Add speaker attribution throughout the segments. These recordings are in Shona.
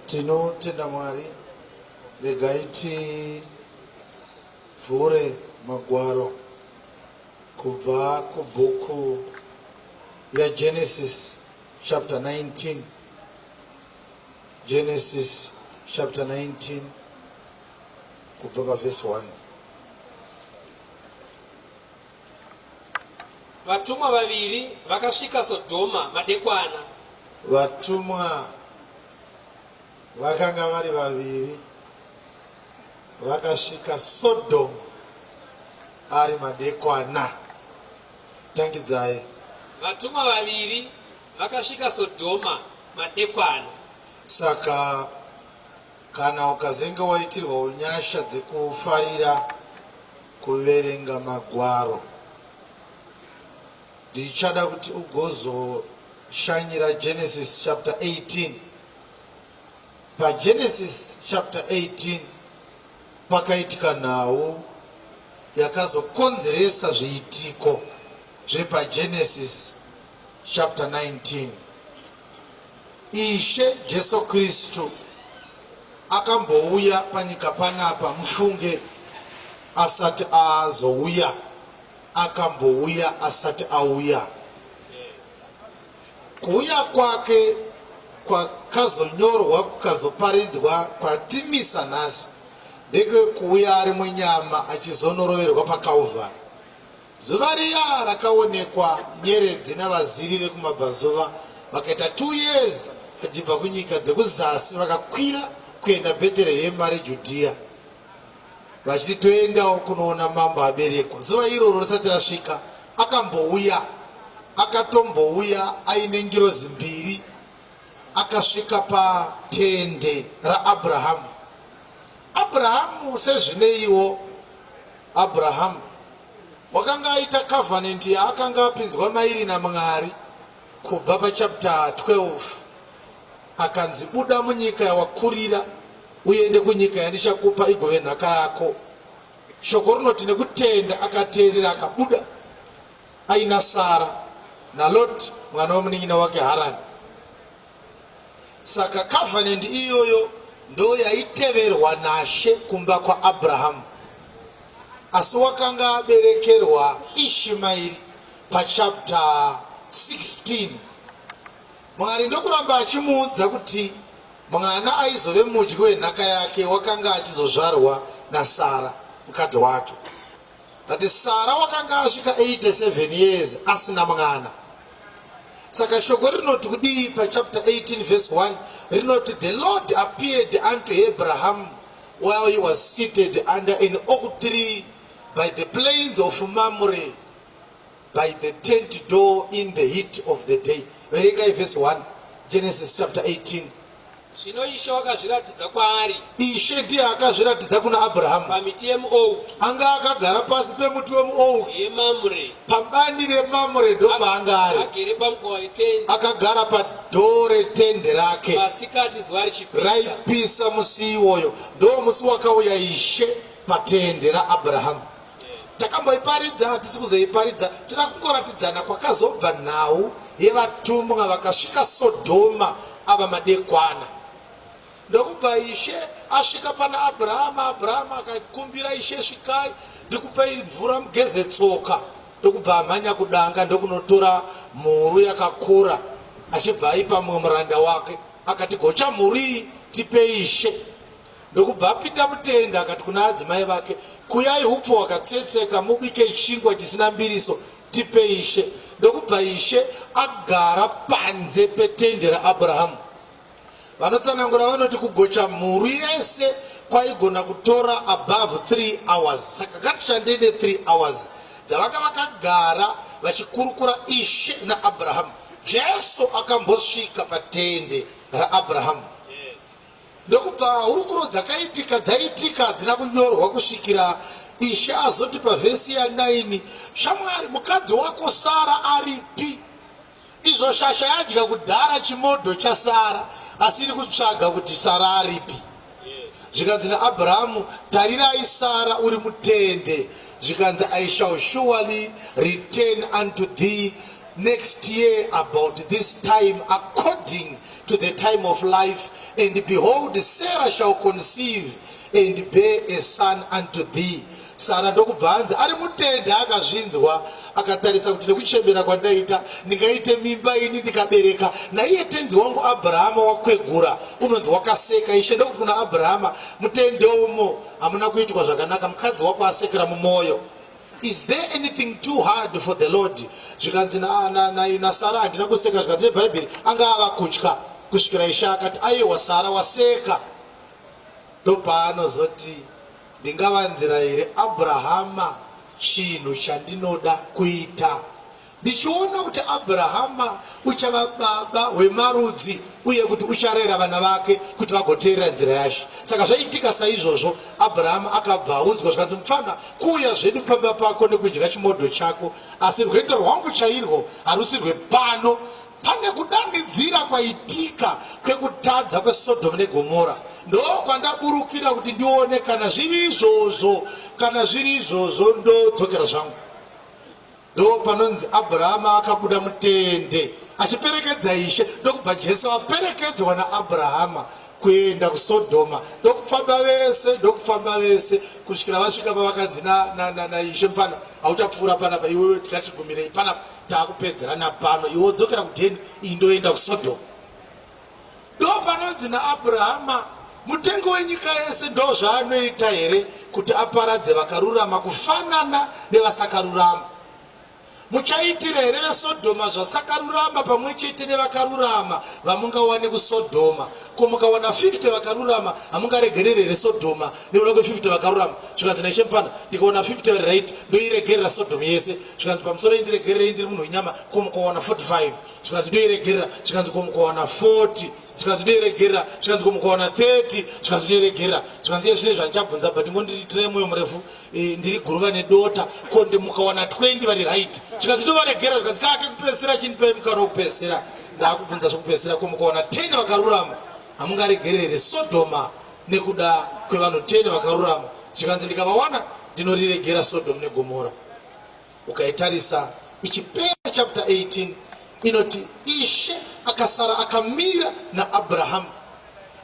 Speaker 1: Tinotenda Mwari, regai tivhure magwaro kubva kubhuku yaGenesis chapter 19. Genesis chapter 19 kubva pavhesi 1.
Speaker 2: Vatumwa vaviri vakasvika Sodhoma madekwana.
Speaker 1: Vatumwa vakanga vari vaviri vakasvika Sodhoma ari madekwana. Tangidzai.
Speaker 2: Vatumwa vaviri vakasvika Sodhoma madekwana.
Speaker 1: Saka kana ukazenge waitirwa unyasha dzekufarira kuverenga magwaro, ndichada kuti ugozoshanyira Genesis chapter 18. PaGenesis chapter 18 pakaitika nhau yakazokonzeresa zviitiko zvepaGenesis chapter 19. Ishe Jesu Kristu akambouya panyika panapa mufunge asati azouya, akambouya asati auya. Kuuya kwake kwakazonyorwa kukazoparidzwa kwatimisa nhasi ndekwekuuya ari munyama achizonoroverwa paKalvari. Zuva riya rakaonekwa nyeredzi navazivi vekumabvazuva vakaita 2 years vachibva kunyika dzekuzasi vakakwira kuenda Bheterehema reJudhiya vachiti toendawo kunoona mambo aberekwa. Zuva iroro risati rasvika akambouya, akatombouya aine ngirozi mbiri akasvika patende raAbrahamu. Abrahamu sezvineiwo Abrahamu wakanga aita covenant yaakanga apinzwa mairi naMwari kubva pachapter 12 akanzi buda munyika yawakurira uende kunyika yandichakupa igove nhaka yako. Shoko rinoti nekutenda akateerera akabuda aina Sara naLot mwana wemunin'ina wake Harani. Saka covenant iyoyo ndo yaiteverwa naShe kumba kwaAbrahamu. Asi wakanga aberekerwa Ishimairi pachapter 16. Mwari ndokuramba achimuudza kuti mwana aizove mudyi wenhaka yake wakanga achizozvarwa naSara mukadzi wake. But Sara wakanga asvika 87 years asina mwana. Saka shoko rinoti kudii pachapter 18 verse 1 rinoti the Lord appeared unto Abraham while he was seated under an oak tree by the plains of Mamre by the tent door in the heat of the day. Verengai verse 1 Genesis chapter 18.
Speaker 2: Zvino Ishe wakazviratidza kwaari.
Speaker 1: Ishe ndiye akazviratidza kuna Abrahamu.
Speaker 2: Pamiti yemuouki.
Speaker 1: Anga akagara pasi pemuti wemuouki.
Speaker 2: YeMamre.
Speaker 1: Pabani reMamre ndopaanga ari.
Speaker 2: Agere pamukova wetende.
Speaker 1: Akagara padhoo retende rake.
Speaker 2: Masikati zuva richipisa.
Speaker 1: Raipisa musi iwoyo. Ndo musi wakauya Ishe patende raAbrahamu. Takamboiparidza hatisi kuzoiparidza, toda kungoratidzana kwakazobva nhau yevatumwa vakasvika Sodhoma ava madekwana. Ndokubva Ishe asvika pana Abrahama, Abrahama akakumbira Ishe, svikai ndikupei mvura mugeze tsoka. Ndokubva amhanya kudanga ndokunotora mhuru yakakura achibva aipa mumwe muranda wake akati gocha mhuru iyi tipe Ishe. Ndokubva apinda mutende akati kuna adzimai vake, Kuyai hupfu hwakatsetseka mubike chingwa chisina mbiriso tipe ishe. Ndokubva ishe agara panze petende raAbrahamu. Vanotsanangura vanoti kugocha mhuru yese kwaigona kutora above 3 hours. Saka ngatishandei ne 3 hours dzavanga vakagara vachikurukura ishe naAbrahamu. Jesu akambosvika patende raAbrahamu. Ndokubva hurukuro dzakaitika dzaitika hadzina kunyorwa kusvikira Ishe azoti pavhesi ya9, Shamwari, mukadzi wako Sara aripi? Izvo shasha yadya kudhara chimodho chaSara asi iri kutsvaga kuti Sara aripi. Zvikanzi naAbrahamu, tarirai Sara uri mutende. Zvikanzi, I shall surely return unto thee next year about this time according. to the time of life, and behold, Sarah shall conceive and bear a son unto thee. Sara ndokubva anzi ari mutende akazvinzwa akatarisa kuti nekuchembera kwandaita ndingaite mimba ini ndikabereka naiye tenzi wangu Abrahama wakwegura unonzi wakaseka. Ishe ndokuti kuna Abrahama, mutende umo hamuna kuitwa zvakanaka, mukadzi wako asekera mumwoyo. Is there anything too hard for the Lord? Zvikanzi naSara handina kuseka, zvikanzi neBhaibheri anga ava kutya kusvikira Ishe akati aiwa Sara waseka. Ndopaanozoti ndingavanzira here Abrahama chinhu chandinoda kuita? Ndichiona kuti Abrahama uchava baba wemarudzi uye kuti ucharayira vana vake kuti vagoteerera nzira yaShe. Saka zvaitika saizvozvo, Abrahama akabva audzwa zvikanzi, Mupfana, kuuya zvedu pamba pako nekudya chimodho chako, asi rwendo rwangu chairwo harusi rwepano. Pane kudanidzira kwaitika kwekutadza kweSodhomu neGomora, ndokwandaburukira kuti ndione kana zviri izvozvo. Kana zviri izvozvo, ndodzokera zvangu. Ndo panonzi Abrahama akabuda mutende achiperekedza Ishe, ndokubva Jesu aperekedzwa naAbrahama kuenda kuSodhoma, ndokufamba vese, ndokufamba vese kusvikira vasvika pavakanzi naIshe, na, na, mfana hauchapfuura panapa, iwewe tikachigumirei panapa, takupedzerana pano, iwe wodzokera kudheni, iyi ndoenda kuSodhoma. Ndo panonzi naAbrahama, mutengo wenyika yese ndozvaanoita here kuti aparadze vakarurama kufanana nevasakarurama? Muchaitira here veSodhoma zvasakarurama pamwe chete nevakarurama vamungawane kuSodhoma? Ko mukawana 50 vakarurama hamungaregereri here Sodhoma nekuda kwe50 vakarurama? Zvikanzi naIshe mufana, ndikaona 50 vari right ndoiregerera Sodhomu yese. Zvikanzi pamusoro indiregererei ndiri munhu wenyama. Ko mukawana 45? Zvikanzi ndoiregerera. Zvikanzi ko mukawana 40? Zvikanzi ndoiregerera. Zvikanzi ko mukawana 30? Zvikanzi ndoiregerera. Zvikanzi iye zvine zvandichabvunza but ngondiitirai mwoyo murefu eh, ndiri guruva nedota. Ko mukawana 20 vari right? Zvikanzi ndovaregera. Zvikanzi kake kupedzisira chindipai mukana wekupedzisira. Ndakubvunza zvekupedzisira. Ko mukawana 10 vakarurama hamungaregerere Sodhoma nekuda kwevanhu 10 vakarurama? Zvikanzi ndikavawana ndinoriregera Sodhomu neGomora. Ukaitarisa ichipera chapter 18 inoti Ishe akasara akamira naAbrahamu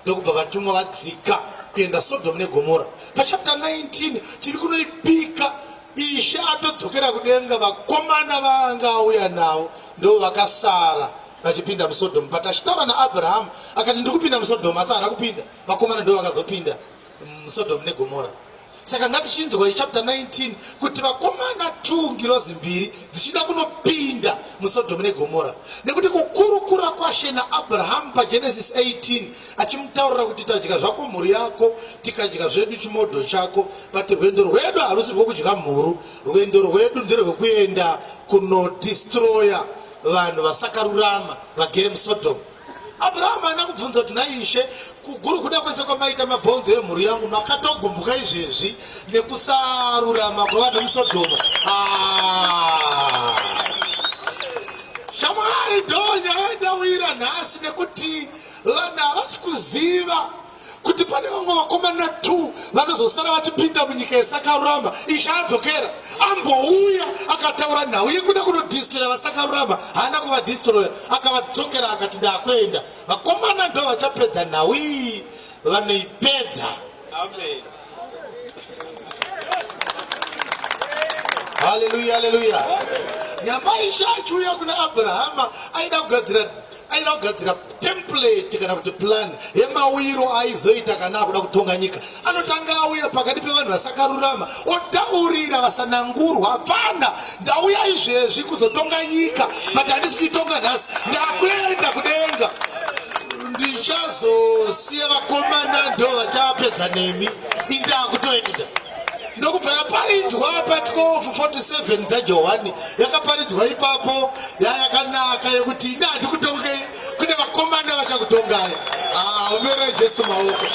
Speaker 1: ndokubva vatumwa vadzika kuenda Sodom neGomora. Pachapter 19 tiri kunoipika Ishe atodzokera kudenga, vakomana vaanga auya navo ndo vakasara vachipinda muSodom. But achitaura naAbrahamu akati ndiri kupinda muSodom, asi haana kupinda. Vakomana ndo vakazopinda muSodom neGomora. Saka ngatichinzwai chapter 19 kuti vakomana 2 ngirozi mbiri dzichida kunopinda muSodhomu neGomora, nekuti kukurukura kwaShe naAbrahamu paGenesis 18 achimutaurira kuti tadya zvako mhuru yako tikadya zvedu chimodho chako, but rwendo rwedu harusi rwekudya mhuru, rwendo rwedu nderwekuenda kunodestroya vanhu vasakarurama vagere muSodhomu. Abrahamu haana kubvunza kuti nhai Ishe, kuguru kuda kwese kwamaita mabhonzo emhuru yangu makatogumbuka izvezvi nekusarurama kwevanhu vemuSodhoma. Ah. Shamwari, ndonyaya yandawira nhasi nekuti vanhu havasi kuziva kuti pane vamwe vakomana 2 vanozosara vachipinda munyika yesakarurama. Ishe adzokera, ambouya akataura nhau yekuda kunodhistroya vasakarurama, haana kuvadhistroya, akavadzokera akati ndakuenda. Vakomana ndo vachapedza nhau iyi, vanoipedza.
Speaker 2: Amen.
Speaker 1: Haleluya, haleluya. Nyamba Ishe achiuya kuna Abrahama aida kugadzira aida kugadzira template kana kuti plan yemauyiro aizoita kana akuda kutonga nyika. Anotanga auya pakati pevanhu vasakarurama, otaurira vasanangurwa, apfana, ndauya izvezvi kuzotonga nyika, but handisi kuitonga nhasi, ndakuenda kudenga, ndichazosiya vakomana ndo vachapedza nemi, indakutoenda. Ndokubva yaparidzwa pa 12:47 dzaJohani, yakaparidzwa ipapo yayakanaka yekuti ini handikutongei, kune vakomana vachakutongai. Ah, omerai Jesu maoko.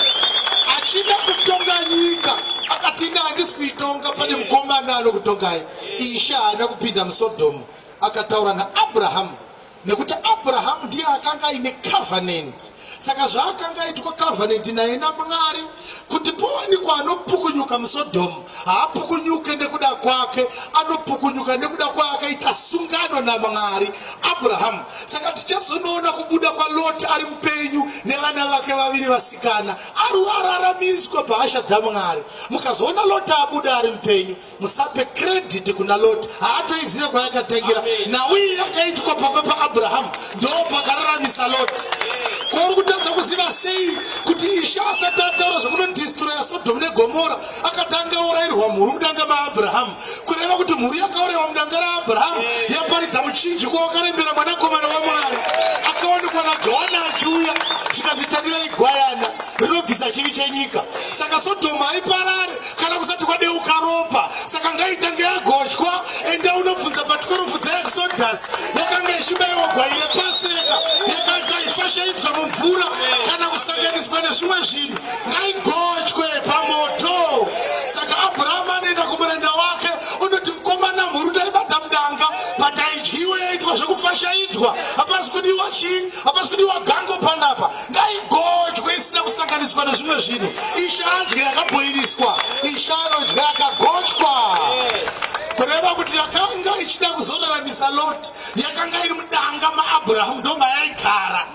Speaker 1: Achida kutonga nyika akati ini handisi kuitonga, pane mukomana anokutongai. Ishe haana kupinda muSodhomu, akataura naAbrahamu, nekuti Abrahamu ndiye akanga aine covenant Saka zvaakanga aitwa covenant naye naMwari kuti powanikwa anopukunyuka muSodhomu, haapukunyuke nekuda kwake, anopukunyuka nekuda kwaakaita sungano naMwari Abrahamu. Saka tichazonoona kubuda kwaLoti ari mupenyu nevana vake vaviri vasikana, ari araramiswa pahasha dzaMwari. Mukazoona Loti abuda ari mupenyu, musape credit kuna Lot, haatoizive kwayakatangira. Nhau iyi yakaitwa pamba paAbrahamu, ndo pakararamisa Lot. Ko uri kutadza kuziva sei kuti Ishe asati ataura zvekunodistroya Sodhomu neGomora akatanga aurayirwa mhuru mudanga maAbrahamu, kureva kuti mhuru yakaurayiwa mudanga raAbrahamu yaparidza muchinjikwa wakarembera mwanakomana waMwari akaonekwa naJohana achiuya, zvikanzi tarirai gwayana rinobvisa chivi chenyika. Saka Sodhomu haiparare kana kusati kwadeuka ropa, saka ngaitange yagochwa. Enda unobvunza pa12 dzaExodus, yakanga ichibaiwa gwai repaseka, yakanzi haifashaidzwe mumvura kana kusanganiswa nezvimwe zvinhu, ngaigochwe pamoto. Saka Abrahamu anoenda kumuranda wake unoti, mukomana, mhuru ndaibata mudanga, but haidyiwe, yaitwa zvekufashaidzwa, hapasi kudiwa chii, hapasi kudiwa gango panapa, ngaigochwe isina kusanganiswa nezvimwe zvinhu. Ishe adye yakabhoiriswa, Ishe anodya yakagochwa. Kureva kuti yakanga ichida kuzoraramisa Lot, yakanga iri mudanga maAbrahamu, ndomayaigara.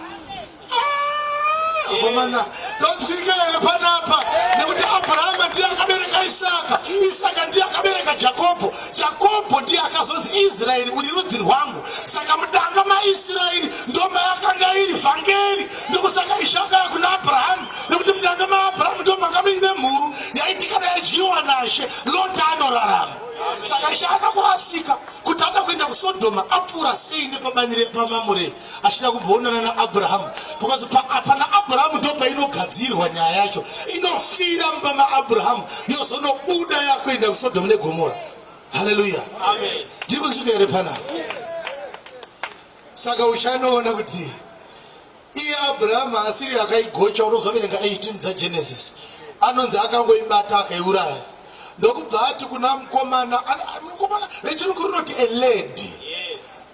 Speaker 1: Komana, tonzwika here panapa? Nekuti Abrahama ndiye akabereka Isaka, Isaka ndiye akabereka Jakobho, Jakobho ndiye akazonzi Israeri, uri rudzi rwangu. Saka mudanga maIsraeri ndomayakanga iri vhangeri. Ndokusaka Ishe akauya kuna Abrahamu, nekuti mudanga maAbrahamu ndomanga muine mhuru yaiti kana yadyiwa naShe, Loti anorarama. Saka Ishe haana kurasika kuti ada kuenda kuSodhoma, apfuura sei nepabani repamamure achida kumboonana naAbrahamu, because pana Abrahamu ndo painogadzirwa nyaya yacho, inofira mumba maAbrahamu yozonobuda yakuenda kuSodhoma neGomora. Haleluya,
Speaker 2: amen.
Speaker 1: Ndiri kusvika here panapa? Saka uchanoona kuti iye Abrahamu asiri akaigocha. Unozoverenga 18 dzaGenesis, anonzi akangoibata akaiuraya, ndokubva ati kuna mukomana, mukomana rechirungu rinoti a lad,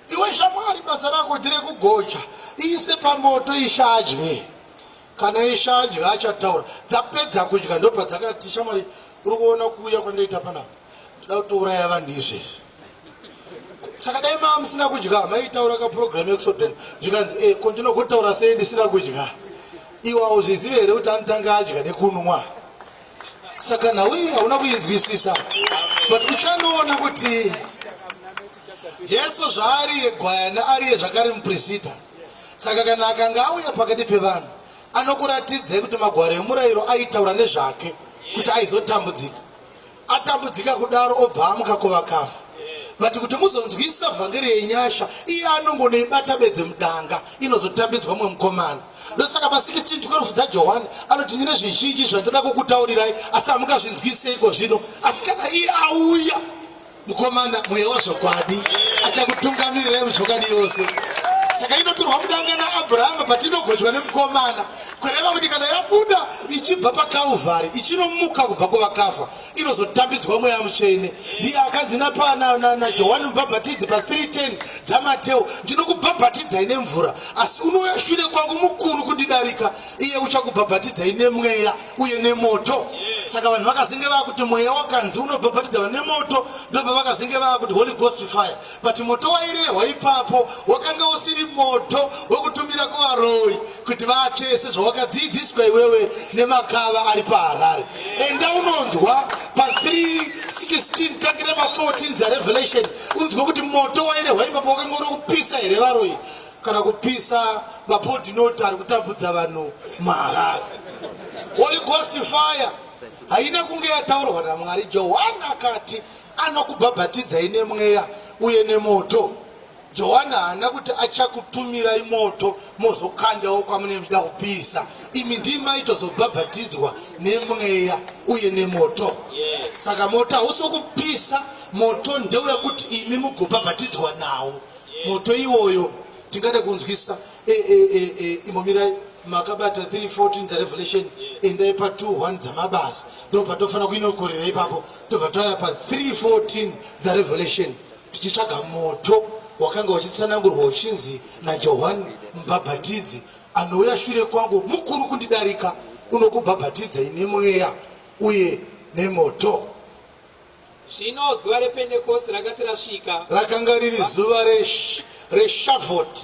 Speaker 1: iwe shamwari, basa rako nderekugocha, iise pamoto ishadye. Kana ishadya achataura. Dzapedza kudya ndobva dzakati, shamwari, uri kuona kuuya kwandaita panapa, ndoda kutouraya vanhu izvezvi. Saka dai maa musina kudya maitaura kaprogram yekuSodom. Zvikanzi, e ko ndinogotaura sei ndisina kudya? Iwe hauzvizive here kuti anotanga adya nekunwa? Saka nhau iyi hauna kuinzwisisa, but uchanoona kuti Jesu zvaariye gwayana, ariye zvakare muprisita. Saka kana akanga auya pakati pevanhu, anokuratidzai kuti magwaro emurayiro aitaura nezvake kuti aizotambudzika, atambudzika kudaro obva amuka kuvakafa. But kuti muzonzwisisa vhangeri yenyasha, iye anongonoibata bedzi mudanga, inozotambidzwa mumwe mukomana. Ndosaka pa 16:12 dzaJohani anoti, ndine zvizhinji zvandinoda kukutaurirai, asi hamungazvinzwisiseiko zvino, asi kana iye auya, mukomana, mweya wazvokwadi, achakutungamirirai muzvokwadi yose. Saka inotorwa mudanga naAbrahama patinogochwa nemukomana, kureva kuti kana yabuda ichibva paKalvari ichinomuka kubva kuvakafa, inozotambidzwa mweya mutsvene. Ndiye akanzi naJohani mubhabhatidzi pa 3:10 dzaMateo, ndinokubhabhatidzai nemvura, asi unouya shure kwangu mukuru kundidarika, iye uchakubhabhatidzai nemweya uye nemoto. Saka vanhu vakazenge vakuti mweya wakanzi unobhabhatidza vanhu nemoto, ndobva vakazenge vakuti Holy Ghost fire. But moto wairehwa ipapo wakanga usiri moto wekutumira kuvaroyi kuti vatsve sezvawakadzidziswa iwewe nemakava ari paHarare. Enda unonzwa pa 3:16 tangira pa 14 dzaRevelation, unzwe kuti moto wairehwa ipapo wakanga uri kupisa here varoyi kana kupisa mapodinoti ari kutambudza vanhu muHarare. Holy Ghost fire haina kunge yataurwa naMwari. Johani akati anokubhabhatidzai nemweya uye nemoto. Johani haana kuti achakutumirai moto mozokandawo kwamunenge muchida kupisa. Imi ndimaitozobhabhatidzwa nemweya uye nemoto. Saka moto hausi wekupisa, moto ndewekuti imi mugobhabhatidzwa nawo. Moto iwoyo tingade kunzwisa. Imbomirai makabata 3:14 dzaRevelation, endai pa 2:1 dzamabasa, ndo patofanira kuinokorera ipapo. Tobva tauya pa 3:14 dzaRevelation tichitsvaga moto wakanga uchitsanangurwa uchinzi naJohani mubhabhatidzi. Anouya shure kwangu mukuru kundidarika, unokubhabhatidzai nemweya uye nemoto.
Speaker 2: Zvino zuva rePentekosti rakati rasvika,
Speaker 1: Rakanga riri zuva reShavuot,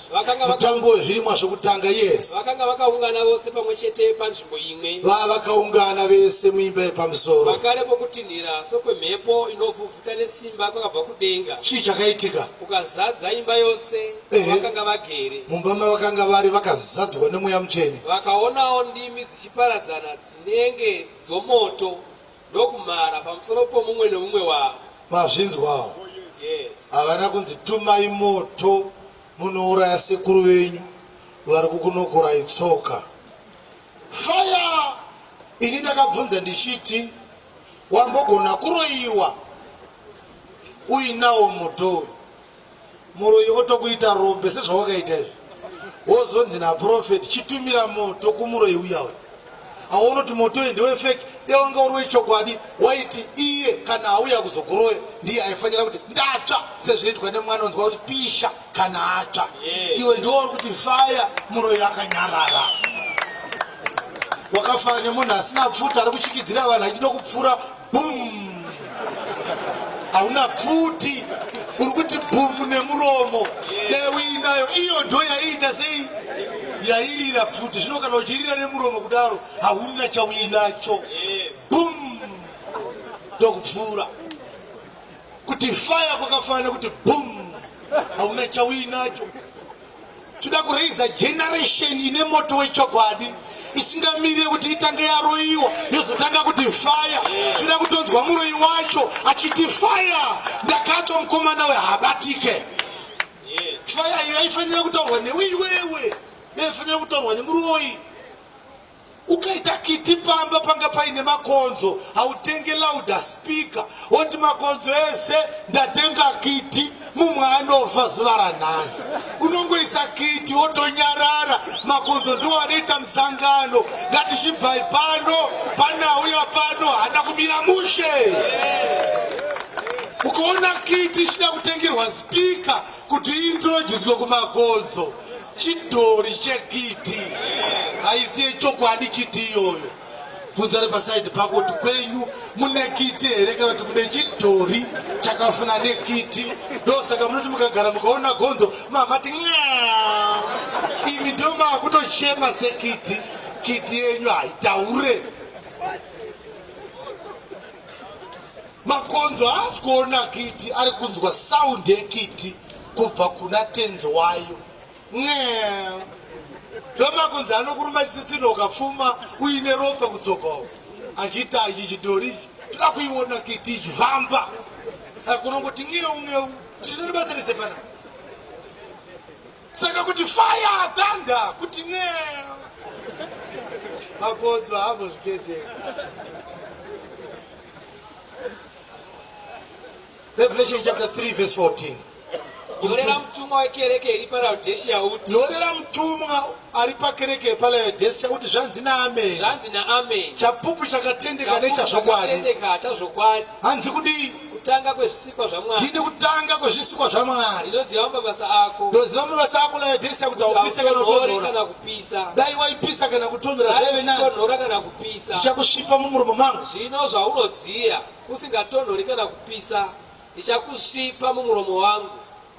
Speaker 1: mutambo wezvirimwa zvokutanga. Yes.
Speaker 2: Vakanga vakaungana vose pamwe chete panzvimbo imwe.
Speaker 1: Vakaungana vese muimba yepamusoro.
Speaker 2: Pakarepo kutinhira sokwemhepo inovhuvhuta nesimba kwakabva kudenga.
Speaker 1: Chii chakaitika?
Speaker 2: Kukazadza imba yose vakanga vagere.
Speaker 1: Mumba mavakanga vari vakazadzwa neMweya Mutsvene.
Speaker 2: Vakaonawo ndimi dzichiparadzana dzinenge dzomoto ndokumhara pamusoro pomumwe nomumwe wavo.
Speaker 1: Mazvinzwawo?
Speaker 2: Yes.
Speaker 1: Havana kunzi tumai moto munouraya sekuru venyu vari kukunokorai tsoka. Fire! Ini ndakabvunza ndichiti wambogona kuroyiwa uinawo moto uyu? Muroyi otokuita rombe sezvawakaita izvi, wozonzi naprofeti chitumira moto kumuroyi uya uya. Aona kuti moto uyu ndewefeki, dai wanga uri wechokwadi waiti iye kana auya kuzokuroya ndiye aifanira kuti ndatsva, sezvinoitwa nemwana onzwa kuti pisha kana atsva. Iwe ndiwo uri kuti faya, muroyi akanyarara. Wakafanana nemunhu asina pfuti ari kuchikidzira vanhu achitokupfura Boom! Hauna pfuti, uri kuti boom nemuromo. Dai uinayo iyo ndo yaiita sei? Yairira pfuti. Zvino kana uchirira nemuromo kudaro, hauna chauinacho. Boom! Ndokupfuura. Kuti fire kwakafanana kuti boom! Hauna chauinacho. Toda kuraiza generation ine moto wechokwadi isingamirire kuti itange yaroiwa yozotanga kuti fire. Toda kutonzwa muroyi wacho achiti fire, ndakatsva mukomana we haabatike. Fire iyo yaifanira kutaurwa newe iwewe, yaifanira kutaurwa nemuroyi. Ukaita kiti pamba panga paine makonzo hautenge louder speaker woti makonzo ese ndatenga kiti mumwe anofa zuva ranhasi. Unongoisa kiti wotonyarara makonzo ndiwo anoita musangano. Ngatichibvai pano panauya pano haana kumira mushe. Ukaona kiti ichida kutengerwa speaker kuti iintroducwe kumakonzo Chidhori chekiti haisi yechokwadi kiti iyoyo. Bvunza ari pasaidi pako kuti kwenyu mune kiti here kana kuti mune chidhori chakafana nekiti. Ndosaka munoti mukagara mukaona gonzo mamati ng'aa. Imi ndo makutochema sekiti. Kiti yenyu haitaure. Makonzo haasi kuona kiti, ari kunzwa sound yekiti kubva kuna tenzi wayo. Ng'ee. Ndomakonzo anokuruma chitsitsino ukapfuma uine ropa kudzoka uko. Achiita ichi chidhori ichi. Toda kuiona kiti ichifamba. Akunongoti ng'eu ng'eu. Chinondibatsirise panapa. Saka kuti fire thunder kuti ng'eu. Makonzo haambozvikendeka. Revelation chapter 3 verse 14.
Speaker 2: Nyorera mutumwa wekereke iri paLaodhesiya uti.
Speaker 1: Nyorera mutumwa ari pakereke yepaLaodhesiya uti zvanzi naAmeni.
Speaker 2: Zvanzi naAmeni.
Speaker 1: Chapupu chakatendeka nechazvokwadi.
Speaker 2: Chakatendeka chazvokwadi.
Speaker 1: Hanzi kudii?
Speaker 2: Kutanga kwezvisikwa zvaMwari.
Speaker 1: Ndini kutanga kwezvisikwa zvaMwari.
Speaker 2: Ndinoziva mabasa ako.
Speaker 1: Ndinoziva mabasa ako Laodhesiya kuti haupise kana kutonhora.
Speaker 2: Kana kupisa.
Speaker 1: Dai waipisa kana kutonhora zvaive nani.
Speaker 2: Kutonhora kana kupisa.
Speaker 1: Ndichakusvipa mumuromo mangu.
Speaker 2: Zvino zvaunodziya usingatonhori kana kupisa ndichakusvipa mumuromo wangu.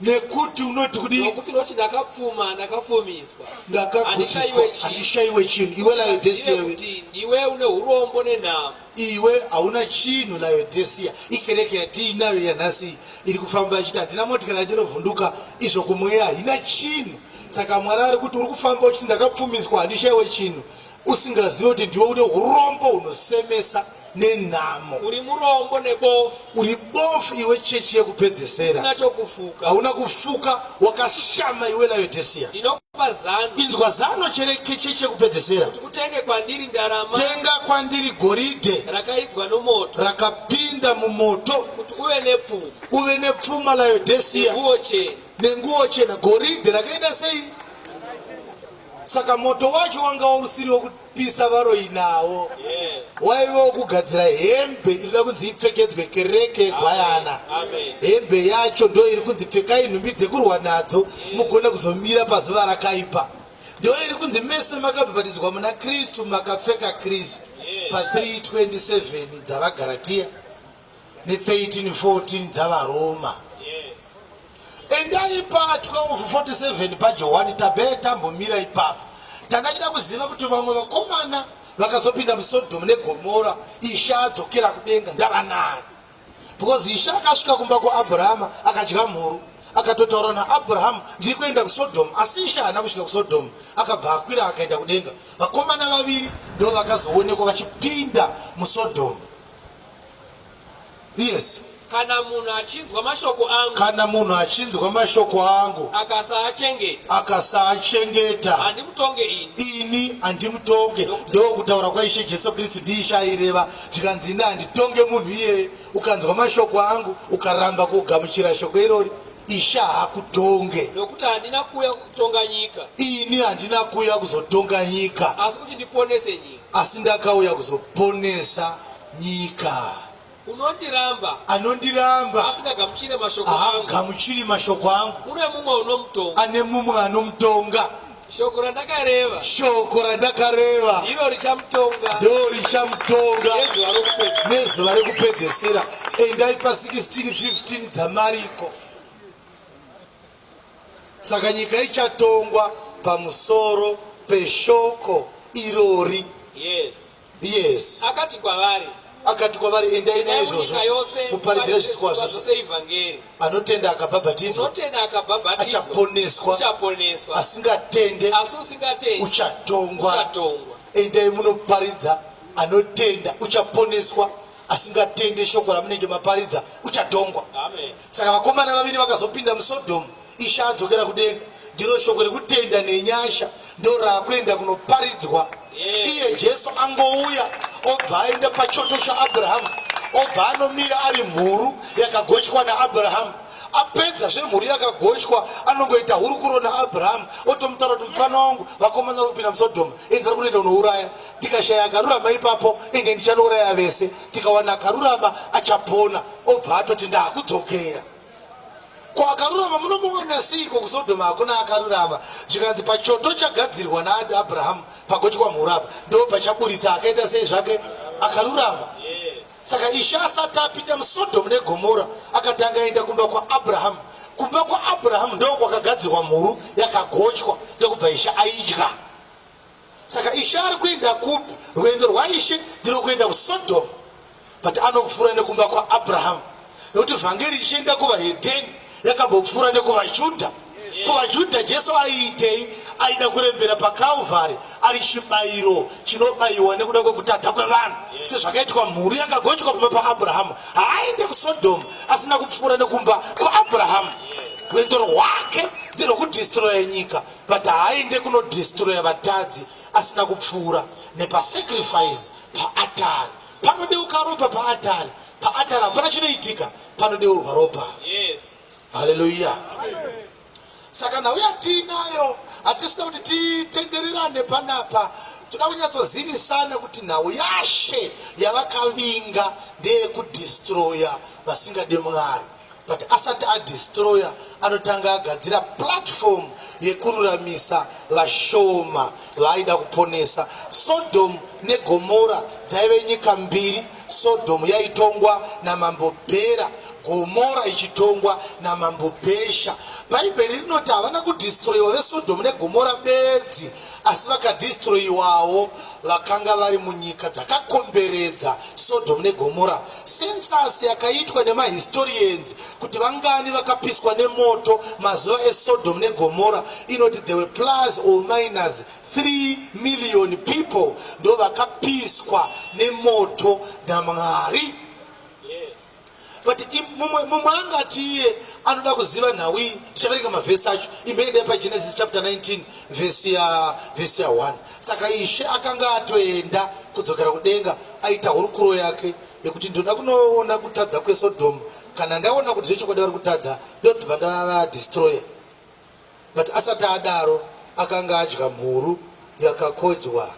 Speaker 1: Nekuti unoti kudii?
Speaker 2: Nokuti unoti ndakapfuma, ndakapfumiswa.
Speaker 1: Ndakagutiswa, handishaiwe chinhu. Iwe Laodhesiya iwe.
Speaker 2: Kuti ndiwe une urombo nenhamo.
Speaker 1: Iwe hauna chinhu Laodhesiya. Ikereke yatiinayo yanhasi iri kufamba ichiti handina motikari yandinovhunduka izvo kumweya haina chinhu. Saka Mwari ari kuti uri kufamba uchiti ndakapfumiswa, handishaiwe chinhu. Usingazive kuti ndiwe une urombo hunosemesa nenhamo.
Speaker 2: Uri murombo nebofu.
Speaker 1: Uri bofu iwe chechi yekupedzesera.
Speaker 2: Usina chokufuka.
Speaker 1: Hauna kufuka wakashama iwe Laodicea.
Speaker 2: Ndinokupa zano.
Speaker 1: Inzwa zano chereke chechi yekupedzesera.
Speaker 2: Kuti utenge kwandiri ndarama.
Speaker 1: Tenga kwandiri goridhe.
Speaker 2: Rakaidzwa nomoto.
Speaker 1: Rakapinda mumoto.
Speaker 2: Kuti uve nepfuma.
Speaker 1: Uve nepfuma Laodicea.
Speaker 2: Nenguo chena.
Speaker 1: Nenguo chena. Goridhe rakaita sei? Saka moto wacho wanga usiri wekupisa varoyi nawo, waive wekugadzira hembe inoda kunzi ipfekedzwe kereke yegwayana. Hembe yacho ndo iri kunzi pfekai nhumbi dzekurwa nadzo mugone kuzomira pazuva rakaipa. Ndo iri kunzi mese makabhabhatidzwa muna Kristu makapfeka Kristu pa 3:27 dzavaGaratia ne 13:14 dzaVaroma. Endai pa 12:47 paJohani tabe tambomira ipapo. Tanga chida kuziva kuti vamwe vakomana vakazopinda muSodhomu neGomora Ishe adzokera kudenga ndavanani. Because Ishe akasvika kumba kwaAbrahama akadya mhuru akatotaura naAbraham ndiri kuenda kuSodhomu asi Ishe haana kusvika kuSodhomu akabva akwira akaenda kudenga. Vakomana vaviri ndo vakazoonekwa vachipinda muSodhomu. Yes.
Speaker 2: Kana munhu achinzwa mashoko angu.
Speaker 1: Kana munhu achinzwa mashoko angu.
Speaker 2: Akasaachengeta.
Speaker 1: Akasaachengeta.
Speaker 2: Handimutonge ini.
Speaker 1: Ini handimutonge. Ndokutaura kwaIshe Jesu Kristu ndiIshe aireva. Zvikanzi ini handitonge munhu iyeye. Ukanzwa mashoko angu ukaramba kugamuchira shoko irori. Ishe haakutonge.
Speaker 2: Nokuti handina kuuya kutonga nyika.
Speaker 1: Ini handina kuuya kuzotonga nyika.
Speaker 2: Asi kuti ndiponese nyika.
Speaker 1: Asi ndakauya kuzoponesa nyika.
Speaker 2: Unondiramba.
Speaker 1: Anondiramba.
Speaker 2: Asingagamuchire mashoko angu.
Speaker 1: Haagamuchiri mashoko angu.
Speaker 2: Kune mumwe unomutonga.
Speaker 1: Ane mumwe anomutonga.
Speaker 2: Shoko randakareva.
Speaker 1: Shoko randakareva.
Speaker 2: Ndiro richamutonga.
Speaker 1: Ndiro richamutonga.
Speaker 2: Nezuva rokupedzisira.
Speaker 1: Nezuva rekupedzisira. Endai pa 16:15 dzaMariko. Saka nyika ichatongwa pamusoro peshoko irori.
Speaker 2: Yes.
Speaker 1: Yes.
Speaker 2: Akati kwavari.
Speaker 1: Akati kwavari endai naizvozvo muparidzire zvisikwa
Speaker 2: zvose ivhangeri.
Speaker 1: Anotenda akabhabhatidzwa.
Speaker 2: Unotenda akabhabhatidzwa.
Speaker 1: Achaponeswa.
Speaker 2: Uchaponeswa.
Speaker 1: Asingatende.
Speaker 2: Asi usingatende.
Speaker 1: Uchatongwa.
Speaker 2: Uchatongwa.
Speaker 1: Endai munoparidza anotenda uchaponeswa asingatende shoko ramunenge maparidza uchatongwa.
Speaker 2: Amen.
Speaker 1: Saka vakomana vaviri vakazopinda muSodhomu Ishe adzokera kudenga. Ndiro shoko rekutenda nenyasha ndo raakuenda kunoparidzwa. Iye Jesu angouya obva aenda pachoto chaAbrahamu obva anomira ari mhuru yakagochwa naAbrahamu. Apedza zvemhuru yakagochwa anongoita hurukuro naAbrahamu otomutaura kuti mufana wangu vakomana vari kupinda muSodhoma ende vari kunoita kunouraya. Tikashaya akarurama ipapo ende ndichanouraya vese. Tikawana akarurama achapona obva atoti ndakudzokera. Ko akarurama munomuona seiko kuSodhoma hakuna akarurama zvikanzi pachoto chagadzirwa naAbrahamu pagochwa mhuru apa ndo pachaburitsa akaita sei zvake akarurama. Saka Ishe asati apinda muSodhomu neGomora akatanga aenda kumba kwaAbrahamu. Kumba kwaAbrahamu ndo kwakagadzirwa mhuru yakagochwa ndokubva Ishe aidya. Saka Ishe ari kuenda kupi? Rwendo rwaIshe ndirwokuenda kuSodhomu but anopfuura nekumba kwaAbrahamu nekuti vhangeri ichienda kuvahedheni yakambopfuura nekuvaJudha. KuvaJudha Jesu aiitei? Aida kurembera paKalvari ari chibayiro chinobayiwa nekuda kwekutadza kwevanhu sezvakaitwa mhuru yakagochwa pamba paAbrahamu. Haaende kuSodhomu asina kupfuura nekumba kwaAbrahamu. Rwendo rwake nderwekudhistroya nyika but haaende kunodestroya vatadzi asina kupfuura nepasacrifice paatari. Panodeuka ropa paatari, paatari hapana chinoitika, panodeurwa ropa.
Speaker 2: Yes.
Speaker 1: Haleluya. Saka nhau yatiinayo hatisina kuti titendererane panapa, toda kunyatsozivisana kuti nhau yaShe yavakavinga ndeyekudestroya vasingade Mwari. But asati adestroyer anotanga agadzira platform yekururamisa vashoma vaaida kuponesa. Sodom neGomora dzaive nyika mbiri. Sodom yaitongwa namambo Bera, Gomora ichitongwa namambo Bhesha. Bhaibheri rinoti havana kudestroyiwa veSodom neGomora bedzi, asi vakadestroyiwawo vakanga vari munyika dzakakomberedza Sodom neGomora. Census yakaitwa nemahistorians kuti vangani vakapiswa nemoto mazuva eSodom neGomora inoti there were plus or minus 3 million people ndo vakapiswa nemoto naMwari. But mumwe mumwe angati iye anoda kuziva nhau iyi, tichaverenga mavhesi acho. Imboendai paGenesis chapter 19 vhesi ya vhesi ya 1. Saka Ishe akanga atoenda kudzokera kudenga aita hurukuro yake yekuti ndinoda kunoona kutadza kweSodom, kana ndaona kuti zvechokwadi vari kutadza ndobva ndavadestroyer. But asati adaro akanga adya mhuru yakakodzwa.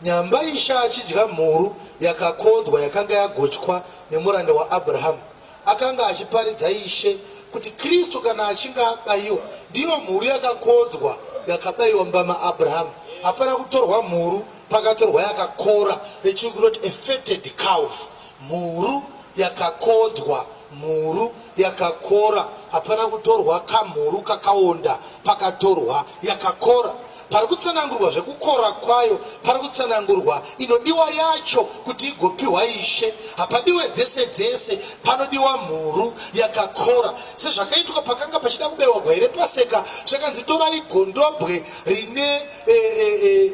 Speaker 1: Nyamba Ishe achidya mhuru yakakodzwa yakanga yagochwa nemuranda waAbrahamu, akanga achiparidza Ishe kuti Kristu kana achinge abayiwa ndiyo mhuru yakakodzwa yakabayiwa mumba maAbrahamu. Hapana kutorwa mhuru, pakatorwa yakakora, rechirungu rinoti a fatted calf, mhuru yakakodzwa, mhuru yakakora. Hapana kutorwa kamhuru kakaonda, pakatorwa yakakora. Pari kutsanangurwa zvekukora kwayo, pari kutsanangurwa inodiwa yacho kuti igopiwa Ishe. Hapadiwe dzese dzese, panodiwa mhuru yakakora. Sezvakaitwa pakanga pachida kubaiwa gwai rePaseka, zvakanzi torai gondobwe rine e, e, e,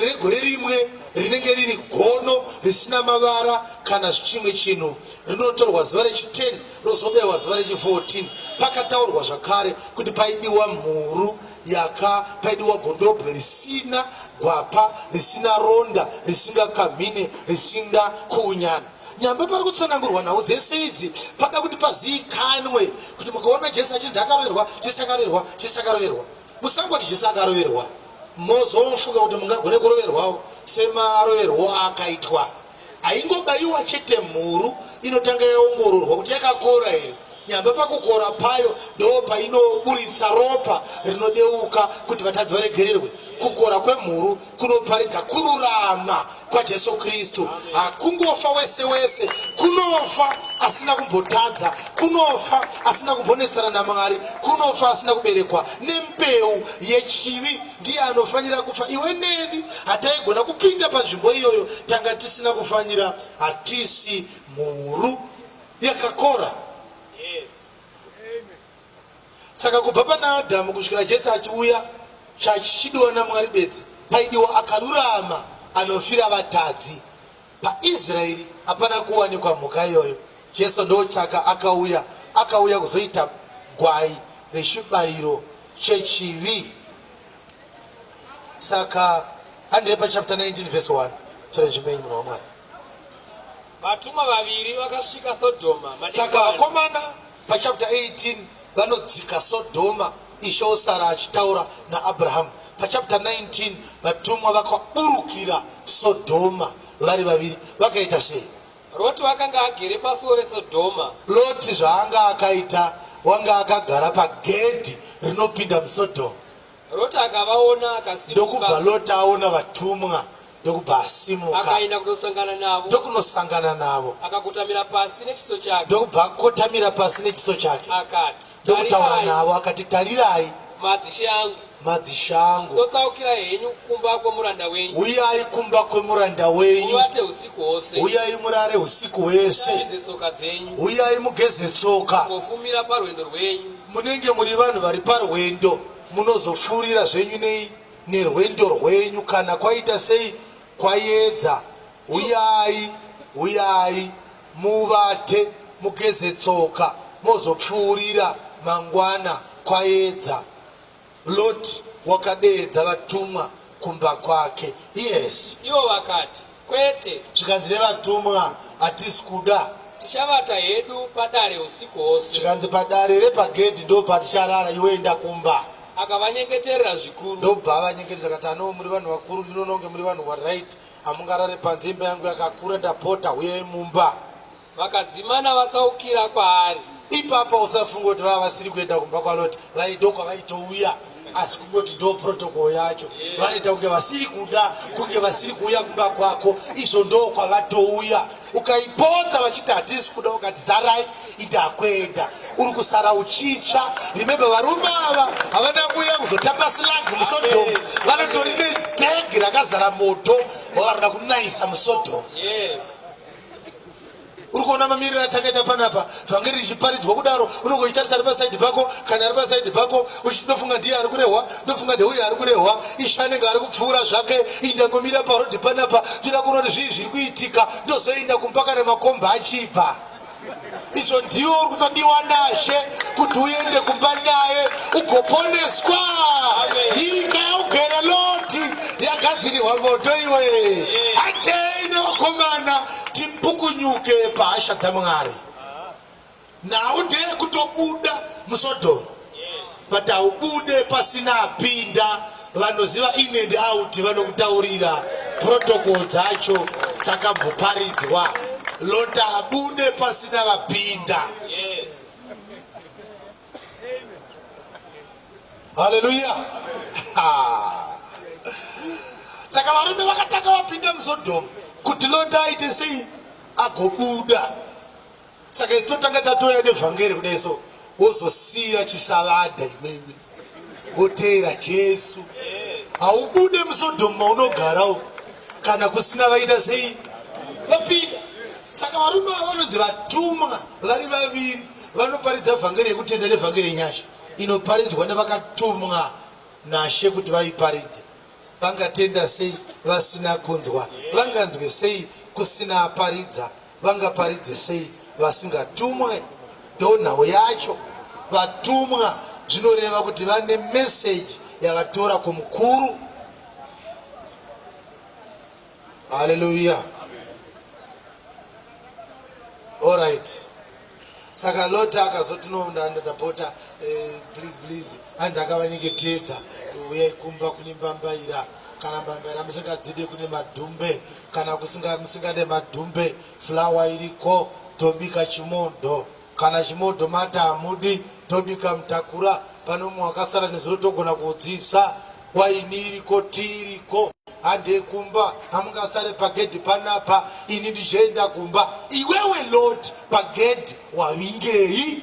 Speaker 1: regore rimwe rinenge riri gono risina mavara kana chimwe chinhu, rinotorwa zuva rechi10 rozobaiwa zuva rechi14. Pakataurwa zvakare kuti paidiwa mhuru yaka paidiwa gondobwe risina gwapa, risina ronda, risingakamhine, risinga kuunyana. Nyamba pari kutsanangurwa nhau dzese idzi, pada kuti paziikanwe kuti mukaona Jesu achinzi akaroverwa, Jesu akaroverwa, Jesu akaroverwa, musangoti Jesu akaroverwa mozofunga kuti mungagone kuroverwawo semaroverwo aakaitwa. Haingobaiwa chete mhuru, inotanga yaongororwa kuti yakakora here. Nyamba pakukora payo ndo painoburitsa ropa rinodeuka kuti vatadzi varegererwe. Kukora kwemhuru kunoparidza kururama kwaJesu Kristu. Hakungofa wese wese, kunofa asina kumbotadza, kunofa asina kumbonetsana naMwari, kunofa asina kuberekwa nembeu yechivi. Ndiye anofanira kufa. Iwe neni hataigona kupinda panzvimbo iyoyo, tanga tisina kufanira, hatisi mhuru yakakora.
Speaker 2: Yes.
Speaker 1: Saka kubva pana Adhamu kusvikira Jesu achiuya, chachichidiwa naMwari bedzi, paidiwa akarurama anofira vatadzi. PaIsraeri hapana kuwanikwa mhuka iyoyo. Jesu ndochaka akauya, akauya kuzoita gwai rechibayiro chechivi. Saka handei pachapter 19 verse 1 tora nzvimbo yenyu munhu waMwari.
Speaker 2: Vatumwa vaviri vakasvika Sodhoma
Speaker 1: Saka
Speaker 2: madekwana.
Speaker 1: vakomana pachapter 18 vanodzika Sodhoma, Ishe osara achitaura naAbrahamu. Pachapter 19 vatumwa vakaburukira Sodhoma vari vaviri. Vakaita sei?
Speaker 2: Roti wakanga agere pasuo reSodhoma.
Speaker 1: Loti zvaanga akaita, wanga akagara pagedhi rinopinda muSodhoma.
Speaker 2: Roti akavaona
Speaker 1: Ndokubva
Speaker 2: akasimuka,
Speaker 1: Loti aona vatumwa, ndokubva asimuka,
Speaker 2: akaenda kunosangana navo,
Speaker 1: ndokunosangana navo,
Speaker 2: akakotamira pasi nechiso chake,
Speaker 1: ndokubva akotamira pasi nechiso chake,
Speaker 2: akati,
Speaker 1: ndokutaura
Speaker 2: Tarirai,
Speaker 1: navo akati, Tarirai,
Speaker 2: madzishe angu,
Speaker 1: madzishe angu,
Speaker 2: dotsaukirai henyu kumba kwomuranda wenyu,
Speaker 1: uyai kumba kwemuranda wenyu,
Speaker 2: muvate usiku hwose,
Speaker 1: uyai murare usiku hwese,
Speaker 2: mushambidze tsoka dzenyu,
Speaker 1: uyai mugeze tsoka.
Speaker 2: mugofumira parwendo rwenyu.
Speaker 1: Munenge muri vanhu vari parwendo, munozopfuurira zvenyu nei nerwendo rwenyu. Kana kwaita sei kwayedza, uyai, uyai muvate, mugeze tsoka, mozopfuurira mangwana kwayedza. Loti wakadeedza vatumwa kumba kwake. Yes.
Speaker 2: Ivo vakati, Kwete,
Speaker 1: Zvikanzi nevatumwa, hatisi kuda.
Speaker 2: Tichavata hedu padare usiku hwose.
Speaker 1: Zvikanzi padare repagedhi ndo paticharara, iwe enda kumba.
Speaker 2: Akavanyengeterera zvikuru.
Speaker 1: Ndobva avanyengetedza akati, ano muri vanhu vakuru, ndinoona kunge muri vanhu varight, hamungarare panze, imba yangu yakakura, ndapota, huyai mumba.
Speaker 2: Vakadzimana vatsaukira kwaari.
Speaker 1: Ipapa usafunga kuti vava vasiri kuenda kumba kwaLoti, vaidokwa vaitouya, asi kungoti ndo protocol yacho. Vanoita kunge vasiri kuda, kunge vasiri kuuya kumba kwako, izvo ndo kwavatouya. Ukaipotsa vachiti hatisi kuda, ukati zarai, ita kuenda, uri kusara uchitsva. Remember, varume ava havana kuuya kuzotamba slag muSodhomu, vanotori nebhegi rakazara moto wavarida kunaisa muSodhomu. Uri kuona mamiriro atakaita panapa, vhangeri richiparidzwa kudaro, unongochitarisa ari pasaidhi pako, kana ari pasaidhi pako uchinofunga ndiye ari kurehwa, ndofunga ndeuyo ari kurehwa. Ishe anenge ari kupfuura zvake, indangomira parodhi panapa, ndoda kuona kuti zvii zviri kuitika, ndozoenda kumba kana makomba achibva. Izvo ndiwo uri kutodiwa naShe kuti uende kumba naye ugoponeswa. Nyika yaugere Loti yagadzirirwa moto iwe. Handei nevakomana tipukunyuke pahasha dzaMwari. Nhau ndeyekutobuda muSodhomu, but haubude pasina apinda. Vanoziva in and out vanokutaurira protocol dzacho dzakamboparidzwa. Lota abude pasina vapinda. Haleluya. Saka varume vakatanga vapinda muSodhomu kuti Loti aite sei agobuda. Saka isu totanga tatouya nevhangeri kudai so wozosiya chisavadha iwewe woteera Jesu. Haubude muSodhomu maunogara kana kusina vaita sei vapinda. Saka varume ava vanonzi vatumwa vari vaviri vanoparidza vhangeri yekutenda nevhangeri yenyasha inoparidzwa nevakatumwa naShe kuti vaiparidze. Vangatenda sei vasina kunzwa? Vanganzwe sei kusina aparidza? Vangaparidze sei vasingatumwe? Ndonhau yacho. Vatumwa zvinoreva kuti vane meseji yavatora kumukuru. Haleluya. Alright. Saka Lota akazoti no ndapota eh, please please hanzi akavanyengetedza uyai kumba kune mbambaira kana mbambaira musingadzide kune madhumbe kana kusinga musingade madhumbe fulawa iriko tobika chimodho kana chimodho mati hamudi tobika mutakura pane umwe wakasara nezuro togona kuudzisa waini iriko tii iriko handei kumba hamungasare pagedhi panapa ini ndichienda kumba iwewe lord pagedhi wavingei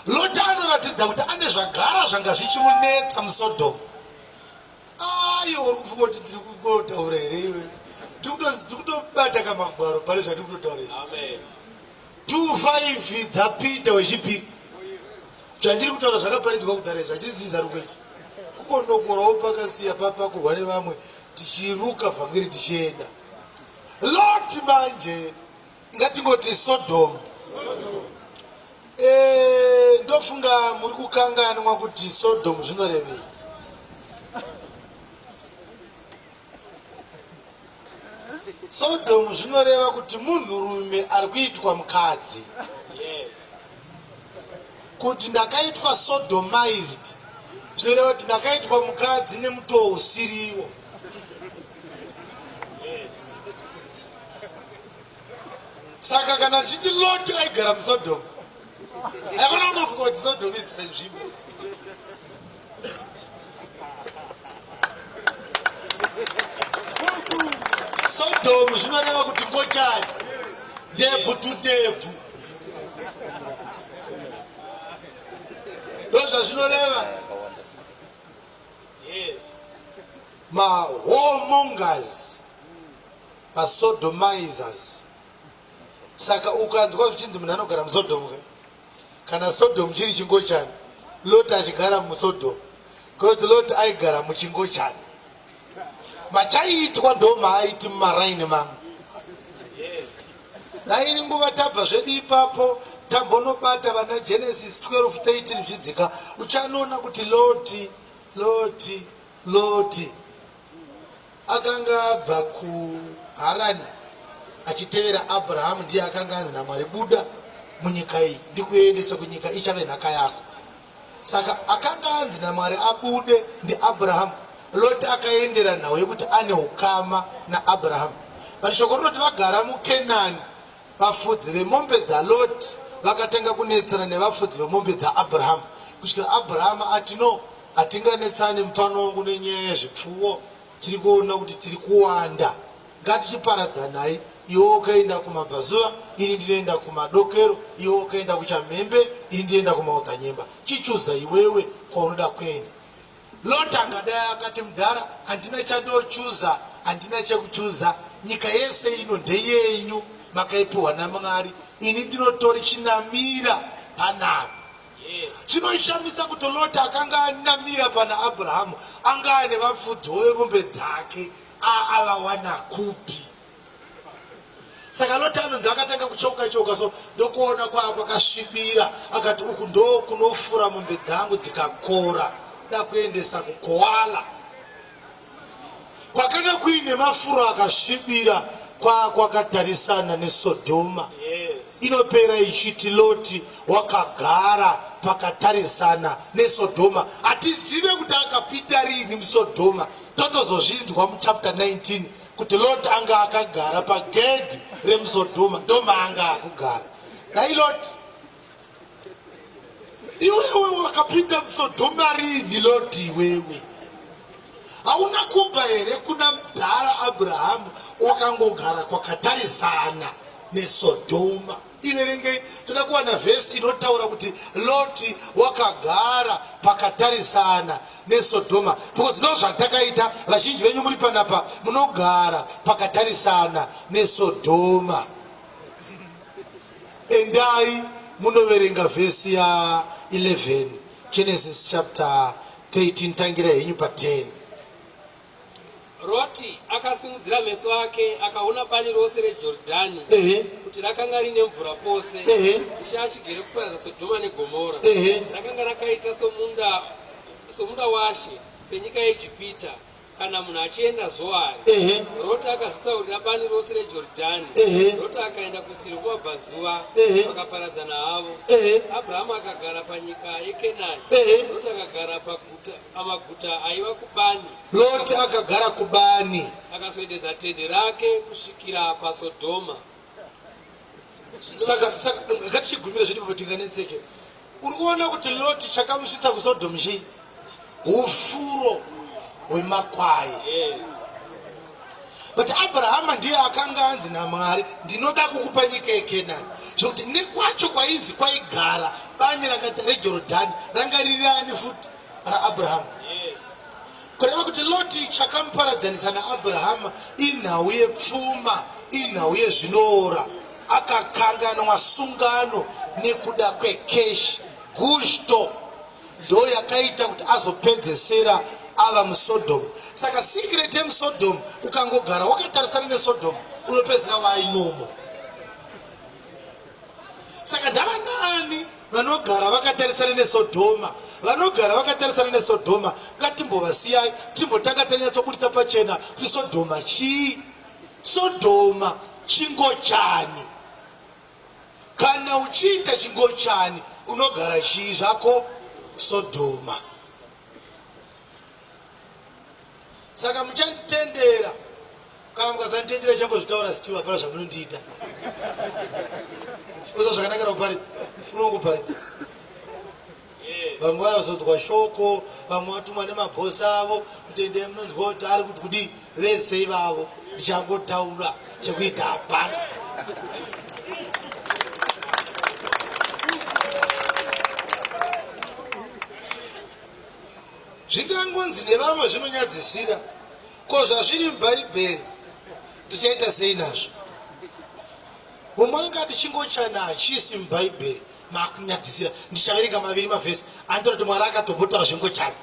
Speaker 1: loti anoratidza kuti ane zvagara zvanga zvichimunetsa musodhomu Ayo uri kufunga kuti ndiri kungotaura here iwe? Ndiri kutobata kamagwaro pane zvandiri kutotaura izvi.
Speaker 2: Amen.
Speaker 1: 25 dzaPita wechipiri. Zvandiri kutaura zvakaparidzwa kudhara izvi hachisi chizaruko ichi. Kungonokorawo pakasiya papakurwa nevamwe tichiruka vhangeri tichienda. Loti manje ngatingoti Sodom. Eh, ndofunga muri kukanganwa kuti Sodom zvinorevei. Sodom zvinoreva kuti munhurume ari kuitwa mukadzi.
Speaker 2: Yes.
Speaker 1: Kuti ndakaitwa sodomized zvinoreva kuti ndakaitwa mukadzi nemutoo usiriwo.
Speaker 2: Yes.
Speaker 1: Saka kana tichiti Lot aigara muSodom, hakuna unofunga kuti Sodom izita renzvimbo. Sodom zvinoreva kuti ngochani, ndebvu to ndebvu, ndozvazvinoreva.
Speaker 2: Yes.
Speaker 1: Mahomongers masodomizers saka ukanzwa zvichinzi munhu anogara musodom ka kana sodom chiri chingochani lot achigara musodom kuti lot aigara muchingochani machaiitwa ndo maaiti mumaraini mangu dai iri nguva tabva zvedu ipapo tambonobata vana genesis 12 13 zvichidzika uchanoona kuti loti loti loti Akanga abva kuHarani achitevera Abrahamu, ndiye akanga anzi naMwari, buda munyika iyi ndikuendese kunyika ichave nhaka yako. Saka akanga anzi naMwari abude ndiAbrahamu. Loti akaendera nhau yekuti ane ukama naAbrahamu. But shoko rinoti vagara muKenani, vafudzi vemombe dzaLoti vakatanga kunetsana nevafudzi vemombe dzaAbrahamu kusvikira Abrahamu ati no, Hatinganetsani mupfana wangu nenyaya yezvipfuwo, tiri kuona kuti tiri kuwanda. Ngatichiparadzanai, iwe ukaenda kumabvazuva, ini ndinoenda kumadokero, iwe ukaenda kuchamhembe, ini ndinoenda kumaodzanyemba. Chichuza iwewe kwaunoda kuenda. Lot angadai akati, Mudhara, handina chandochuza, handina chekuchuza. Nyika yese ino ndeyenyu, makaipiwa naMwari. Ini ndinotori chinamira panapa. Chinoshamisa kuti Loti akanga anamira pana Abrahamu, anga ane vafudziwo vemombe dzake, avawana kupi? Saka Loti anonzi akatanga kucheuka cheuka so ndokuona kwaa kwakasvibira, akati uku ndo kunofura mombe dzangu dzikakora, da kuendesa kukoala. Kwakanga kuine mafuro akasvibira kwakwakatarisana neSodhoma. Inopera ichiti Loti wakagara pakatarisana neSodhoma. Hatizive kuti akapinda riini muSodhoma. Totozozvinzwa muchapter 19 kuti Loti anga akagara pagedhi remuSodhoma, ndomaanga akugara. Dai Loti. Iwewe wakapinda muSodhoma riini Loti iwewe? Hauna kubva here kuna mdhara Abrahamu wakangogara kwakatarisana neSodhoma? Iverengei, toda kuwana vhesi inotaura kuti Loti wakagara pakatarisana neSodhoma because ndo zvatakaita. Vazhinji venyu muri panapa munogara pakatarisana neSodhoma. Endai munoverenga vhesi ya 11 Genesis chapter 13 tangira henyu pa 10.
Speaker 2: Roti akasimudzira meso ake akaona bani rose reJoridhani kuti rakanga rine mvura pose, Ishe achigere kuparadza Sodhoma neGomora. Rakanga rakaita somunda, somunda waShe, senyika yeEgipita, kana munhu achienda Zoari. Roti akazvitsaurira bani rose reJoridhani. Roti akaenda kurutivi rwokumabvazuva, vakaparadzana havo. Abrahamu akagara panyika yeKenani, Roti akagara paguta pamaguta aiva kubani.
Speaker 1: Loti akagara kubani.
Speaker 2: Akaswededza tende rake kusvikira paSodhoma.
Speaker 1: Saka saka ngatichigumira zvedu papo tinganetseke. Uri kuona kuti Loti chakamusvitsa kuSodhomu chii? Ufuro hwemakwai.
Speaker 2: Yes.
Speaker 1: But Abrahama ndiye akanga anzi naMwari, ndinoda kukupa nyika yeKenani. Zvekuti nekwacho kwainzi kwaigara bani rakati reJorodhani ranga riri ani futi raAbrahama.
Speaker 2: Yes.
Speaker 1: Kureva kuti Loti chakamuparadzanisa naAbrahama inhau yepfuma, inhau yezvinoora. Akakanganwa sungano nekuda kwekeshi, gusto ndo yakaita kuti azopedzesera ava musodhomu. Saka secret yemusodhomu, ukangogara wakatarisana nesodhomu unopedzisira waimomo. Saka ndava nani vanogara vakatarisana neSodhoma? Vanogara vakatarisana neSodhoma ngatimbovasiyai, timbotanga tanyatsoburitsa pachena kuti Sodhoma chii. Sodhoma chingochani. Kana uchiita chingochani unogara chii zvako Sodhoma. Saka muchanditendera kana mukasanditendera changozvitaura still hapana zvamunondiita. Usa zvakanakira kuparidza, unongoparidza. Vamwe vazodzwa shoko, vamwe vatumwa nemabhosi avo kuti endai munonzwa kuti ari kuti kudii. Vese ivavo ndichangotaura chekuita hapana. Zvingangonzi nevamwe zvinonyadzisira, ko zvazviri muBhaibheri tichaita sei nazvo? Mumwe angati chingochana hachisi muBhaibheri, makunyadzisira. Ndichaverenga maviri mavhesi anotaura kuti Mwari akatombotaura zvengochani.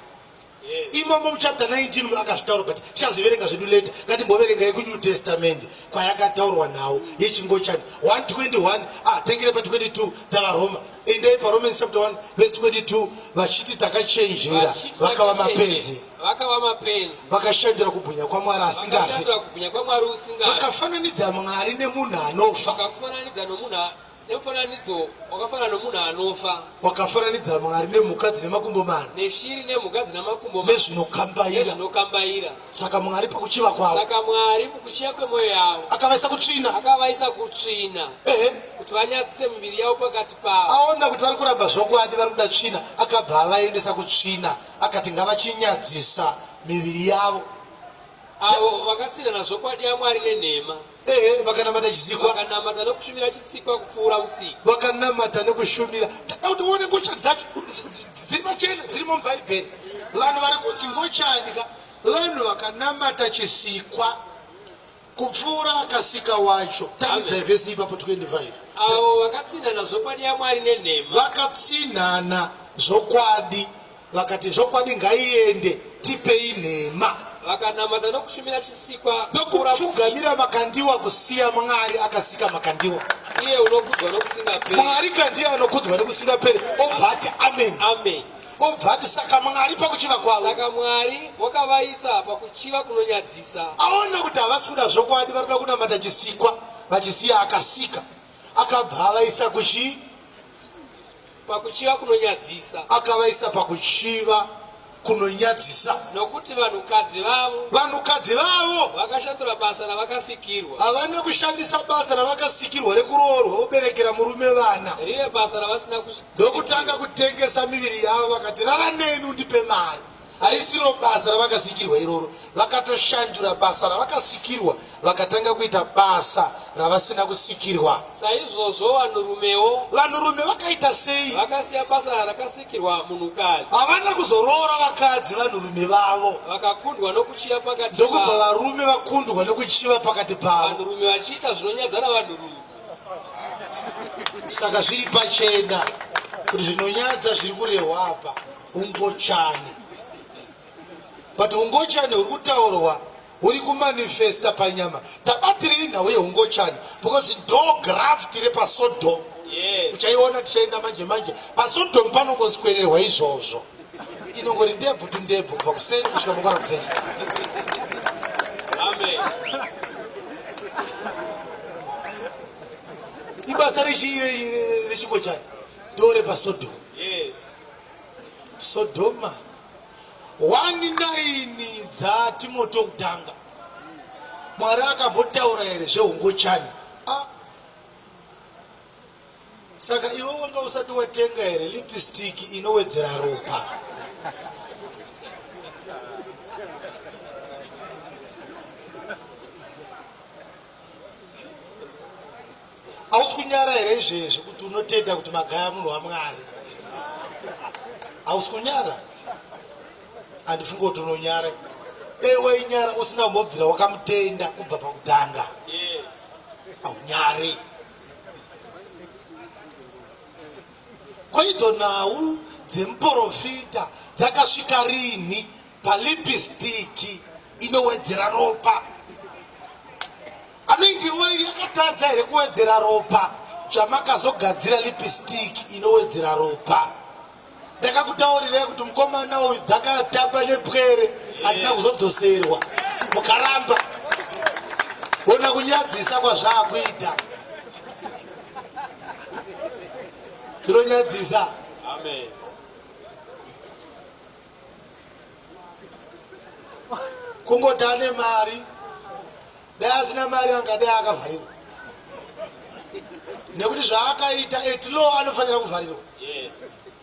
Speaker 1: Imomo muchapter 19 akazvitaura, but tichazoverenga zvedu later. Ngatimboverenga yekuNew Testament kwayakataurwa nhau yechingochani 121. Ah, tangire pa 22 dzaVaRoma. Endai paRomans chapter 1 verse 22, vachiti takachenjera vakava mapenzi,
Speaker 2: vakava mapenzi,
Speaker 1: vakashandira kubwinya kwaMwari asingafi,
Speaker 2: vakashandira kubwinya kwaMwari usingafi,
Speaker 1: vakafananidza Mwari nemunhu anofa,
Speaker 2: vakafananidza nomunhu nemufananidzo wakafanana nomunhu anofa,
Speaker 1: wakafananidza Mwari nemhuka dzine makumbo mana,
Speaker 2: neshiri nemhuka dzina makumbo mana,
Speaker 1: nezvinokambaira.
Speaker 2: Nezvinokambaira.
Speaker 1: Saka Mwari pakuchiva kwavo,
Speaker 2: Saka Mwari mukuchiva kwemwoyo yavo
Speaker 1: akavaisa kutsvina,
Speaker 2: akavaisa kutsvina, kuti vanyadzise miviri yavo pakati pavo.
Speaker 1: Aona kuti vari kuramba zvokwadi, vari kuda tsvina, akabva avaendesa kutsvina, akati ngavachinyadzisa miviri yavo.
Speaker 2: Avo vakatsinhana zvokwadi yaMwari nenhema.
Speaker 1: Ehe, vakanamata chisikwa.
Speaker 2: Vakanamata nokushumira chisikwa kupfuura Musiki.
Speaker 1: Vakanamata nekushumira. Tada kuti uone ngochani dzacho dziri pachena, dzirimo muBhaibheri. Vanhu vari kunzi ngochani ka, vanhu vakanamata chisikwa kupfuura akasika wacho. Tangidzai vhesi ipapo 25.
Speaker 2: Avo vakatsinhana zvokwadi yaMwari nenhema.
Speaker 1: Vakatsinhana zvokwadi Vakati, Zvokwadi ngaiende, tipei nhema.
Speaker 2: Vakanamata nokushumira chisikwa
Speaker 1: kupfuura Musiki. Ndokupfugamira makandiwa kusiya Mwari akasika makandiwa.
Speaker 2: Iye unokudzwa nokusingaperi.
Speaker 1: Mwari ka ndiye anokudzwa nokusingaperi. Obva ati amen.
Speaker 2: Amen.
Speaker 1: Obva ati saka Mwari pakuchiva kwavo.
Speaker 2: Saka Mwari wakavaisa pakuchiva kunonyadzisa.
Speaker 1: Aona kuti havasi kuda zvokwadi, vari kuda kunamata chisikwa vachisiya akasika. Akabva avaisa kuchii?
Speaker 2: Pakuchiva kunonyadzisa.
Speaker 1: Akavaisa pakuchiva Kunonyadzisa.
Speaker 2: Nokuti vanhukadzi vavo.
Speaker 1: Vanhukadzi vavo.
Speaker 2: Vakashandura basa ravakasikirwa.
Speaker 1: Havana kushandisa basa ravakasikirwa rekuroorwa voberekera murume vana.
Speaker 2: Rive basa ravasina
Speaker 1: Ndokutanga kutengesa miviri yavo vakati rara neni undipe mari. Harisiro basa ravakasikirwa iroro. Vakatoshandura basa ravakasikirwa vakatanga kuita basa ravasina kusikirwa.
Speaker 2: Saizvozvo vanhurumewo.
Speaker 1: Vanhurume vakaita sei?
Speaker 2: Vakasiya basa rakasikirwa munhukadzi.
Speaker 1: Havana kuzoroora vakadzi vanhurume vavo.
Speaker 2: Vakakundwa nokuchiva pakati
Speaker 1: Ndokubva varume vakundwa nokuchiva pakati pavo.
Speaker 2: Vanhurume vachiita zvinonyadza navanhurume.
Speaker 1: Saka zviri pachena kuti zvinonyadza zviri kurehwa apa ungochani. But ungochani huri kutaurwa huri kumanifesta panyama. Tabatirei nhau yeungochani because ndo graft repaSodom.
Speaker 2: Yes.
Speaker 1: Uchaiona tichaenda manje manje paSodom panongoswererwa izvozvo. Inongori ndebvu tundebvu kubva kuseni kusvika mangwana kuseni.
Speaker 2: Amen.
Speaker 1: Ibasa rechingochani ndo repaSodom.
Speaker 2: Yes.
Speaker 1: Sodoma 1:9 dzaTimoti wokutanga. Mwari akambotaura here zvehungochani? Ah. Saka iwe wanga usati watenga here lipstick inowedzera ropa? Hausi kunyara here izvezvi kuti unotenda kuti Magaya munhu waMwari? Hausi kunyara? Handifunge kuti unonyara. Dai wainyara usina kumbobvira wakamutenda kubva pakutanga. Haunyari. Ko idzo nhau dzemuporofita dzakasvika rinhi palipistiki inowedzera ropa? Anointing oil yakatadza here kuwedzera ropa zvamakazogadzira lipstick inowedzera ropa? Ndakakutaurirai kuti mukomana uyu dzakatamba nepwere hadzina kuzodzoserwa mukaramba. Ona kunyadzisa kwazvaakuita. Zvinonyadzisa.
Speaker 2: Amen.
Speaker 1: Kungoti ane mari dai asina mari angadai akavharirwa nekuti zvaakaita at law anofanira kuvharirwa.
Speaker 2: Yes.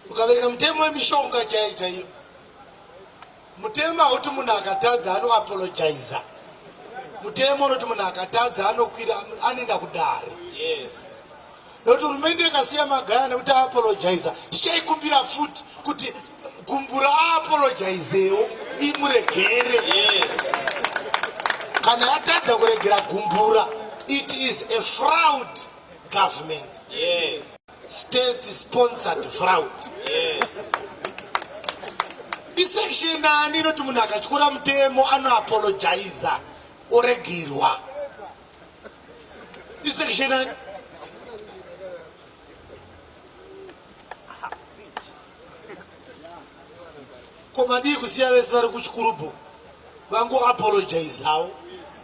Speaker 1: Ukaverenga mutemo wemishonga chaiyo chaiyo, mutemo hauti munhu akatadza anoapologiza. Mutemo unoti munhu akatadza anokwira anoenda kudare.
Speaker 2: Yes.
Speaker 1: Nekuti hurumende ikasiya Magaya nekuti aapologiza, tichaikumbira futi kuti Gumbura aapologizewo imuregere.
Speaker 2: Yes.
Speaker 1: Kana yatadza kuregera Gumbura, it is a fraud government.
Speaker 2: Yes.
Speaker 1: State sponsored fraud.
Speaker 2: Yes.
Speaker 1: Isection ani inoti munhu akatyora mutemo anoapologiza oregerwa? Isection ani? Ko madii kusiya vese vari kuchikurubhu vango apologizawo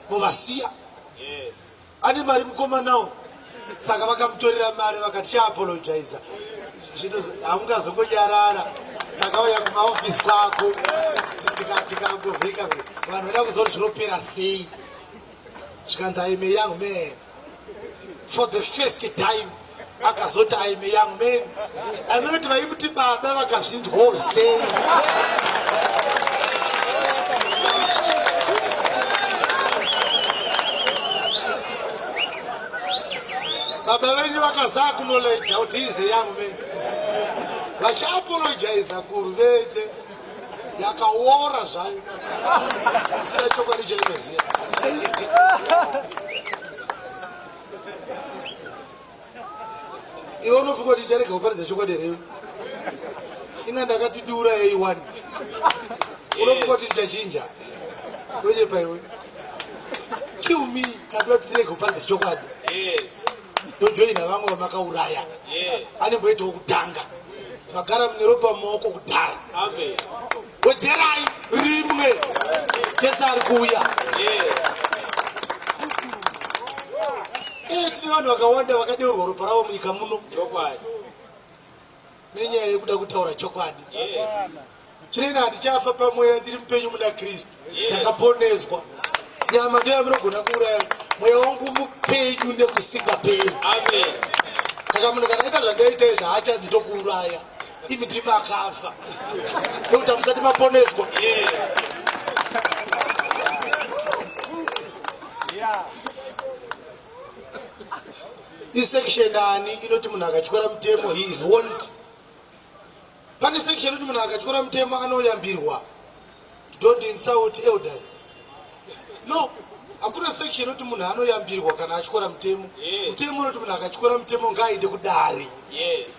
Speaker 1: movasiya?
Speaker 2: Yes.
Speaker 1: Ane mari mukomanawo, saka vakamutorera mari vakati chaapologiza. Zvino haungazongonyarara, takauya kumaofisi kwako tikangovhika vanhu vada kuziva kuti zvinopera sei. Zvikanzi I am a young man for the first time akazoti I am a young man. Aminoti vaimuti baba vakazvinzwawo sei? Baba venyu vakaza acknowledge kuti he is a young man, vachiapologiza kuruvende yakaora zvayo isina chokwadi chainoziva. Iwe unofunga kuti ndicharega kuparidza chokwadi here? Inga ndakati dura yei wani. Unofunga kuti ndichachinja? Unonyepa iwe. Kill me kana kuti ndirege kuparidza chokwadi.
Speaker 2: Yes.
Speaker 1: Ndojoina vamwe vamakauraya.
Speaker 2: Yes.
Speaker 1: Anemboitawo kutanga. Magara mune ropa mumaoko kudhara.
Speaker 2: Amen.
Speaker 1: Wedzerai rimwe. Jesu ari kuuya.
Speaker 2: Yes.
Speaker 1: Tine vanhu vakawanda vakadeurwa ropa ravo munyika muno.
Speaker 2: Chokwadi.
Speaker 1: Nenyaya yekuda kutaura chokwadi.
Speaker 2: Yes.
Speaker 1: Zvino ini handichafa pamweya, ndiri mupenyu muna Kristu. Ndakaponeswa. Nyama ndiyo yamunogona kuuraya. Mweya wangu mupenyu nekusingaperi.
Speaker 2: Amen.
Speaker 1: Saka munhu kana aita zvandaita izvi haachanzi ndokuuraya. Imi ndimi akafa. Nekuti hamusati maponeswa.
Speaker 2: Yes.
Speaker 1: Yeah. Isection ani inoti munhu akatyora mutemo he is warned. Pane section inoti munhu akatyora mutemo anoyambirwa. Don't insult elders. No, hakuna section inoti munhu anoyambirwa kana atyora mutemo. Mutemo unoti munhu akatyora mutemo ngaaende kudare.
Speaker 2: Yes.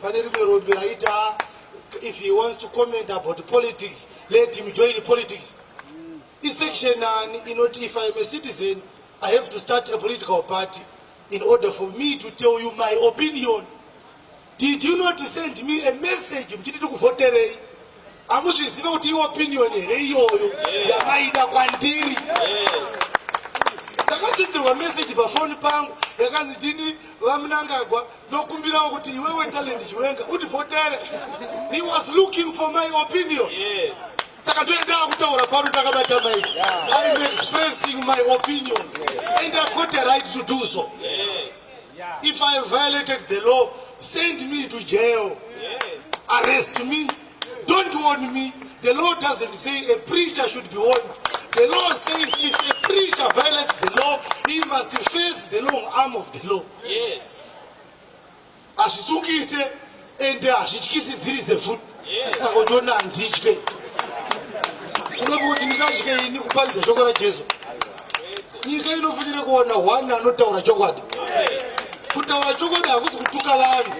Speaker 1: Pane rimwe rombe raiti ah, if he wants to comment about politics let him join politics. Isection ani inoti if I am a citizen I have to start a political party in order for me to tell you my opinion. Did you not send me a message muchiti tikuvhoterei? Hamuzvizive kuti iopinion here iyoyo yamaida kwandiri? Ndakasenderwa message pafoni pangu yakanzi ndini VaMnangagwa ndokumbirawo kuti iwewe Talent Chiwenga utivhotere. He was looking for my opinion.
Speaker 2: Yes.
Speaker 1: Saka ndoendaa kutaura pano ndakabata mic. I'm expressing my opinion and I've got the right to do so.
Speaker 2: Yes.
Speaker 1: If I violated the law, send me to jail.
Speaker 2: Yes.
Speaker 1: Arrest me. Don't warn me. The law doesn't say a preacher should be warned. The law says if a preacher violates the law, he must face the long arm of the law.
Speaker 2: Yes.
Speaker 1: Hazvisungise ende hazvityisidzirise futi.
Speaker 2: Yes.
Speaker 1: Saka uchiona handitye. Unofunga kuti ndingatye ini kuparidza shoko raJesu? Nyika inofanira kuwana one anotaura chokwadi. Kutaura chokwadi hakusi kutuka vanhu.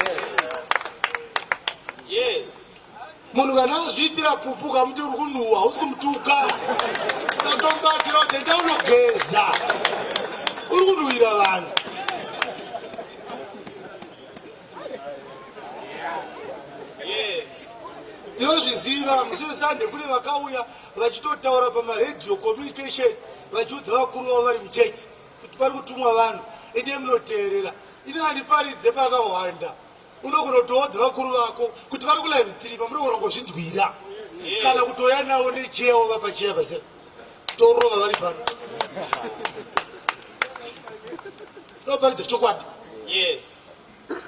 Speaker 2: Yes.
Speaker 1: Munhu kana azviitira pupu ukamuti uri kunhuhwa hausi kumutuka. Unotomubatsira kuti enda unogeza. Uri kunhuhwira vanhu.
Speaker 2: Yes.
Speaker 1: Ndinozviziva musi weSunday kune vakauya vachitotaura pamaradio communication vachiudza vakuru vavo vari muchechi kuti pari kutumwa vanhu ende munoteerera. Ini handiparidze pakahwanda. Unogona kutoudza vakuru vako kuti vari kulive stream munogona kungozvinzwira kana kutouya navo necheya wovapa cheya pasera torova vari pano. Tinoparidza chokwadi.
Speaker 2: Yes.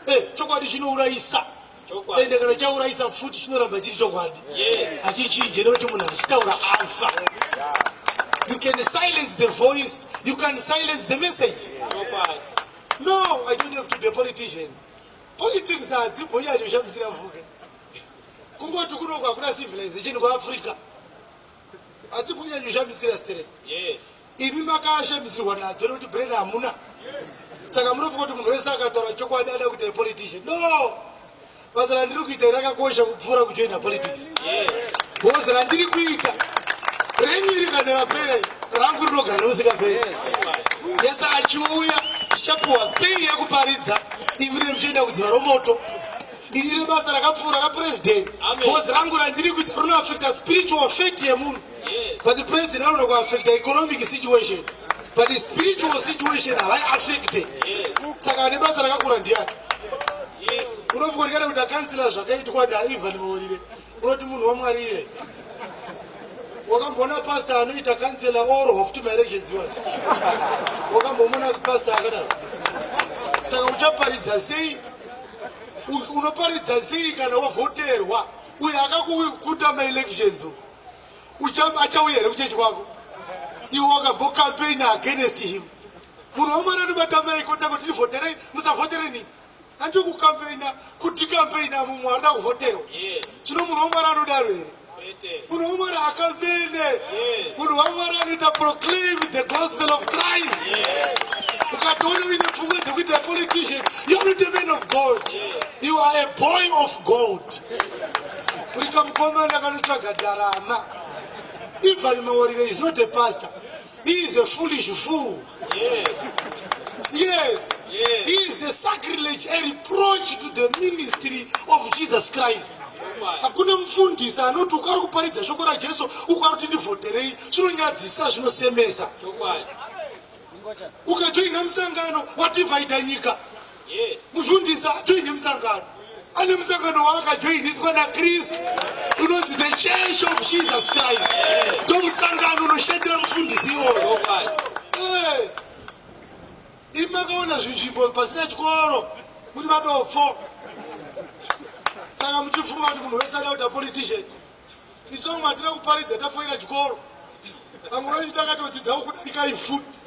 Speaker 1: Eh, chokwadi chinourayisa.
Speaker 2: Chokwadi.
Speaker 1: Ende kana chaurayisa futi chinoramba chiri chokwadi.
Speaker 2: Yes.
Speaker 1: Hachichinje nekuti munhu achitaura afa. You can silence the voice, you can silence the message.
Speaker 2: Chokwadi.
Speaker 1: No, I don't have to be a politician. Politics hadzimbonyanyoshamisira mvuke. Kungoti kuno hakuna civilization kuAfrica. Hadzimbonyanyoshamisira sterek.
Speaker 2: Yes.
Speaker 1: Imi makashamisirwa nadzo nekuti brain hamuna. Saka munofunga kuti munhu wese akataura chokwadi ada kuita politician. No! Basa randiri kuita rakakosha kupfuura kujoina politics.
Speaker 2: Yes.
Speaker 1: Because randiri kuita renyu iri kana rapera rangu rinogara nekusingaperi. Yes, achiuya tichapuwa pay yekuparidza imi remuchienda kudziva romoto. Ini rebasa rakapfuura rapresident.
Speaker 2: Amen.
Speaker 1: Because rangu randiri kuita rinoaffecta spiritual fate yemunhu.
Speaker 2: Yes.
Speaker 1: But the president anoona kuaffecta economic situation. But the spiritual situation havaiaffecte.
Speaker 2: Yes.
Speaker 1: Saka ane basa rakakura ndiani?
Speaker 2: Yes.
Speaker 1: Unofunga kuti kana kuita kansila zvakaitwa naIvan Mawarire unoti munhu waMwari iye. Wakamboona pastor anoita kansela orohwa futi maelections iwayo? Wakambomuona pastor akadaro? Saka uchaparidza sei? Unoparidza sei kana wavhoterwa? Uyo akakukunda maelections achauya here kuchechi kwako? Iwe wakambocampaign against him. Munhu waMwari anobata maiko otanga kuti ndivhoterei, musavhotere nini? Handiri kukampeina kuti kampeina mumwe arida kuvhoterwa.
Speaker 2: Yes.
Speaker 1: Zvino munhu waMwari anodaro here?
Speaker 2: Kwete.
Speaker 1: Munhu waMwari akampeine.
Speaker 2: Yes.
Speaker 1: Munhu waMwari anoita proclaim the gospel of Christ.
Speaker 2: Yes.
Speaker 1: Ukatoona uine pfungwa dzekuita politician, you are not a man of God.
Speaker 2: Yes.
Speaker 1: You are a boy of God. Uri kamukomana kanotsvaga ndarama. Ivan Mawarire is not a pastor. He is a foolish fool.
Speaker 2: Yes.
Speaker 1: Yes.
Speaker 2: Yes.
Speaker 1: He is a sacrilege, a reproach to the ministry of Jesus Christ.
Speaker 2: Chokwadi.
Speaker 1: Hakuna mufundisi anoti ukari kuparidza shoko raJesu ukari kuti ndivhoterei, zvinonyadzisa, zvinosemesa.
Speaker 2: Chokwadi.
Speaker 1: Ukajoina musangano wativhaidha nyika.
Speaker 2: Yes.
Speaker 1: Mufundisi ajoine musangano. Ane musangano waakajoiniswa naKristu unonzi the Church of Jesus Christ. Ndomusangano unoshandira mufundisi iwoyo. Eh. Imi makaona zvinzvimbo pasina chikoro muri madofo. Saka muchifunga kuti munhu wese ada kuita politician. Isu vamwe hatina kuparidza tafoira chikoro. Vamwe venyu takatodzidzawo kudarikai futi.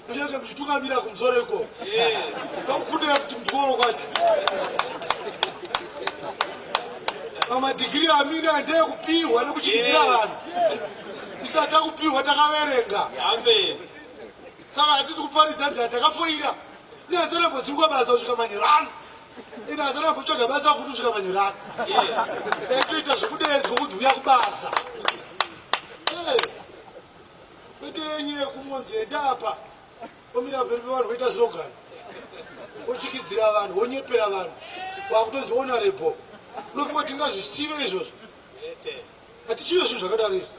Speaker 1: Muchange muchitungamira kumusoro ikoko. Takukundai futi muchikoro kwacho. Mamadhigiri amina ndeyekupihwa nekuchikidzira vanhu. Isati takupihwa takaverenga.
Speaker 2: Amen.
Speaker 1: Saka hatisi kuparidza ndaa takafoira. Ini handisati ndambodzingwa basa kusvika manheru ano. Ini handisati ndambotsvaga basa futi kusvika manheru ano. Taitoita zvekudeedzwa kuti uya kubasa. Eh, kwete yenyu yekungonzi enda apa omira pamberi pevanhu voita slogan wochikidzira vanhu wonyepera vanhu wakutonzi honorable unofunga kuti tingazvisive izvozvo Hatichive zvinhu zvakadaro izvi.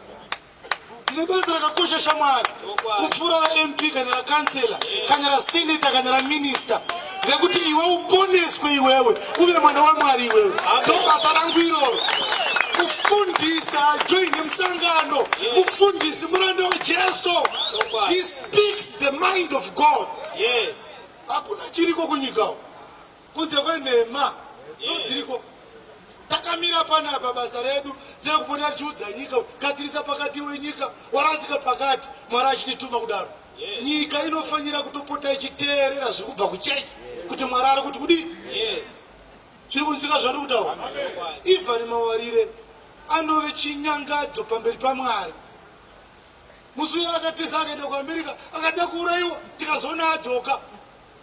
Speaker 1: Tine basa rakakosha shamwari kupfuura raMP kana rakansela kana raseneta kana raminista rekuti iwe uponeswe iwewe uve mwana waMwari iwewe. Ndo basa rangu iroro. Mufundisi ajoine musangano, mufundisi muranda waJesu. He speaks the mind of God.
Speaker 2: Yes.
Speaker 1: Hakuna chiriko kunyika kunze kwenhema ndodziriko takamira panapa basa redu nderekupota tichiudza nyika gadzirisa pakati wenyika warasika pakati mwari achitituma kudaro nyika inofanira kutopota ichiteerera zviri kubva kuchechi kuti mwari ari kuti kudii zviri kunzika zvandiri kutaura even mawarire anove chinyangadzo pamberi pamwari musi uyo akatiza akaenda kuamerica akada kuurayiwa tikazoona adzoka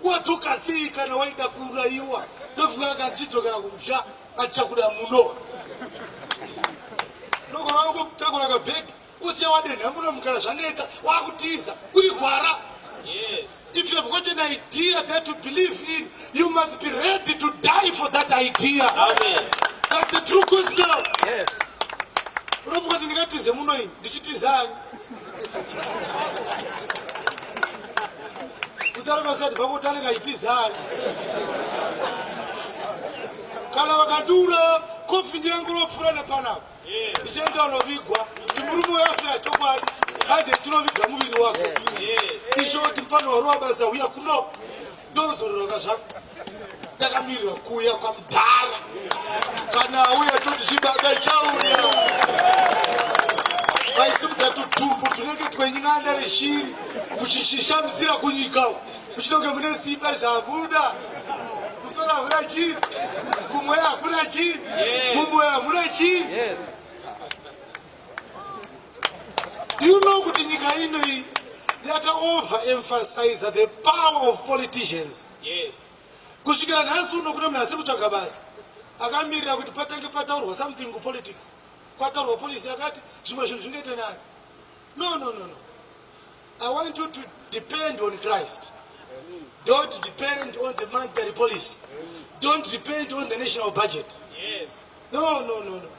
Speaker 1: Wadzoka sei kana waida kuurayiwa? Ndofunga akanzi chidzokera kumusha atichakuda muno. Ndogona wangotakura kabhegi usiya wadenha muno mukana zvanetsa wakutiza uri gwara.
Speaker 2: Yes.
Speaker 1: If you have got an idea that you believe in, you must be ready to die for that idea.
Speaker 2: Amen.
Speaker 1: That's the true gospel.
Speaker 2: Yes.
Speaker 1: Unofunga kuti ndingatize muno ini ndichitiza ani? Kutara masati pako tanenge achitizani. Kana vakadura kofi ndirangu ropfura nepanapa. Ndichienda unovigwa kuti murume uyo afira chokwadi hanzi tinoviga muviri wako. Isho kuti mfana warova basa uya kuno ndozororoka zvangu. Takamirira kuuya kwamudhara. Kana auya toti chibaba chauya. Vaisimudza tutumbu tunenge twenyanda reshiri muchishamisira kunyika muchinonge mune simba zvamuda. Musoro hamuna chii, kumweya hamuna chii, mumweya hamuna chii. Do you know kuti nyika ino iyi yaka over emphasize the power of politicians?
Speaker 2: Yes.
Speaker 1: Kusvikira nhasi uno kune munhu asiri kutsvaga basa akamirira kuti patange pataurwa something kupolitics, kwataurwa policy yakati, zvimwe zvinhu zvingaite nani. No, no, no, no. I want you to depend on Christ. Don't depend on the monetary policy. Don't depend on the national budget.
Speaker 2: Yes.
Speaker 1: No, no, no, no.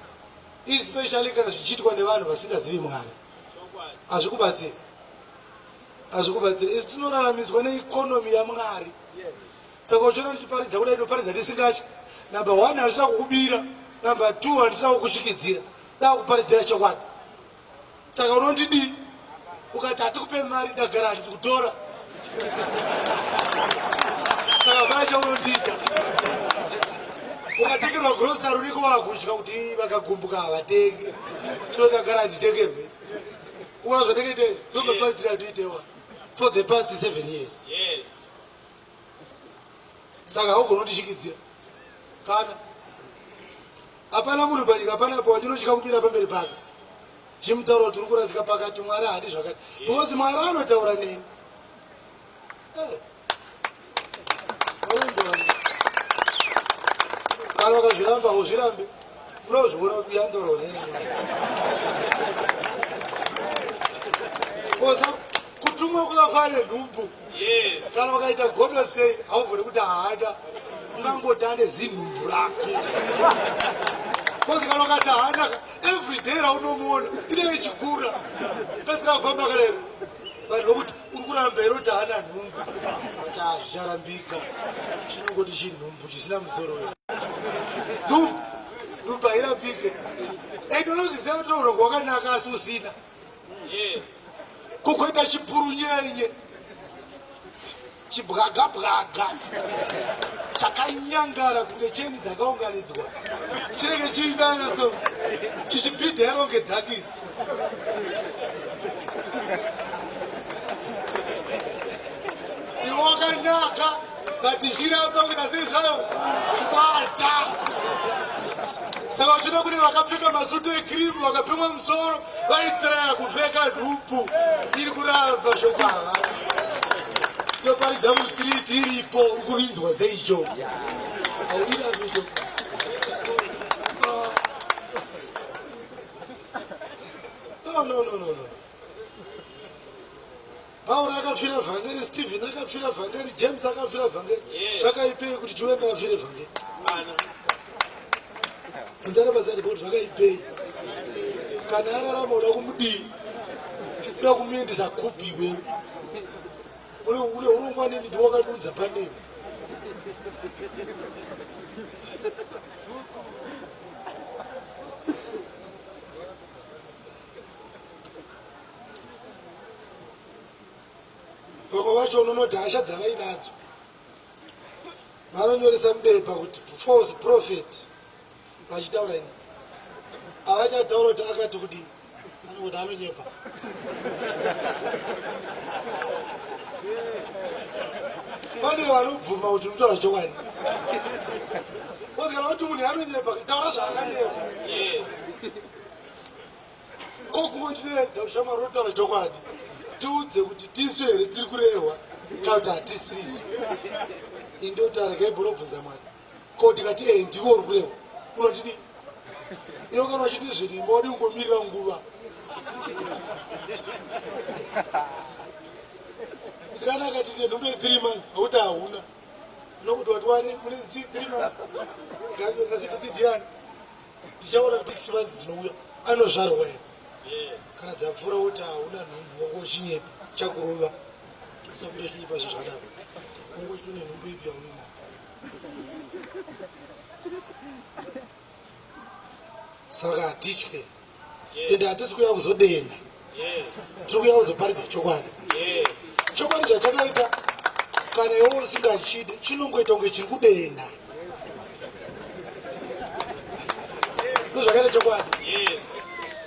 Speaker 1: Especially kana zvichiitwa nevanhu vasingazivi Mwari. Hazvikubatsiri. Hazvikubatsiri. Isu tinoraramiswa neeconomy yaMwari. Saka uchiona ndichiparidza kudai ndinoparidza ndisingatyi. Number one handisina kukubira. Number two handisina kukusvikidzira. Da kuparidzira chokwadi. Saka unondidii? Ukati hatikupe mari ndagara handisi kutora. Saka hapana chaunondiita. Ukatengerwa grocery unenge wakutya kuti vakagumbuka havatengi. Chino ndagara handitengerwe. Uona zvandakaita ndomaparidzira atoitewa for the past 7 years.
Speaker 2: Yes.
Speaker 1: Saka haugoni kundishikidzira kana hapana munhu panyika panapo wandinotya kumira pamberi pake chimutaura kuti uri kurasika pakati mwari haadi zvakati because mwari anotaura neni eh. Kana wakazviramba uzvirambe unozviona kuti uyandorawo neni koza kutumwa kwakafanira nhumbu
Speaker 2: Yes.
Speaker 1: Kana ukaita godo sei haugone kuti haana ungangoti ane zinhumbu rake kozi kana ukati haana every day raunomuona inenge ichikura pesira kufamba akareza vanhu vokuti uri kuramba here kuti haana nhumbu ati hazvicharambika chinongoti chinhumbu chisina musoro we ndo Nhumbu, nhumbu hairapike. And unozviziva kuti urongo wakanaka asi usina.
Speaker 2: Yes.
Speaker 1: Kugoita chipurunyenye. Chibwaga bwaga. Chakanyangara kunge cheni dzakaunganidzwa. Chinenge chiinayo so. Chichibhidha kunge dhakisi. Iwe wakanaka but ichiramba kuita sei zvayo kubata. Saka uchida kune vakapfeka masutu ecream vakapfekwa musoro vaitraya kupfeka nhumbu iri kuramba shoko havana. Toparidza mustreet iripo uri kuvinzwa sei shoko? Hauirambi shoko. No, no, no, no, no. Pauro akafira vhangeri, Stephen akafira vhangeri, James akafira vhangeri. Zvakaipei kuti Chiwenga afire vhangeri? Bvunzana paside kuti zvakaipei? Kana ararama uda kumudii? Uda kumuendesa kupi iwewe? Une une urongwa neni ndiwe wakandiunza panei? Vamwe vacho unonoti hasha dzavainadzo vanonyoresa mubepa kuti false prophet vachitaura ini havachataura kuti akati kudii anongoti anonyepa pane vanobvuma kuti kutaura chokwadi kana kuti munhu anonyepa taura zvaakanyepa Ko kungotideedza kuti shamwari unotaura chokwadi, tiudze kuti tisu here tiri kurehwa kana kuti hatisirisu. Ini ndoti regai mbonobvunza Mwari. Ko tikati ee ndiwe uri kurehwa, unotidii? Iwe kana uchiti zvirimbo wadii kungomirira nguva? Musikana akati ndine nhumbu ye3 months, nokuti hauna. Unokuti wati wane une 3 months. Kasi toti ndiani? Tichaona kuti 6 months dzinouya anozvarwa here? Kana dzapfuura woti hauna nhumbu wanga uchinyepa chakurova. Usabuda uchinyepa zvinhu zvakadaro. Wanga uchiti une nhumbu ipi yauinayo? Saka hatitye. Ende hatisi kuuya kuzodenha. Tiri kuuya kuzoparidza chokwadi. Chokwadi zvachakaita kana iwe usingachide chinongoita kunge chiri kudenha. Ndozvakaita chokwadi.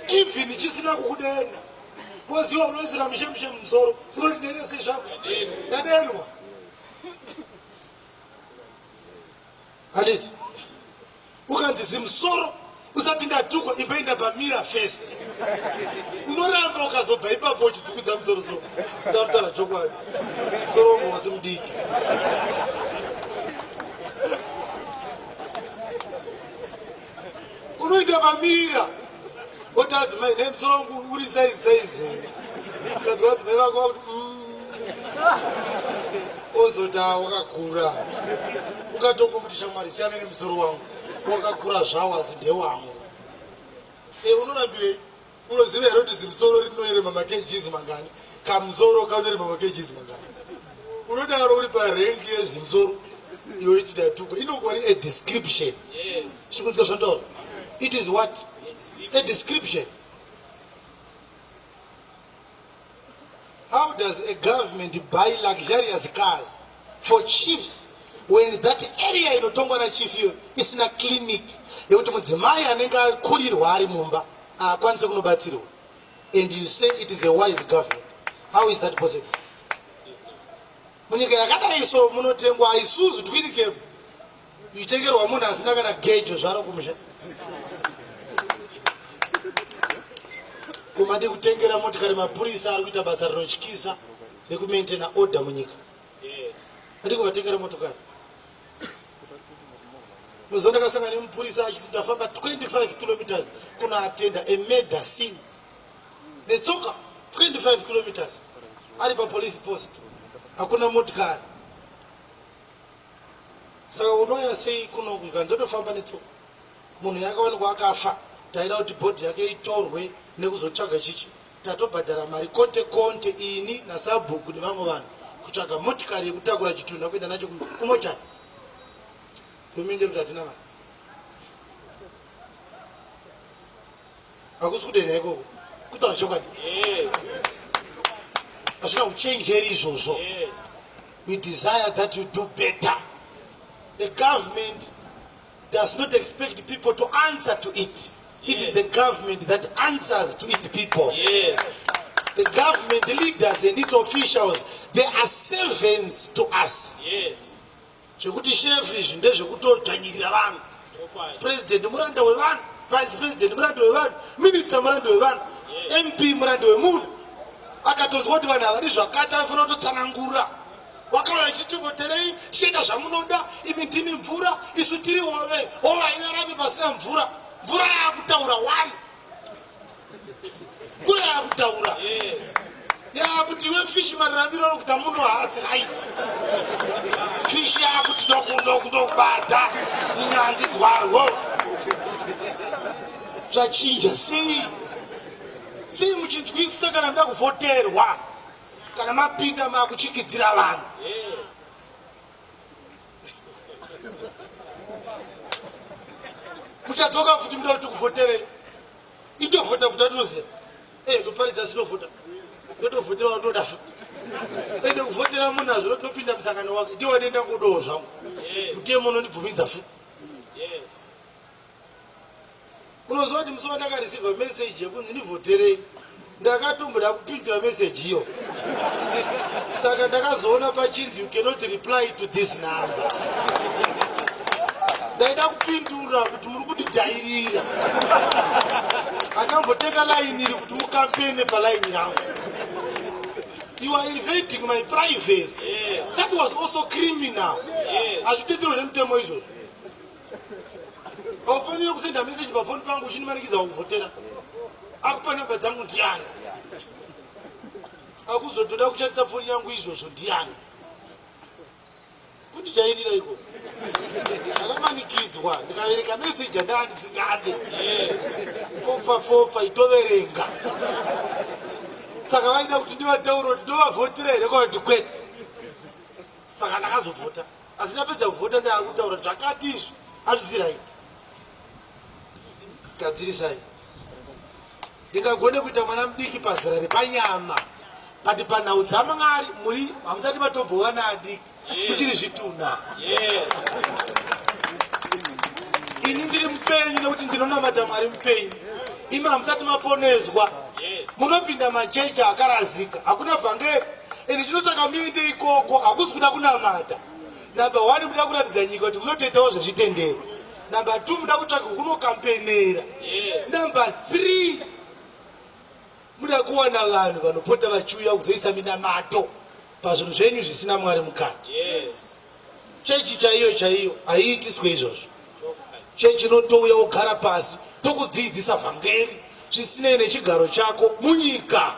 Speaker 1: Even chisina kukudenha. Woziva unoisira mushe mushe mumusoro unoti ndene sei zvangu? Ndadenhwa. Handiti? Ukanzi zimusoro usati ndatukwa imboenda pamira first. Unoramba ukazobva ipapo uchidzikudza musoro so. Ndakutaura chokwadi. Musoro wangu wose mudiki. Unoita pamira. Woti adzimai ne musoro wangu uri size size here. Ukanzwa adzimai vako vakuti mm. Ozoti ah wakakura. Ukatongomuti shamwari siyana nemusoro wangu. Wakakura zvawo asi ndewangu. E unorambirei? Unoziva here kuti zimusoro rinoerema makgs mangani? Kamusoro kanorema makgs mangani? Unodaro uri parengi yezimusoro iwe iti ndatukwa. Inongori a description.
Speaker 2: Yes.
Speaker 1: Shikunzika zvandaura. It is what? A description. How does a government buy luxurious cars for chiefs when that area inotongwa nachief iyo isina clinic yekuti mudzimai anenge akurirwa ari mumba haakwanise kunobatsirwa and you say it is a wise government how is that possible munyika yakadai so munotengwa isuzu twin cab Itengerwa munhu asina kana gejo zvaro kumusha. Kumadi kutengera motikari mapurisa ari kuita basa rinotyisa rekumaintaina order munyika. Adi kuvatengera motokari. Muzuva ndakasangana nemupurisa achiti ndafamba 25 kilometers kunoatenda a murder scene netsoka 25 kilometers ari papolice post hakuna motikari. Saka unouya sei kuno kudya ndotofamba netsoka. Munhu yakawanikwa akafa taida kuti body yake itorwe nekuzotsvaga chichi tatobhadhara mari konte konte ini nasabhuku nevamwe vanhu kutsvaga motikari yekutakura chitunha kuenda nacho kumochari. Hurumende kuti hatina mari. Hakusi kudenha ikoko. Kutaura chokwadi.
Speaker 2: Yes.
Speaker 1: Hazvina uchenjeri izvozvo.
Speaker 2: Yes.
Speaker 1: We desire that you do better. The government does not expect people to answer to it. It is the government that answers to its people.
Speaker 2: Yes.
Speaker 1: The government leaders and its officials, they are servants to us.
Speaker 2: Yes.
Speaker 1: Zvekuti shefu izvi ndezvekutodzvanyirira vanhu. President muranda wevanhu, vice president muranda wevanhu, minister muranda wevanhu, MP muranda wemunhu. Akatonzwa kuti vanhu havadi zvakati anofanira kutotsanangura. Wakauya achitivoterei tichaita zvamunoda, imi ndimi mvura, isu tiri hove, hove hairarami pasina mvura. Mvura yaakutaura one. Mvura yaakutaura.
Speaker 2: Yes.
Speaker 1: Yaakuti iwe fish mararamiro ari kuita muno haasi right. Fish yaakuti ndokundokubata inyanzi dzwarwo. Zvachinja sei? Sei muchinzwisisa kana muda kuvhoterwa? Kana mapinda makuchikidzira vanhu. Muchadzoka futi muda kuti kuvhoterei. Indovhota futi atoziva. Eh, ndoparidza sinovhota. Ndotovhotera wandoda futi. Ende kuvhotera munhu azvo tinopinda musangano wake. Ndiwo denda ngodowo zvangu. Mutemo unondibvumidza futi.
Speaker 2: Yes.
Speaker 1: Unoziva kuti musi wandakareceiva message yekunzi ndivhoterei ndakatomboda kupindura message iyo saka ndakazoona pachinzi you cannot reply to this number ndaida kupindura kuti muri kutijairira andambotenga laini iri kuti mukampene palaini rangu you are invading my privacy
Speaker 2: yes.
Speaker 1: That was also criminal. Hazvitenderwe yes. Nemutemo izvozvo haufanire kusenda message pafoni pangu uchindimanikidza kuvhotera akupa namba dzangu ndiani akuzotoda kushandisa foni yangu izvozvo ndiani kundijairira iko ndakamanikidzwa ndikaverenga message andaa ndisingade fofa fofa itoverenga saka vaida kuti ndivataura kuti ndovavhotera here kana kuti kwete saka ndakazovhota asi ndapedza kuvhota ndaakutaura zvakati izvi hazvisi right gadzirisai ndingagone kuita mwana mudiki pazera repanyama but panhau dzamwari muri hamusati matombova naadiki kuchiri zvituna ini ndiri mupenyu nekuti ndinonamata mwari mupenyu imi hamusati maponeswa munopinda machechi akarazika hakuna vhangeri ende chinosaka muende ikoko hakusi kuda kunamata number one muda kuratidza nyika kuti munotoitawo zvezvitendero number two muda kutsvaga kunokampenera number three muda kuwana vanhu vanopota vachiuya kuzoisa minamato pazvinhu zvenyu zvisina mwari mukati chechi chaiyo chaiyo haiitiswe izvozvo chechi inotouya wogara pasi tokudziidzisa vhangeri zvisinei nechigaro chako munyika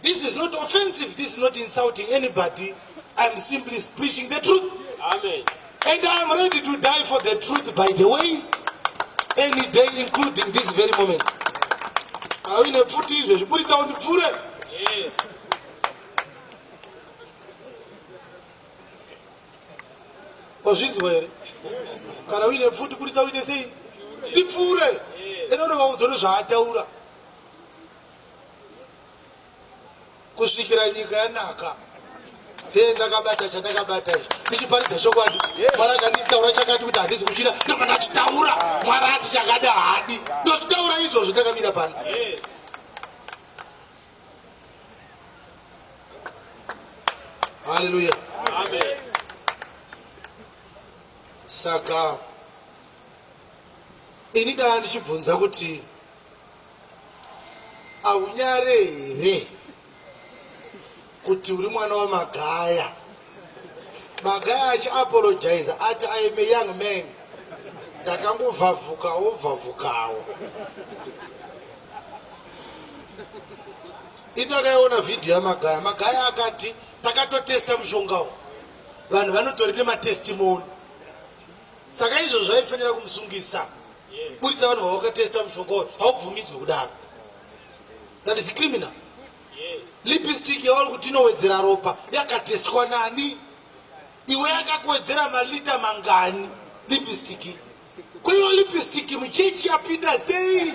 Speaker 1: This is not offensive, this is not insulting anybody. I'm simply preaching the truth.
Speaker 2: Amen.
Speaker 1: And I am ready to die for the truth, by the way, any day, including this very moment. Kana uine pfuti izvezvi, buritsa undipfure.
Speaker 2: Yes.
Speaker 1: Wazvinzwa here? Kana uine pfuti, buritsa uite sei? Ndipfure. Ende unovaudza nezvaataura. Kusvikira nyika yanaka ndee ndakabata chandakabata ichi ndichiparidza chokwadi mwari akanditaura chakati kuti handisi kuchida ndobva ndachitaura mwari ati chakada haadi ndozvitaura izvozvo ndakamira pano haleluya saka ini ndaa ndichibvunza kuti Haunyare here kuti uri mwana waMagaya? Magaya achiapologize ati I am a young man, ndakangovhavhukawo bvavhukawo. Indakaiona vhidhiyo yaMagaya. Magaya akati takatotesta mushonga uwu, vanhu vanotori nematestimoni, saka izvo zvaifanira kumusungisa. Buritsa vanhu vawakatesta mushonga uyu haubvumidzwe kudaro. That is criminal.
Speaker 2: Yes.
Speaker 1: Lipstick yauri kuti inowedzera ropa yakatestwa nani? Iwe yakakuwedzera malita mangani lipstick? Ko iyo lipstick muchechi yapinda sei?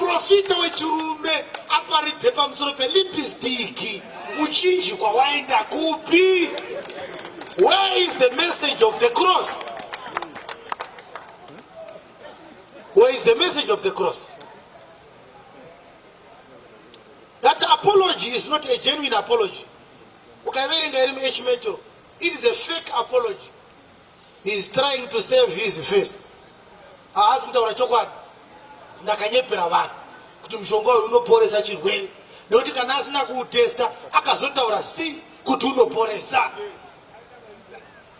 Speaker 1: Muprofita wechirume aparidze pamusoro pelipistiki muchinjikwa waenda kupi? Where is the message of the cross? Where is the message of the cross? That apology is not a genuine apology. Ukaiverenga iri muH Metro, it is a fake apology. He is trying to save his face. Haasi kutaura chokwadi. Ndakanyepera vanhu kuti mushonga uyu unoporesa chirwere nekuti kana asina kuutesta akazotaura sei kuti unoporesa.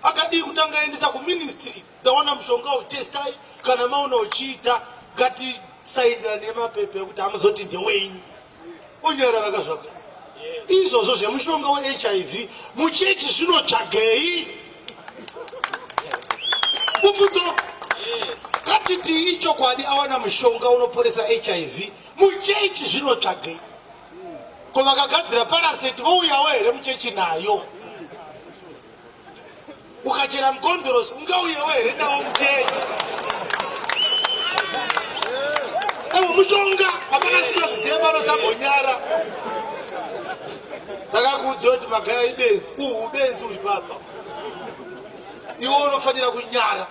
Speaker 1: Akadii kutanga aendesa kuministry ndawana mushonga uyu testai kana maona uchiita ngatisainira nemapepa ekuti amuzoti ndewenyu. Onyarara kazvako. Izvozvo zvemushonga weHIV muchechi zvinotsvagei? Mubvunzo. Ngatiti ichokwadi awana mushonga unoporesa HIV muchechi zvinotsvagei? Ko vakagadzira paraseti vouyawo here muchechi nayo? Ukachera mukondorosi ungauyewo here nawo muchechi? Ewo mushonga hapana singazvizive pano sambonyara. Takakuudza kuti magaya ibenzi, uhu ubenzi uri papa. Iwe unofanira kunyara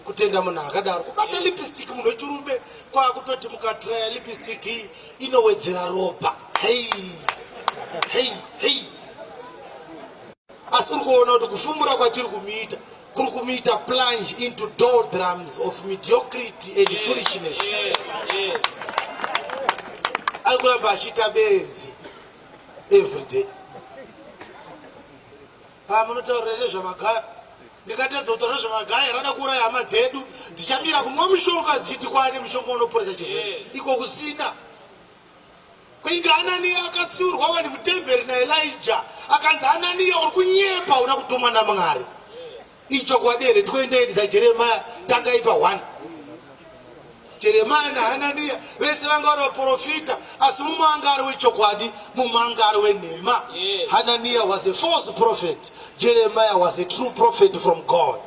Speaker 1: kutenda munhu akadaro. Kubata lipstick munhu wechirume kwakutoti mukatraya lipstick iyi inowedzera ropa. Hei hei hei. Asi uri kuona kuti kufumbura kwatiri kumuita kuri kumuita plunge into doldrums of mediocrity and yes, foolishness.
Speaker 2: Yes, yes.
Speaker 1: Ari kuramba achiita benzi every day. Ah, munotaurira nezvamagaya ndikatadza kutaura nezvamagaya rada kuuraya hama dzedu dzichamira kunwa mushonga dzichiti kwane mushonga unoporesa chirwere iko kusina. Kuinge Ananiya akatsiurwa wani mutemberi naElija akanzi Ananiya uri kunyepa una kutumwa naMwari. Ichokwadi here 28 dzaJeremiya tangai pa 1. Jeremiya naHananiya vese vanga vari vaprofita asi mumwe anga ari wechokwadi mumwe anga ari wenhema. Hananiya was a false prophet. Jeremiah was a true prophet from God.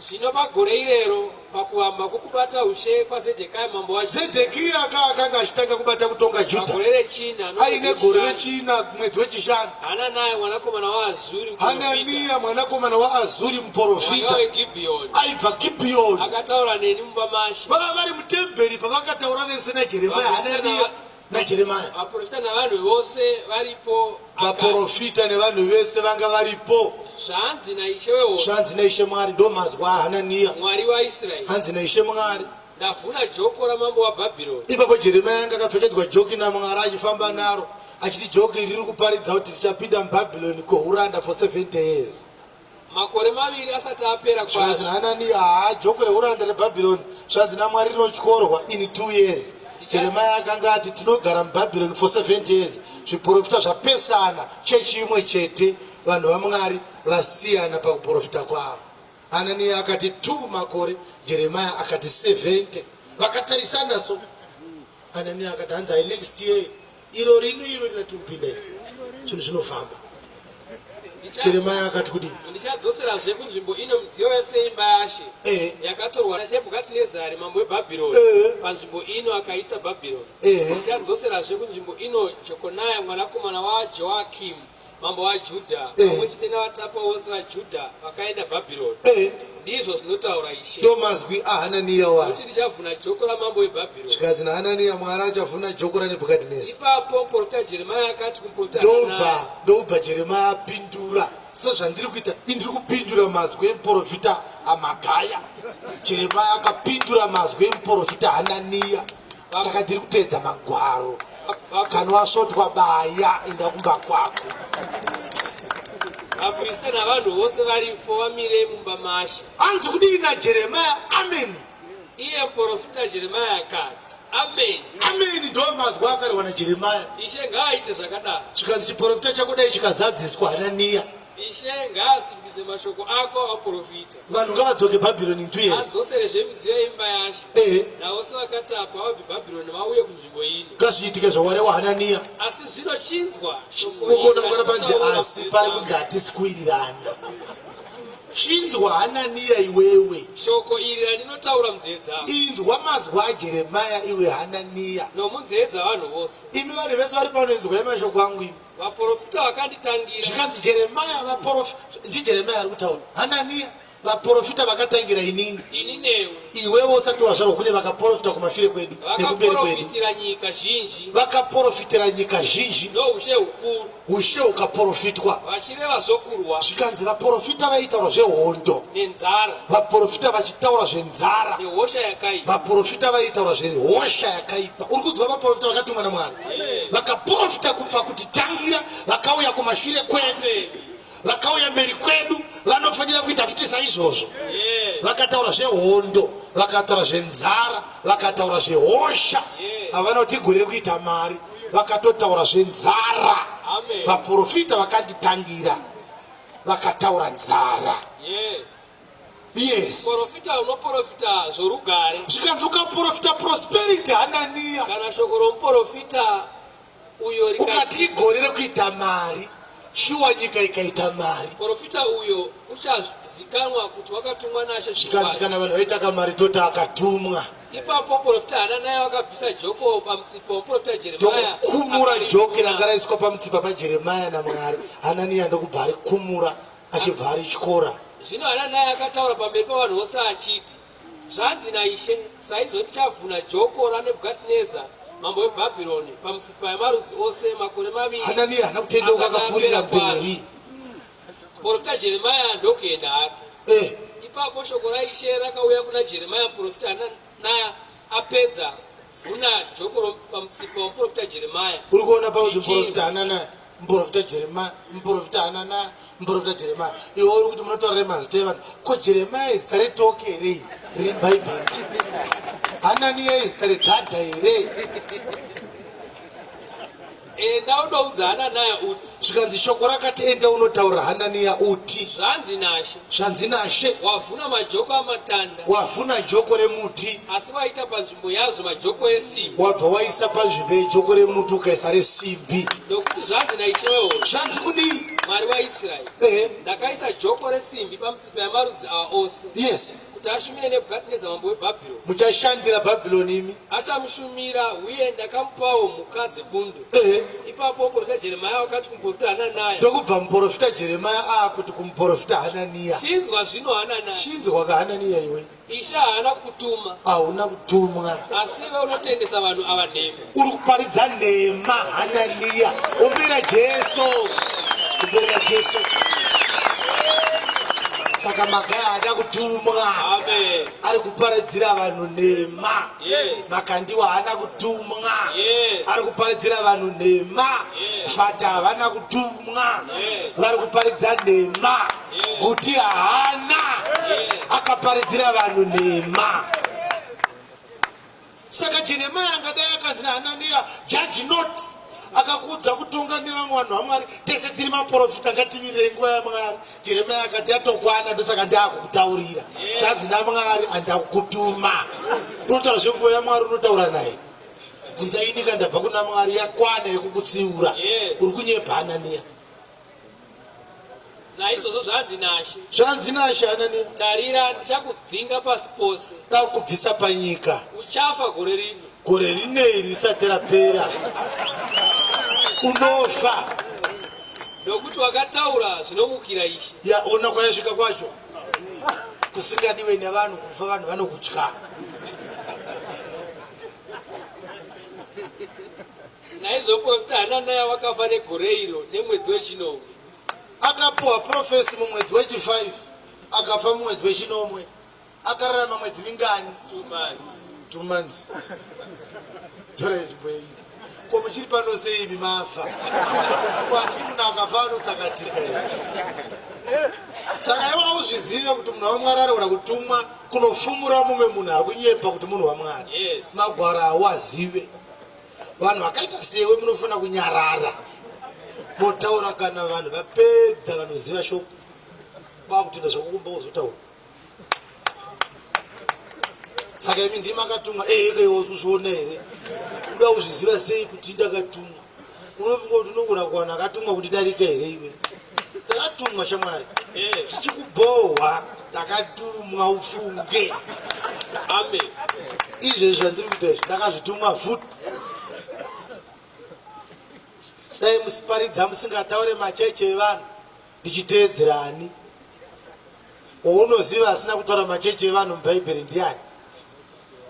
Speaker 2: Zvino pagore irero, pakuvamba kwokubata ushe kwaZedhekiya mambo waJudha.
Speaker 1: Zedhekiya akanga achitanga kubata kutonga Judha.
Speaker 2: Pagore rechina,
Speaker 1: aine gore rechina, mwedzi wechishanu.
Speaker 2: Hananaya mwanakomana waAzuri
Speaker 1: muprofita. Hananiya mwanakomana waAzuri muprofita.
Speaker 2: weGibhiyoni.
Speaker 1: Aibva Gibhiyoni.
Speaker 2: Akataura neni mumba maShe.
Speaker 1: Vava vari mutemberi pavakataura vese naJeremiya, Hananiya naJeremiya.
Speaker 2: Vaprofita navanhu vose varipo.
Speaker 1: Vaprofita nevanhu vese vanga varipo.
Speaker 2: Zvanzi naIshe wehondo.
Speaker 1: Zvanzi naIshe Mwari, ndomazwa aHananiya.
Speaker 2: Mwari waIsraeri.
Speaker 1: Hanzi naIshe Mwari.
Speaker 2: Ndavhuna joko ramambo waBhabhironi.
Speaker 1: Ipapo Jeremiya anga akapfekedzwa joki naMwari achifamba naro achiti joki iri riri kuparidza kuti tichapinda muBhabhironi kweuranda for 70 years.
Speaker 2: Makore maviri asati apera
Speaker 1: kwazvo. Zvikanzi naHananiya, haa joko reuranda reBhabhironi zvanzi naMwari rinotyorwa in 2 years. Jeremiah akanga ati tinogara muBhabhironi for 70 years. Zviprofita zvapesana, chechi imwe chete, vanhu vaMwari vasiyana pakuprofita kwavo. Hananiya akati 2 makore, Jeremiah akati 70. Vakatarisana so. Hananiya akati hanzi hai next year iro rino iro ratiri kupinda iri zvinhu zvinofamba. Jeremiah akati kudii?
Speaker 2: Ndichadzoserazve kunzvimbo ino midziyo yose yeimba yaShe yakatorwa naNebhukadhinezari mambo weBhabhironi panzvimbo ino akaisa Bhabhironi. Ndichadzoserazve kunzvimbo ino Jekonaya mwanakomana waJoakimu mambo waJudha pamwe chete navatapwa vose vaJudha vakaenda Bhabhironi. Ndizvo zvinotaura Ishe.
Speaker 1: Ndomazwi aHananiya wa.
Speaker 2: Nokuti ndichavhuna joko ramambo weBhabhironi.
Speaker 1: Zvikanzi naHananiya, Mwari achavhuna joko raNebhukadhineza.
Speaker 2: Ipapo muprofita Jeremiya akati kumuprofita
Speaker 1: Hananiya. Ndobva Jeremiya apindura sezvandiri kuita ini ndiri kupindura mazwi emuprofita Amagaya. Jeremiya akapindura mazwi emuprofita Hananiya. Saka ndiri kuteedza magwaro. Kana wasvotwa baya enda kumba kwako.
Speaker 2: Vaprista navanhu vose varipo vamire mumba maShe.
Speaker 1: Anzi kudii naJeremiya? Ameni.
Speaker 2: Iye muprofita Jeremiya akati, Ameni.
Speaker 1: Ameni ndo mazwi akarehwa naJeremiya.
Speaker 2: Ishe ngaaite zvakadaro.
Speaker 1: Chikanzi chiprofita chako dai chikazadziswa Hananiya.
Speaker 2: Ishe ngaasimbise mashoko ako awaprofita.
Speaker 1: Vanhu ngavadzoke Bhabhironi in 2 years.
Speaker 2: Adzoserezve midziyo yeimba yaShe. Navose vakatapwa vabve Bhabhironi vauye kunzvimbo ino.
Speaker 1: Ngazviitike zvawarewa Hananiya.
Speaker 2: Asi zvino chinzwa
Speaker 1: shoko iri. Ukona kukona panzi asi pari kunzi hatisi kuwirirana. Chinzwa Hananiya iwewe.
Speaker 2: Shoko iri randinotaura munzeve dzako.
Speaker 1: Inzwa mazwi aJeremia iwe Hananiya.
Speaker 2: Nomunzeve dzavanhu vose.
Speaker 1: Imi vanhu vese vari pano inzwai mashoko angu imi.
Speaker 2: Vaporofita vakanditangira.
Speaker 1: Zvikanzi Jeremia vaporofita ndiJeremia ari kutaura. Hananiya Vaporofita vakatangira inini.
Speaker 2: Ini newe.
Speaker 1: Iwewe usati wazvarwa kune vakaporofita kumashure kwedu
Speaker 2: nekumberi kwedu. Vakaporofitira nyika zhinji.
Speaker 1: Vakaporofitira nyika zhinji.
Speaker 2: Noushe hukuru.
Speaker 1: Ushe hukaporofitwa.
Speaker 2: Vachireva zvokurwa.
Speaker 1: Zvikanzi vaporofita vaitaura zvehondo.
Speaker 2: Nenzara.
Speaker 1: Vaporofita vachitaura zvenzara.
Speaker 2: Nehosha yakaipa.
Speaker 1: Vaporofita vaitaura zvehosha yakaipa. Uri kunzwa vaporofita vakatumwa naMwari. Vakaporofita kupa kutitangira vakauya kumashure kwedu. Vakauya mberi kwedu vanofanira kuita futi saizvozvo. Vakataura zvehondo, vakataura zvenzara, vakataura zvehosha. Havana kuti gore rekuita mari, vakatotaura zvenzara. Vaprofita vakanditangira vakataura nzara.
Speaker 2: Yes.
Speaker 1: Yes.
Speaker 2: Porofita unoporofita zvorugare.
Speaker 1: Zvikanzi ukaporofita prosperity Hananiya.
Speaker 2: Kana shoko romuporofita uyo
Speaker 1: rikati Ukati igore rekuita mari, shuwa nyika ikaita mari.
Speaker 2: Porofita uyo uchazikanwa kuti wakatumwa naShe
Speaker 1: Zvikanzi
Speaker 2: zvirokwazvo.
Speaker 1: kana vanhu vaita kamari toti akatumwa.
Speaker 2: Ipapo muporofita Hananaya wakabvisa joko pamutsipa womuporofita Jeremia,
Speaker 1: Ndokukumura joki
Speaker 2: akarivhuna.
Speaker 1: ranga raiswa pamutsipa paJeremia naMwari. Hananiya ndokubva arikumura achibva arityora.
Speaker 2: Zvino Hananaya akataura pamberi pavanhu vose achiti, Zvanzi naIshe, Saizvo ndichavhuna joko raNebhukadhineza mambo weBhabhironi pamutsipa yamarudzi ose makore maviri
Speaker 1: Hananiya haana kutendeuka
Speaker 2: asati
Speaker 1: akapfuurira
Speaker 2: apera kwazvo.
Speaker 1: mberi.
Speaker 2: Muprofita Jeremia ndokuenda hake.
Speaker 1: Eh,
Speaker 2: Ipapo shoko raIshe rakauya kuna Jeremia muprofita Hananiya apedza kuvhuna joko ro- pamutsipa womuprofita Jeremia.
Speaker 1: uri kuona paunzi
Speaker 2: Zvichinzi,
Speaker 1: muprofita Hananiya, muprofita Jeremia, muprofita Hananiya, muprofita Jeremia. Iwe uri kuti munotaura mazita evanhu. Ko Jeremia izita retoki here iri riri muBhaibheri? Hananiya izita redhadha here?
Speaker 2: Enda undoudza Hananaya uti.
Speaker 1: Zvikanzi shoko rakati enda unotaura Hananiya uti.
Speaker 2: Zvanzi naShe.
Speaker 1: Zvanzi naShe.
Speaker 2: Wavhuna majoko amatanda.
Speaker 1: Wavhuna joko remuti.
Speaker 2: Asi waita panzvimbo yazvo majoko esimbi.
Speaker 1: Wabva waisa panzvimbo yejoko remuti ukaisa resimbi.
Speaker 2: Nokuti zvanzi naIshe wehondo.
Speaker 1: Zvanzi kudii?
Speaker 2: Mwari waIsraeri.
Speaker 1: Ehe.
Speaker 2: Ndakaisa joko resimbi pamitsipa yamarudzi awa ose.
Speaker 1: Yes.
Speaker 2: Kuti ashumire Nebhukadhineza mambo weBhabhironi.
Speaker 1: Muchashandira Bhabhironi imi.
Speaker 2: Achamushumira, uye ndakamupawo mhuka dzebundo.
Speaker 1: Ehe.
Speaker 2: Ipapo muprofita Jeremia wakati kumuprofita Hananaya.
Speaker 1: Ndokubva muprofita Jeremia aakuti kumuprofita Hananiya.
Speaker 2: Chinzwa zvino Hananaya.
Speaker 1: Chinzwa ka Hananiya iwe.
Speaker 2: Ishe haana kukutuma.
Speaker 1: Hauna kutumwa.
Speaker 2: Asi iwe unotendesa vanhu ava nhema.
Speaker 1: Uri kuparidza nhema Hananiya. Ombera Jesu. Ombera Jesu. Saka magaya haana kutumwa.
Speaker 2: Amen.
Speaker 1: Ari kuparidzira vanhu nhema.
Speaker 2: Yes.
Speaker 1: Makandiwa haana kutumwa.
Speaker 2: Yes.
Speaker 1: Ari kuparidzira vanhu nhema.
Speaker 2: Yes.
Speaker 1: Fata havana kutumwa.
Speaker 2: Yes.
Speaker 1: Vari kuparidza nhema. Guti haana akaparidzira vanhu nhema. Saka Jeremiah angadai akanzi naHananiya judge not akakuudza kutonga nevamwe vanhu vaMwari tese tiri maprofita ngatimirire nguva yaMwari. Jeremiah akati yatokwana ndosaka ndakukutaurira zvanzi naMwari andakukutuma. Unotaura zvenguva yaMwari unotaura naye. Bvunza ini ka ndabva kuna Mwari yakwana yekukutsiura. Uri kunyepa Hananiya.
Speaker 2: Naizvozvo zvanzi naShe.
Speaker 1: Zvanzi naShe Hananiya.
Speaker 2: Tarira, ndichakudzinga pasi pose.
Speaker 1: Ndakubvisa panyika.
Speaker 2: Uchafa gore rino.
Speaker 1: Gore rinei risati rapera. Unofa.
Speaker 2: Nokuti wakataura zvinomukira Ishe.
Speaker 1: Ya, ona kwayasvika kwacho. Kusingadiwe nevanhu kufa vanhu vanokutya.
Speaker 2: Naizvo muprofita Hananaya wakafa negore iro nemwedzi wechinomwe.
Speaker 1: Akapuwa profesi mumwedzi wechi5 akafa mumwedzi wechinomwe. Akararama mwedzi mingani?
Speaker 2: 2 months.
Speaker 1: 2 months. Tora nzvimbo yenyu. Ko muchiri pano sei imi mafa? Ko handiti munhu akafa anotsakatika here? Saka iwe hauzvizive kuti munhu waMwari arikuda kutumwa kunofumura mumwe munhu ari kunyepa kuti munhu waMwari.
Speaker 2: Yes.
Speaker 1: Magwaro hauazive. Vanhu vakaita sewe munofanira kunyarara motaura kana vanhu vapedza vanoziva shoko kwakutenda zvakukumba wozotaura. Saka imi ndimi akatumwa eheke iwe kuzviona here? Uda kuzviziva sei kuti ndakatumwa? Unofunga kuti unogona kuwana akatumwa kundidarika here iwe? Takatumwa shamwari. Tichikubhohwa takatumwa ufunge.
Speaker 2: Amen.
Speaker 1: Izvezvi zvandiri kuita izvi ndakazvitumwa futi. Dai musiparidza musingataure macheche evanhu ndichiteedzera ani? Waunoziva asina kutaura macheche evanhu mubhaibheri ndiani?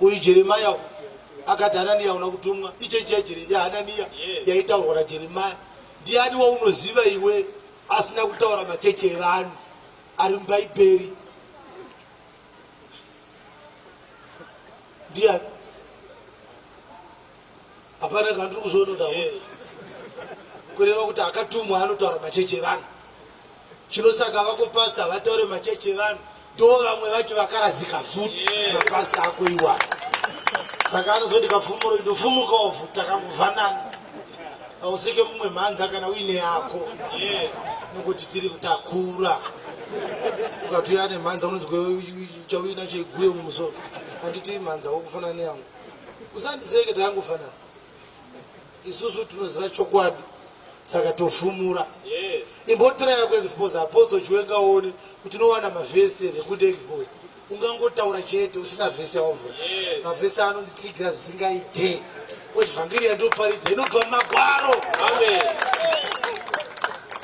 Speaker 1: Uyu Jeremiah akati Hananiya una kutumwa. Ichechi yaHananiya yaitaurwa naJeremiah. Ndiani waunoziva iwe asina kutaura macheche evanhu ari mubhaibheri? Ndiani? Hapana kana ndiri kuzviona kuti hakuna. Kureva kuti akatumwa anotaura macheche evanhu. Chinosaka vako pastor havataure macheche evanhu ndo vamwe vacho vakarazika futi yes. Mapastor ako iwayo saka anozoti kafumuro indofumukawo futi takangofanana ausike mumwe mhanza kana uine yako yes. Nokuti tiri takura ukatouya nemhanza unonzwa chauina cheguyo mumusoro handiti mhanza wokufanana neyangu usandiseke takangofanana isusu tinoziva chokwadi saka tofumura imbotiraya kuexpose apostle chiwenga one kuti unowana mavhesi here kuti expose ungangotaura chete usina vhesi yawavhura mavhesi anonditsigira zvisingaite kozi vhangeri yandoparidza inobva mumagwaro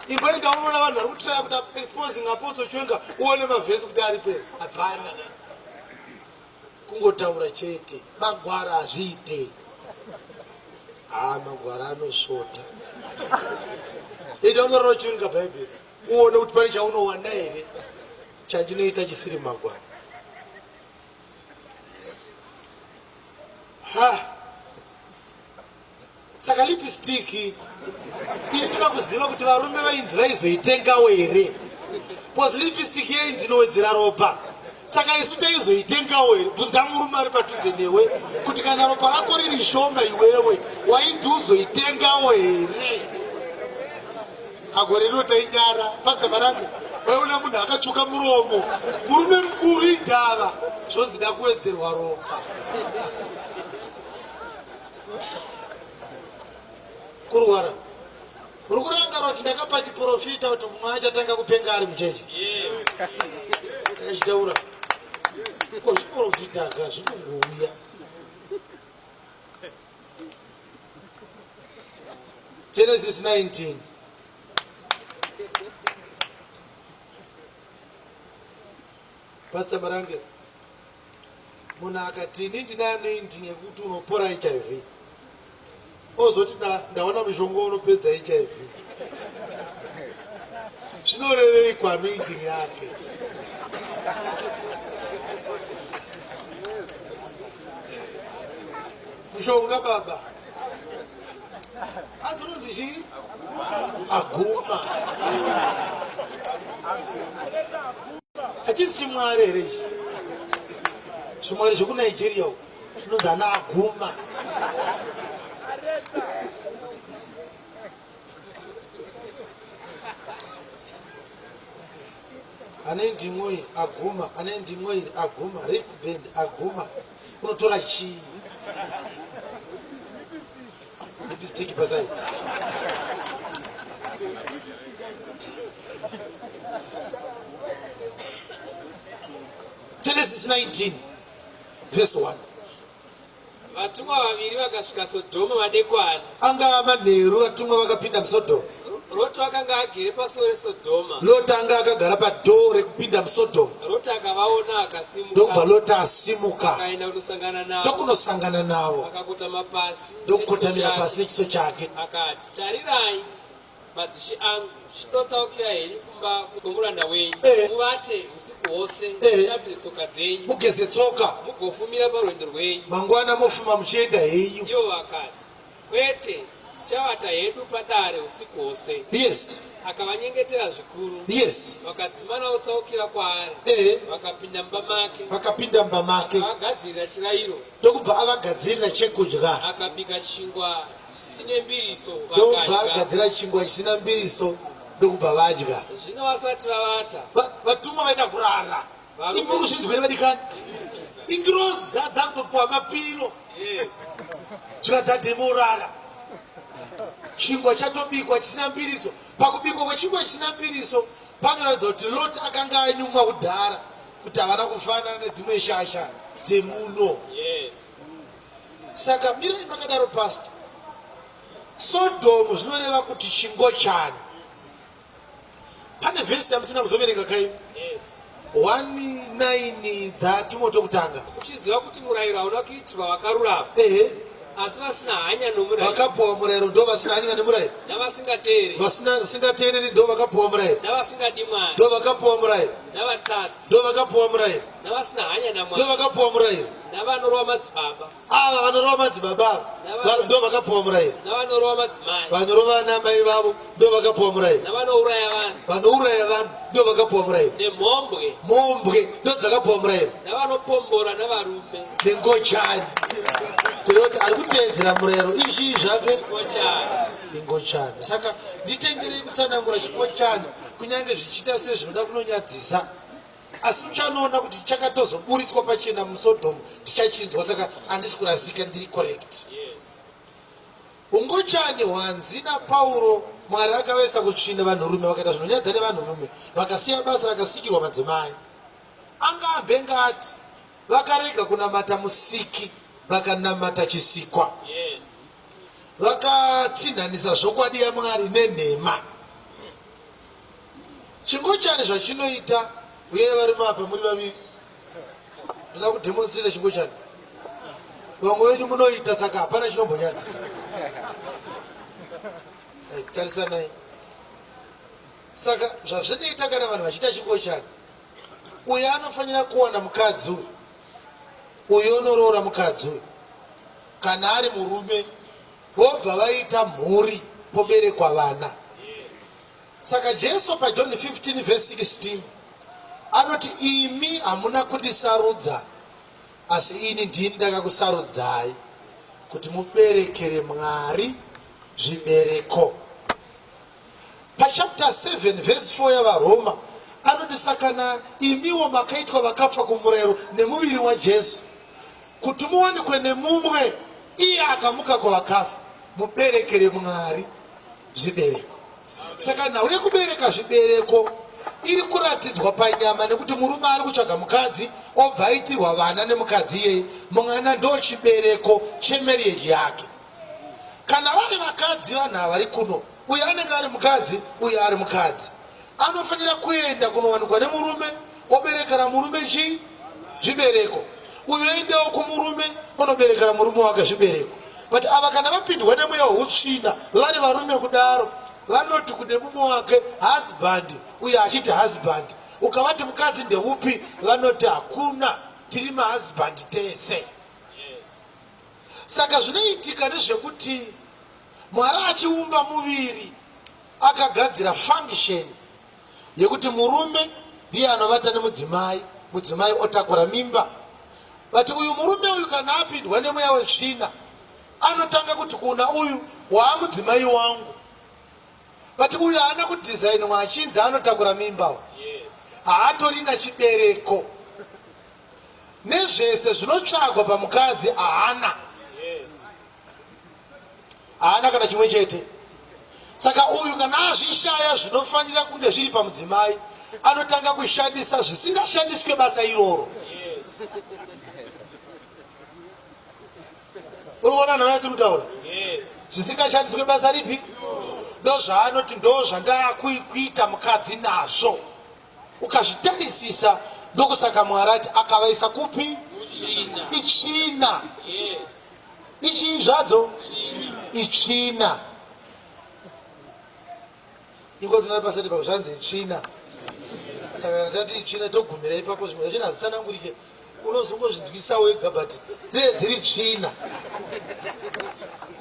Speaker 1: imboenda unoona vanhu vari kutiraya kuti exposing apostle chiwenga uone mavhesi kuti ari pere hapana Kungotaura chete magwaro hazviite. Haa magwaro anosvota. Ita unorora uchiverenga bhaibheri uone kuti pane chaunowana here chandinoita chisiri magwaro. Ha. Saka lipstick ini ndoda kuziva kuti varume vainzi vaizoitengawo here bcause lipstick yainzi inowedzera ropa saka isu taizoitengawo here bvunza murume ari padhuze newe kuti kana ropa rako riri shoma iwewe wainzi uzoitengawo here agore rino tainyara pazama rangu waiona munhu akatsvuka muromo murume mukuru indava zvonzi da kuwedzerwa ropa Kurwara. Uri kurangarira kuti ndakapa chiprofita kuti mumwe achatanga kupenga ari muchechi? Ndakachitaura. Ko zviprofita ka zvinongouya. Genesis 19. Pastor Marange. Munhu akati ini ndine anointing yekuti unopora hiv ozoti ndaona mushonga unopedza hiv zvinorevei kuanointing yake mushonga baba hanzi unonzi chii aguma hachisi chimwari here ichi zvimwari zvekunigeria uku zvinonzi ana aguma ane ndimo iyi aguma ane ndimo iri aguma wristband aguma unotora chii lipstick paside Genesis 19 verse 1
Speaker 2: Vatumwa vaviri vakasvika Sodhoma madekwana.
Speaker 1: Angava manheru vatumwa vakapinda muSodhoma.
Speaker 2: Roti akanga agere pasuo reSodhoma.
Speaker 1: Loti anga akagara padhoo rekupinda muSodhoma.
Speaker 2: Roti akavaona akasimuka.
Speaker 1: Ndokubva Loti asimuka.
Speaker 2: Akaenda kunosangana navo.
Speaker 1: Ndokunosangana navo.
Speaker 2: Akakotama pasi.
Speaker 1: Ndokukotamira pasi nechiso chake.
Speaker 2: Akati, Tarirai, madzishe angu, chidotsaukira henyu kumba kwomuranda wenyu. Eh. Muvate usiku hwose, eh. mushambidze tsoka dzenyu.
Speaker 1: Mugeze tsoka.
Speaker 2: Mugofumira parwendo rwenyu.
Speaker 1: Mangwana mofuma muchienda henyu.
Speaker 2: Ivo vakati, Kwete, tichavata hedu padare usiku hwose.
Speaker 1: Yes.
Speaker 2: Akavanyengetera zvikuru.
Speaker 1: Yes.
Speaker 2: Vakadzimana votsaukira kwaari. Eh. Vakapinda mumba make.
Speaker 1: Vakapinda mumba make.
Speaker 2: Akavagadzirira chirayiro.
Speaker 1: Ndokubva avagadzirira chekudya.
Speaker 2: Akabika chingwa chisine mbiriso.
Speaker 1: Ndokubva agadzira chingwa chisina mbiriso ndokubva vadya.
Speaker 2: Zvino vasati vavata.
Speaker 1: Vatumwa vaida kurara. Imuri kuzvinzwa here vadikani? Ingirozi dzakutopuwa mapiro. Yes. Zvikadzademorara. Chingwa chatobikwa chisina mbiriso. Pakubikwa kwechingwa chisina mbiriso panoratidza kuti Lot akanga anyumwa kudhara kuti havana kufanana nedzimwe shasha dzemuno.
Speaker 2: Yes.
Speaker 1: Saka mirai makadaro pastor. Sodom zvinoreva kuti chingochani. Pane vhesi yamusina kuzoverenga kai?
Speaker 2: Yes.
Speaker 1: 19 dzaTimoto kutanga.
Speaker 2: Uchiziva kuti murayiro hauna kuitirwa vakarurama.
Speaker 1: Ehe.
Speaker 2: Asi vasina hanya nomurayiro.
Speaker 1: Vakapuwa murayiro ndo vasina hanya nemurayiro.
Speaker 2: Navasingateereri.
Speaker 1: Vasingateereri ndo vakapuwa murayiro.
Speaker 2: Navasingadi Mwari.
Speaker 1: Ndo vakapuwa murayiro.
Speaker 2: Navatadzi.
Speaker 1: Ndo vakapuwa murayiro.
Speaker 2: Navasina hanya naMwari.
Speaker 1: Ndo vakapuwa murayiro.
Speaker 2: Navanorova madzibaba.
Speaker 1: Ava vanorova madzibaba ava ndo vakapuwa murayiro.
Speaker 2: Navanorova madzimai.
Speaker 1: Vanorova ana mai vavo ndo vakapuwa murayiro.
Speaker 2: Navanouraya vanhu.
Speaker 1: Vanouraya vanhu ndo vakapuwa murayiro.
Speaker 2: Nemhombwe.
Speaker 1: Mhombwe ndo dzakapuwa murayiro.
Speaker 2: Navanopombora navarume.
Speaker 1: Nengochani. Kureva kuti ari kuteedzera murayiro izvii zvake?
Speaker 2: Ngochani.
Speaker 1: Ingochani. Saka nditenderei kutsanangura chingochani kunyange zvichiita sezvinoda kunonyadzisa. Asi uchanoona kuti chakatozoburitswa pachena muSodom tichachinzwa saka handisi kurasika ndiri correct.
Speaker 2: Yes.
Speaker 1: Ungochani hwanzi naPauro Mwari akavaisa kutsvina vanhurume vakaita zvinonyadza nevanhurume vakasiya basa rakasikirwa madzimai. Anga ambenge ati vakarega kunamata musiki vakanamata chisikwa.
Speaker 2: Yes.
Speaker 1: Vakatsinhanisa zvokwadi yaMwari nenhema. Chingochani zvachinoita uye varume apa muri vaviri ndoda kudemonstrata chingochani vamwe venyu munoita saka hapana chinombonyadzisa eh, tarisanai saka zvazvinoita kana vanhu vachiita chingochani uyo anofanira kuwana mukadzi uyu uyo unoroora mukadzi uyu kana ari murume vobva vaita mhuri poberekwa vana Saka Jesu paJohn 15 verse 16 anoti imi hamuna kundisarudza asi ini ndini ndakakusarudzai kuti muberekere Mwari zvibereko. Pachapter 7 verse 4 yaVaRoma anoti saka imiwo makaitwa vakafa kumurayiro nemuviri waJesu kuti muwanikwe nemumwe iye akamuka kuvakafa muberekere Mwari zvibereko. Saka nhau yekubereka zvibereko iri kuratidzwa panyama nekuti murume ari kutsvaga mukadzi obva aitirwa vana nemukadzi iyeye. Mwana ndo chibereko chemarriage yake. Kana vari vakadzi vanhu ava vari kuno, uyu anenge ari mukadzi, uyu ari mukadzi, anofanira kuenda kunowanikwa nemurume oberekera murume chii zvibereko uyu oendawo kumurume onoberekera murume wake zvibereko but ava kana vapindwa nemweya weutsvina vari varume kudaro vanoti kune mumwe wake husband uyo achiti husband ukavati mukadzi ndeupi vanoti hakuna tiri mahusband tese saka zvinoitika ndezvekuti mwari achiumba muviri akagadzira function yekuti murume ndiye anovata nemudzimai, mudzimai otakura mimba. But uyu murume uyu kana apindwa nemweya wetsvina anotanga kuti kuna uyu waamudzimai wangu, but uyu haana kudhizainwa achinzi anotakura mimba, haatorina chibereko nezvese zvinotsvagwa pamukadzi haana. Haana kana chimwe chete. Saka uyu kana azvishaya zvinofanira kunge zviri pamudzimai, anotanga kushandisa zvisingashandiswe basa iroro. Uri kuona nhau yatiri kutaura? Zvisingashandiswe basa ripi? Ndozvaanoti ndozvandakuita mukadzi nazvo. Ukazvitarisisa ndokusaka Mwari ati akavaisa kupi? Itsvina. Ichii zvadzo? Itsvina. Ingotinari pasati pako zvanzi itsvina. Saka kana tati itsvina togumira ipapo zvimwe zvachina hazvisanangurike. Unozongozvinzwisa wega but dzee dziri tsvina.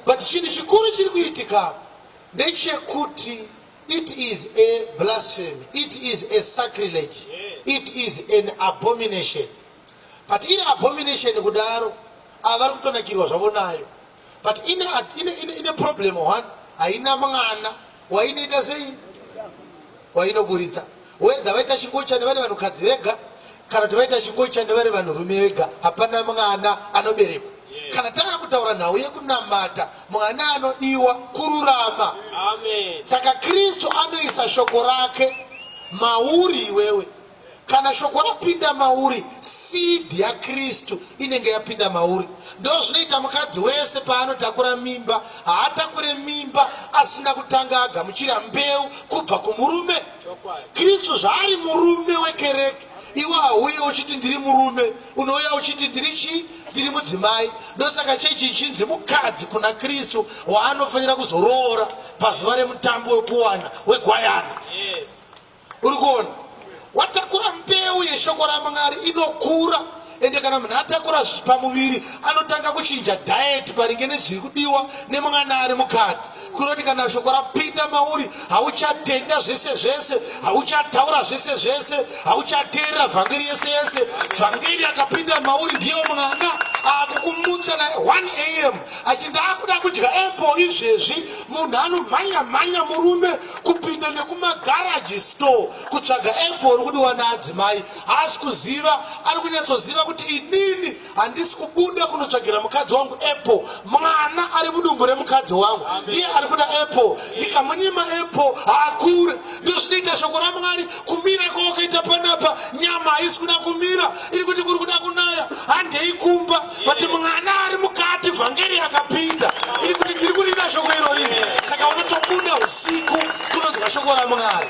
Speaker 1: But chinhu chikuru chiri kuitika ndechekuti It is a blasphemy, it is a sacrilege, it is an abomination. But iri abomination kudaro, ava vari kutonakirwa zvavo nayo. But ine, ine, ine, ine problem one, haina mwana wainoita sei wainoburitsa whether vaita chingochani vari vanhukadzi vega kana kuti vaita chingochani vari vanhurume vega, hapana mwana anoberekwa. Kana taakuti kutaura nhau yekunamata mwana anodiwa kururama.
Speaker 2: Amen.
Speaker 1: Saka Kristu anoisa shoko rake mauri iwewe. Kana shoko rapinda mauri, seed yaKristu inenge yapinda mauri. Ndozvinoita mukadzi wese paanotakura mimba, haatakure mimba asina kutanga agamuchira mbeu kubva kumurume. Kristu zvaari murume wekereke, iwe hauye uchiti ndiri murume, unouya uchiti ndiri chii? Ndiri mudzimai. Ndosaka chechi ichinzi mukadzi kuna Kristu waanofanira kuzoroora pazuva remutambo wekuwana wegwayana.
Speaker 2: Yes.
Speaker 1: Uri kuona? Watakura mbeu yeshoko raMwari inokura ende kana munhu atakura pamuviri anotanga kuchinja diet maringe nezviri kudiwa nemwana ari mukati kuroti kana shoko rapinda mauri hauchatenda zvese zvese hauchataura zvese zvese hauchateerera vhangeri yese yese vhangeri yakapinda mauri ndiyo mwana akukumutsa na 1 am achi ndaakuda kudya apple izvezvi munhu anomhanya mhanya murume kupinda nekumagaraji store kutsvaga apple ri kudiwa naadzimai haasi kuziva ari kunyatsoziva kuti inini handisi kubuda kunotsvagira mukadzi wangu apple mwana ari mudumbu remukadzi wangu ndiye ari kuda apple ndikamunyima apple haakure ndozvinoita shoko ramwari kumira kwawakaita panapa nyama haisi kuda kumira iri kuti kuri kuda kunaya handei kumba but mwana ari mukati vhangeri yakapinda iri kuti ndiri kurida shoko iro riri saka unotobuda usiku kunonzwa shoko ramwari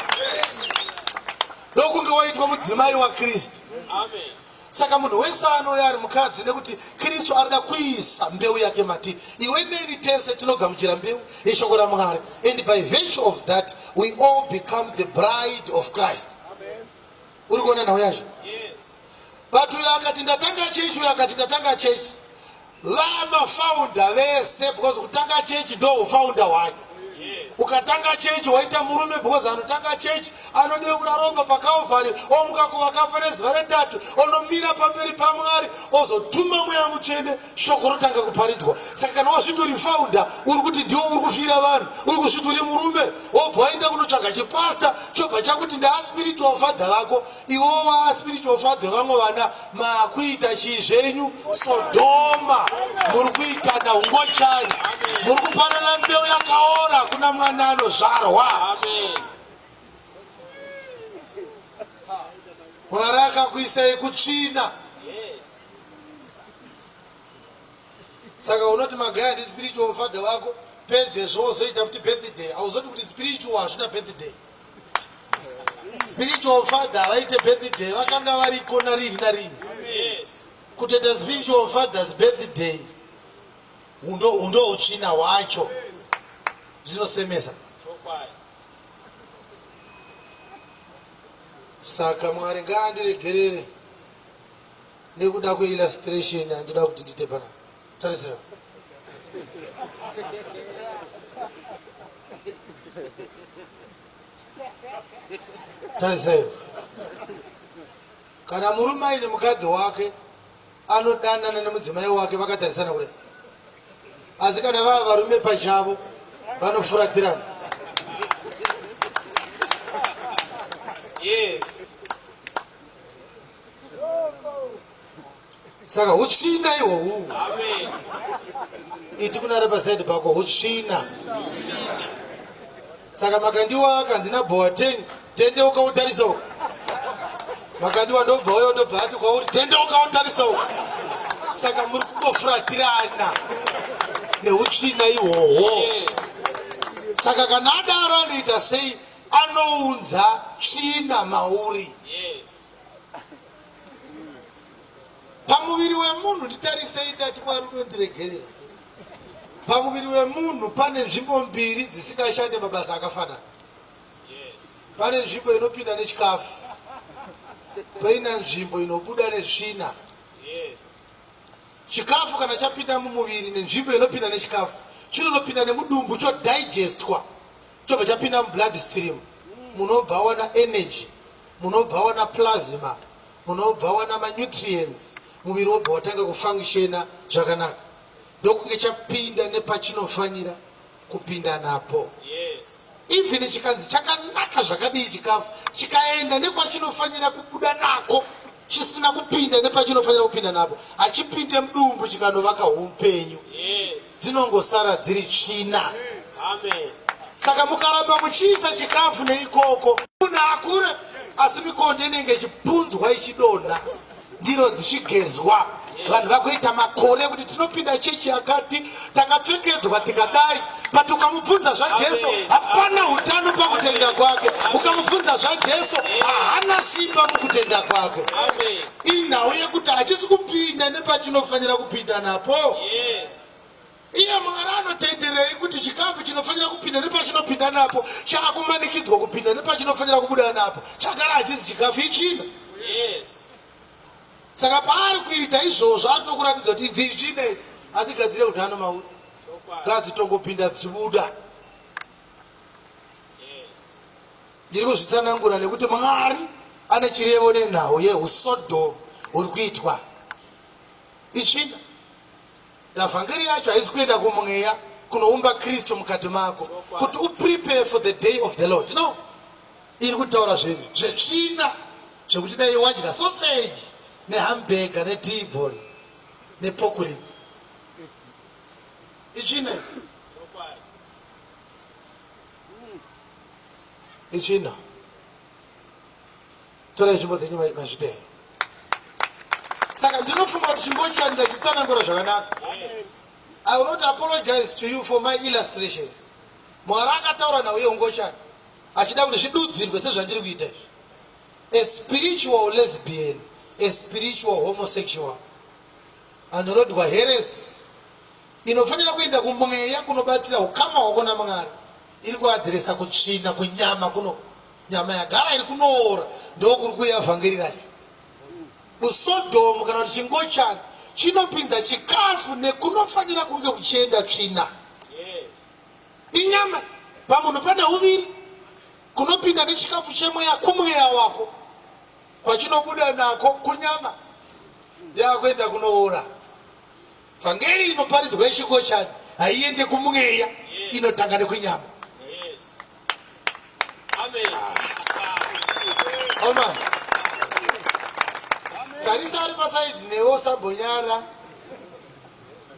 Speaker 1: ndokunge waitwa mudzimai wakristu. Saka munhu wese anouya ari mukadzi nekuti Kristu arida kuisa mbeu yake matiri. Iwe neni tese tinogamuchira mbeu yeshoko raMwari and by virtue of that we all become the bride of Christ. Uri kuona nhau yacho? But uyo akati ndatanga chechi, uyo akati ndatanga chechi. Vamafaunda vese because kutanga chechi ndo ufaunda hwake. Ukatanga chechi waita murume because anotanga chechi anodeura ropa paKalvari omuka kuvakafa nezuva retatu onomira pamberi paMwari ozotuma mweya mutsvene shoko rotanga kuparidzwa. Saka kana wazviti uri founder uri kuti ndiwo uri kufira vanhu uri kuzviti uri murume wobva waenda kunotsvaga chipasta chobva chakuti ndaaspiritual father vako iwo waspiritual father vamwe vana Makuita chii zvenyu Sodhoma, muri kuitana ungochani, muri kupanana mbeu yakaora kuna mwana anozvarwa. Mwari akakuisai kutsvina. Saka unoti magaya ndi spiritual father wako, pedzezvo wozoita futi birthday. Hauzoti kuti spiritual hazvina birthday. Spiritual father havaite birthday, vakanga variko narini narini. Kutoita spiritual father's birthday undo utsvina hwacho zvinosemesa. Saka Mwari ngaandiregerere nekuda kweillustration yandinoda kuti ndiite panapa. Tarisai. Tarisai. Kana murume aine mukadzi wake anodanana nemudzimai wake vakatarisana kudai. Asi kana vava varume pachavo vanofuratirana.
Speaker 2: Yes.
Speaker 1: Saka hutsvina ihwohwu. Iti kuna ari pasaidi pako hutsvina. Saka makandiwa akanzi naBoateng tendeuka utarisa uko. Makandiwa ndobva uyo ndobva ati kwauri tendeuka utarisa uko. Saka muri kungofuratirana neutsvina ihwohwo. Saka kana adaro anoita sei? Anounza tsvina mauri.
Speaker 2: Yes.
Speaker 1: Pamuviri wemunhu nditarisei tati Mwari unondiregerera. Pamuviri wemunhu pane nzvimbo mbiri dzisingashande mabasa akafanana. Pane nzvimbo inopinda nechikafu, poina nzvimbo inobuda netsvina. Chikafu kana chapinda mumuviri nenzvimbo inopinda nechikafu chinonopinda nemudumbu chodigestwa chobva chapinda mublood stream, munobva wana energy munobva wana plasma munobva wana manutrients muviri wobva watanga kufunctiona zvakanaka ndokunge chapinda nepachinofanira kupinda napo
Speaker 2: yes.
Speaker 1: Even chikanzi chakanaka zvakadii chikafu chikaenda nekwachinofanira kubuda nako chisina kupinda nepachinofanira kupinda napo hachipinde mudumbu chikanovaka upenyu
Speaker 2: yes.
Speaker 1: Dzinongosara dziri tsvina. Saka mukaramba muchiisa chikafu neikoko, munhu akure asi mikonde inenge ichipunzwa ichidonha, ndiro dzichigezwa, vanhu vakuita makore kuti tinopinda chechi yakati, takapfekedzwa tikadai, but ukamubvunza zvaJesu hapana utano pakutenda kwake. Ukamubvunza zvaJesu haana simba mukutenda kwake. Inhau yekuti hachisi kupinda nepachinofanira kupinda napo.
Speaker 2: Yes.
Speaker 1: Iye Mwari anotenderei kuti chikafu chinofanira kupinda nepachinopinda napo chaakumanikidzwa kupinda nepachinofanira kubuda napo? Chagara hachizi chikafu, ichina.
Speaker 2: Yes.
Speaker 1: Saka paari kuita izvozvo ari kutokuratidza kuti idzi ichina idzi hadzigadzire utano mauri, ngadzitongopinda dzichibuda. Ndiri kuzvitsanangura nekuti Mwari ane chirevo nenhau yehuSodhomu huri kuitwa. Ichina. Vhangeri yacho haisi kuenda kumweya kunoumba Kristu mukati mako kuti uprepare for the day of the Lord. No, iri kutaura zvetsvina zvekuti dai wadya sausage nehamburger netibone nepokuri. Itsvina idzi. Itsvina. Torai nzvimbo dzenyu mazvitei. Saka ndinofunga kuti chingochani ndachitsanangura zvakanaka. I will not apologize to you for my illustrations. Mwari akataura nhau yeungochani achida kuti zvidudzirwe sezvandiri kuita izvi. A spiritual lesbian, a spiritual homosexual anorodwa heresy inofanira kuenda kumweya kunobatsira ukama hwako naMwari iri kuadhiresa kutsvina kunyama kuno Nyama yagara iri kunoora ndokuri kuuya vhangeri racho. Usodhomu kana kuti chingochani chinopinza chikafu nekunofanira kunge kuchienda tsvina. Inyama pamunhu pane uviri kunopinda nechikafu chemweya kumweya wako kwachinobuda nako kunyama yakuenda kunoora. Vhangeri inoparidzwa yechingochani haiende kumweya, inotanga nekunyama. Amen. Tarisa ari pasaidi newe usambonyara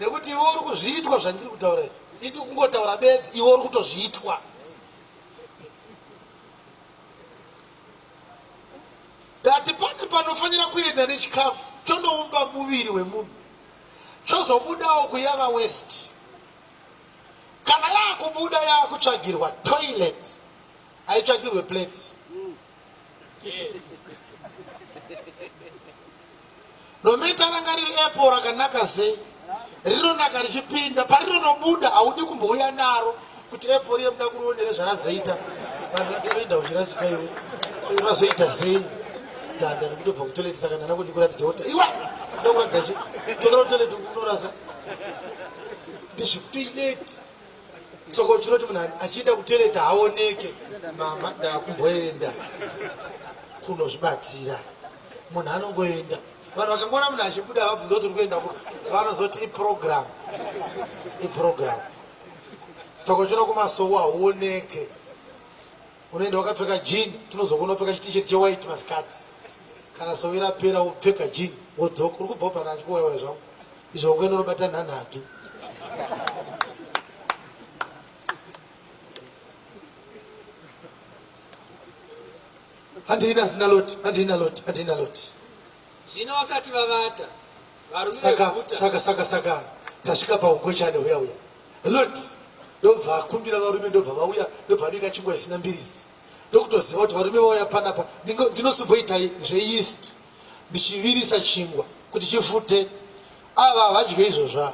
Speaker 1: nekuti iwe uri kuzviitwa zvandiri kutaura izvi. Ini kungotaura bedzi iwe uri kutozviitwa. Ndati pane panofanira kuenda nechikafu chonoumba muviri wemunhu chozobudawo kuyava west. Kana yakubuda yakutsvagirwa toilet haitsvagirwe plate.
Speaker 2: Yes.
Speaker 1: Nometa ranga riri apple rakanaka sei rinonaka richipinda parinonobuda haudi kumbouya naro kuti apple riye muda kurionere zvarazoita vanhu vatoenda uchirasika iwe razoita sei danda ndikutobva kutoilet saka ndana kuti ndikuratidze wota iwe ndokuratidza chi dzokera kutoilet unorasa ndezvekutoilet saka uchinoti munhu achienda kutoilet haoneke mama ndakumboenda kunozvibatsira munhu anongoenda vanhu vakangoona munhu achibuda vabvunza kuti uri kuenda kupi vanozoti iprogram iprogram saka uchiona kumasowo hauoneke unoenda wakapfeka jean tinozokuona upfeka chitisheti chewhite masikati kana sowe rapera wopfeka jean wodzoka uri kubva pana achikuwaiwai zvangu izvo ungoenda unobata nhanhatu handina zina loti handina loti handina loti
Speaker 2: Zvino vasati vavata, varume
Speaker 1: saka
Speaker 2: veguta
Speaker 1: saka saka saka tasvika paungochani huya uya lot ndobva akumbira varume ndobva vauya ndobva abika chingwa isina mbirizi ndokutoziva kuti varume vauya panapa ndinosimboita zveyeast ndichivirisa chingwa kuti chifute ava havadye izvozvo ava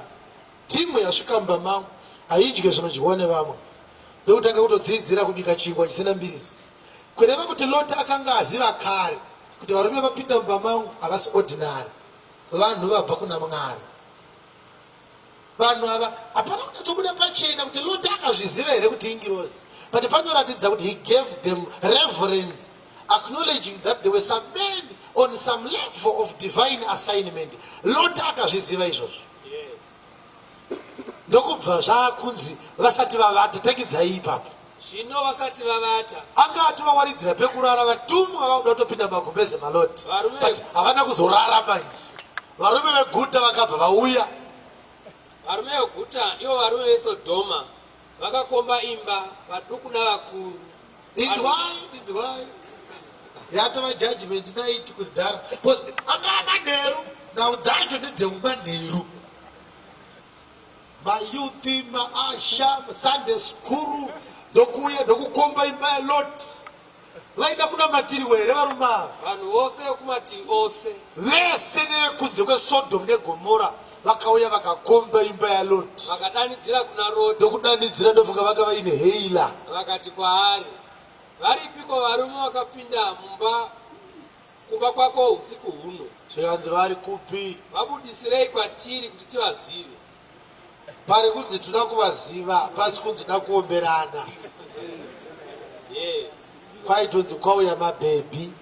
Speaker 1: timu yasvika mumba mangu haidye zvinodyiwa nevamwe ndokutanga kutodzidzira kubika chingwa chisina mbirizi kureva kuti lot akanga aziva kare kuti varume vapinda mumba mangu havasi ordinary vanhu vabva kuna Mwari vanhu ava hapana kunyatsobuda pachena kuti Lot akazviziva here kuti ingirozi but panoratidza kuti he gave them reverence acknowledging that there were some men on some level of divine assignment. Lot akazviziva izvozvo ndokubva zvakunzi vasati vavata tangidzai ipapo.
Speaker 2: Zvino vasati vavata,
Speaker 1: anga atovawaridzira pekurara vatumwa vakuda kutopinda magumbeze maloti
Speaker 2: Varume
Speaker 1: but havana kuzorara manje varume veguta vakabva vauya.
Speaker 2: Varume veguta, ivo varume veSodhoma, vakakomba imba, vaduku navakuru.
Speaker 1: Inzwai, inzwai. Yatova judgment night kudhara. Because anga amanheru, nhau dzacho ndedzemumanheru. Mayouth, maasha, Sunday school, ndokuuya ndokukomba imba yaLot. Vaida kunamatirirwa here varume ava?
Speaker 2: Vanhu vose vekumativi ose.
Speaker 1: Vese nevekunze kweSodhomu neGomora vakauya vakakomba imba yaLoti.
Speaker 2: Vakadanidzira kuna Roti.
Speaker 1: Ndokudanidzira ndofunga vanga vaine heila.
Speaker 2: Vakati kwaari, Varipiko varume vakapinda mumba kumba kwako usiku huno?
Speaker 1: Zvikanzi vari kupi?
Speaker 2: Vabudisirei kwatiri kuti tivazive.
Speaker 1: Pari kunzi tinoda kuvaziva pasi kunzi da kuomberana.
Speaker 2: Yes.
Speaker 1: Kwaitonzi kwauya mabhebhi.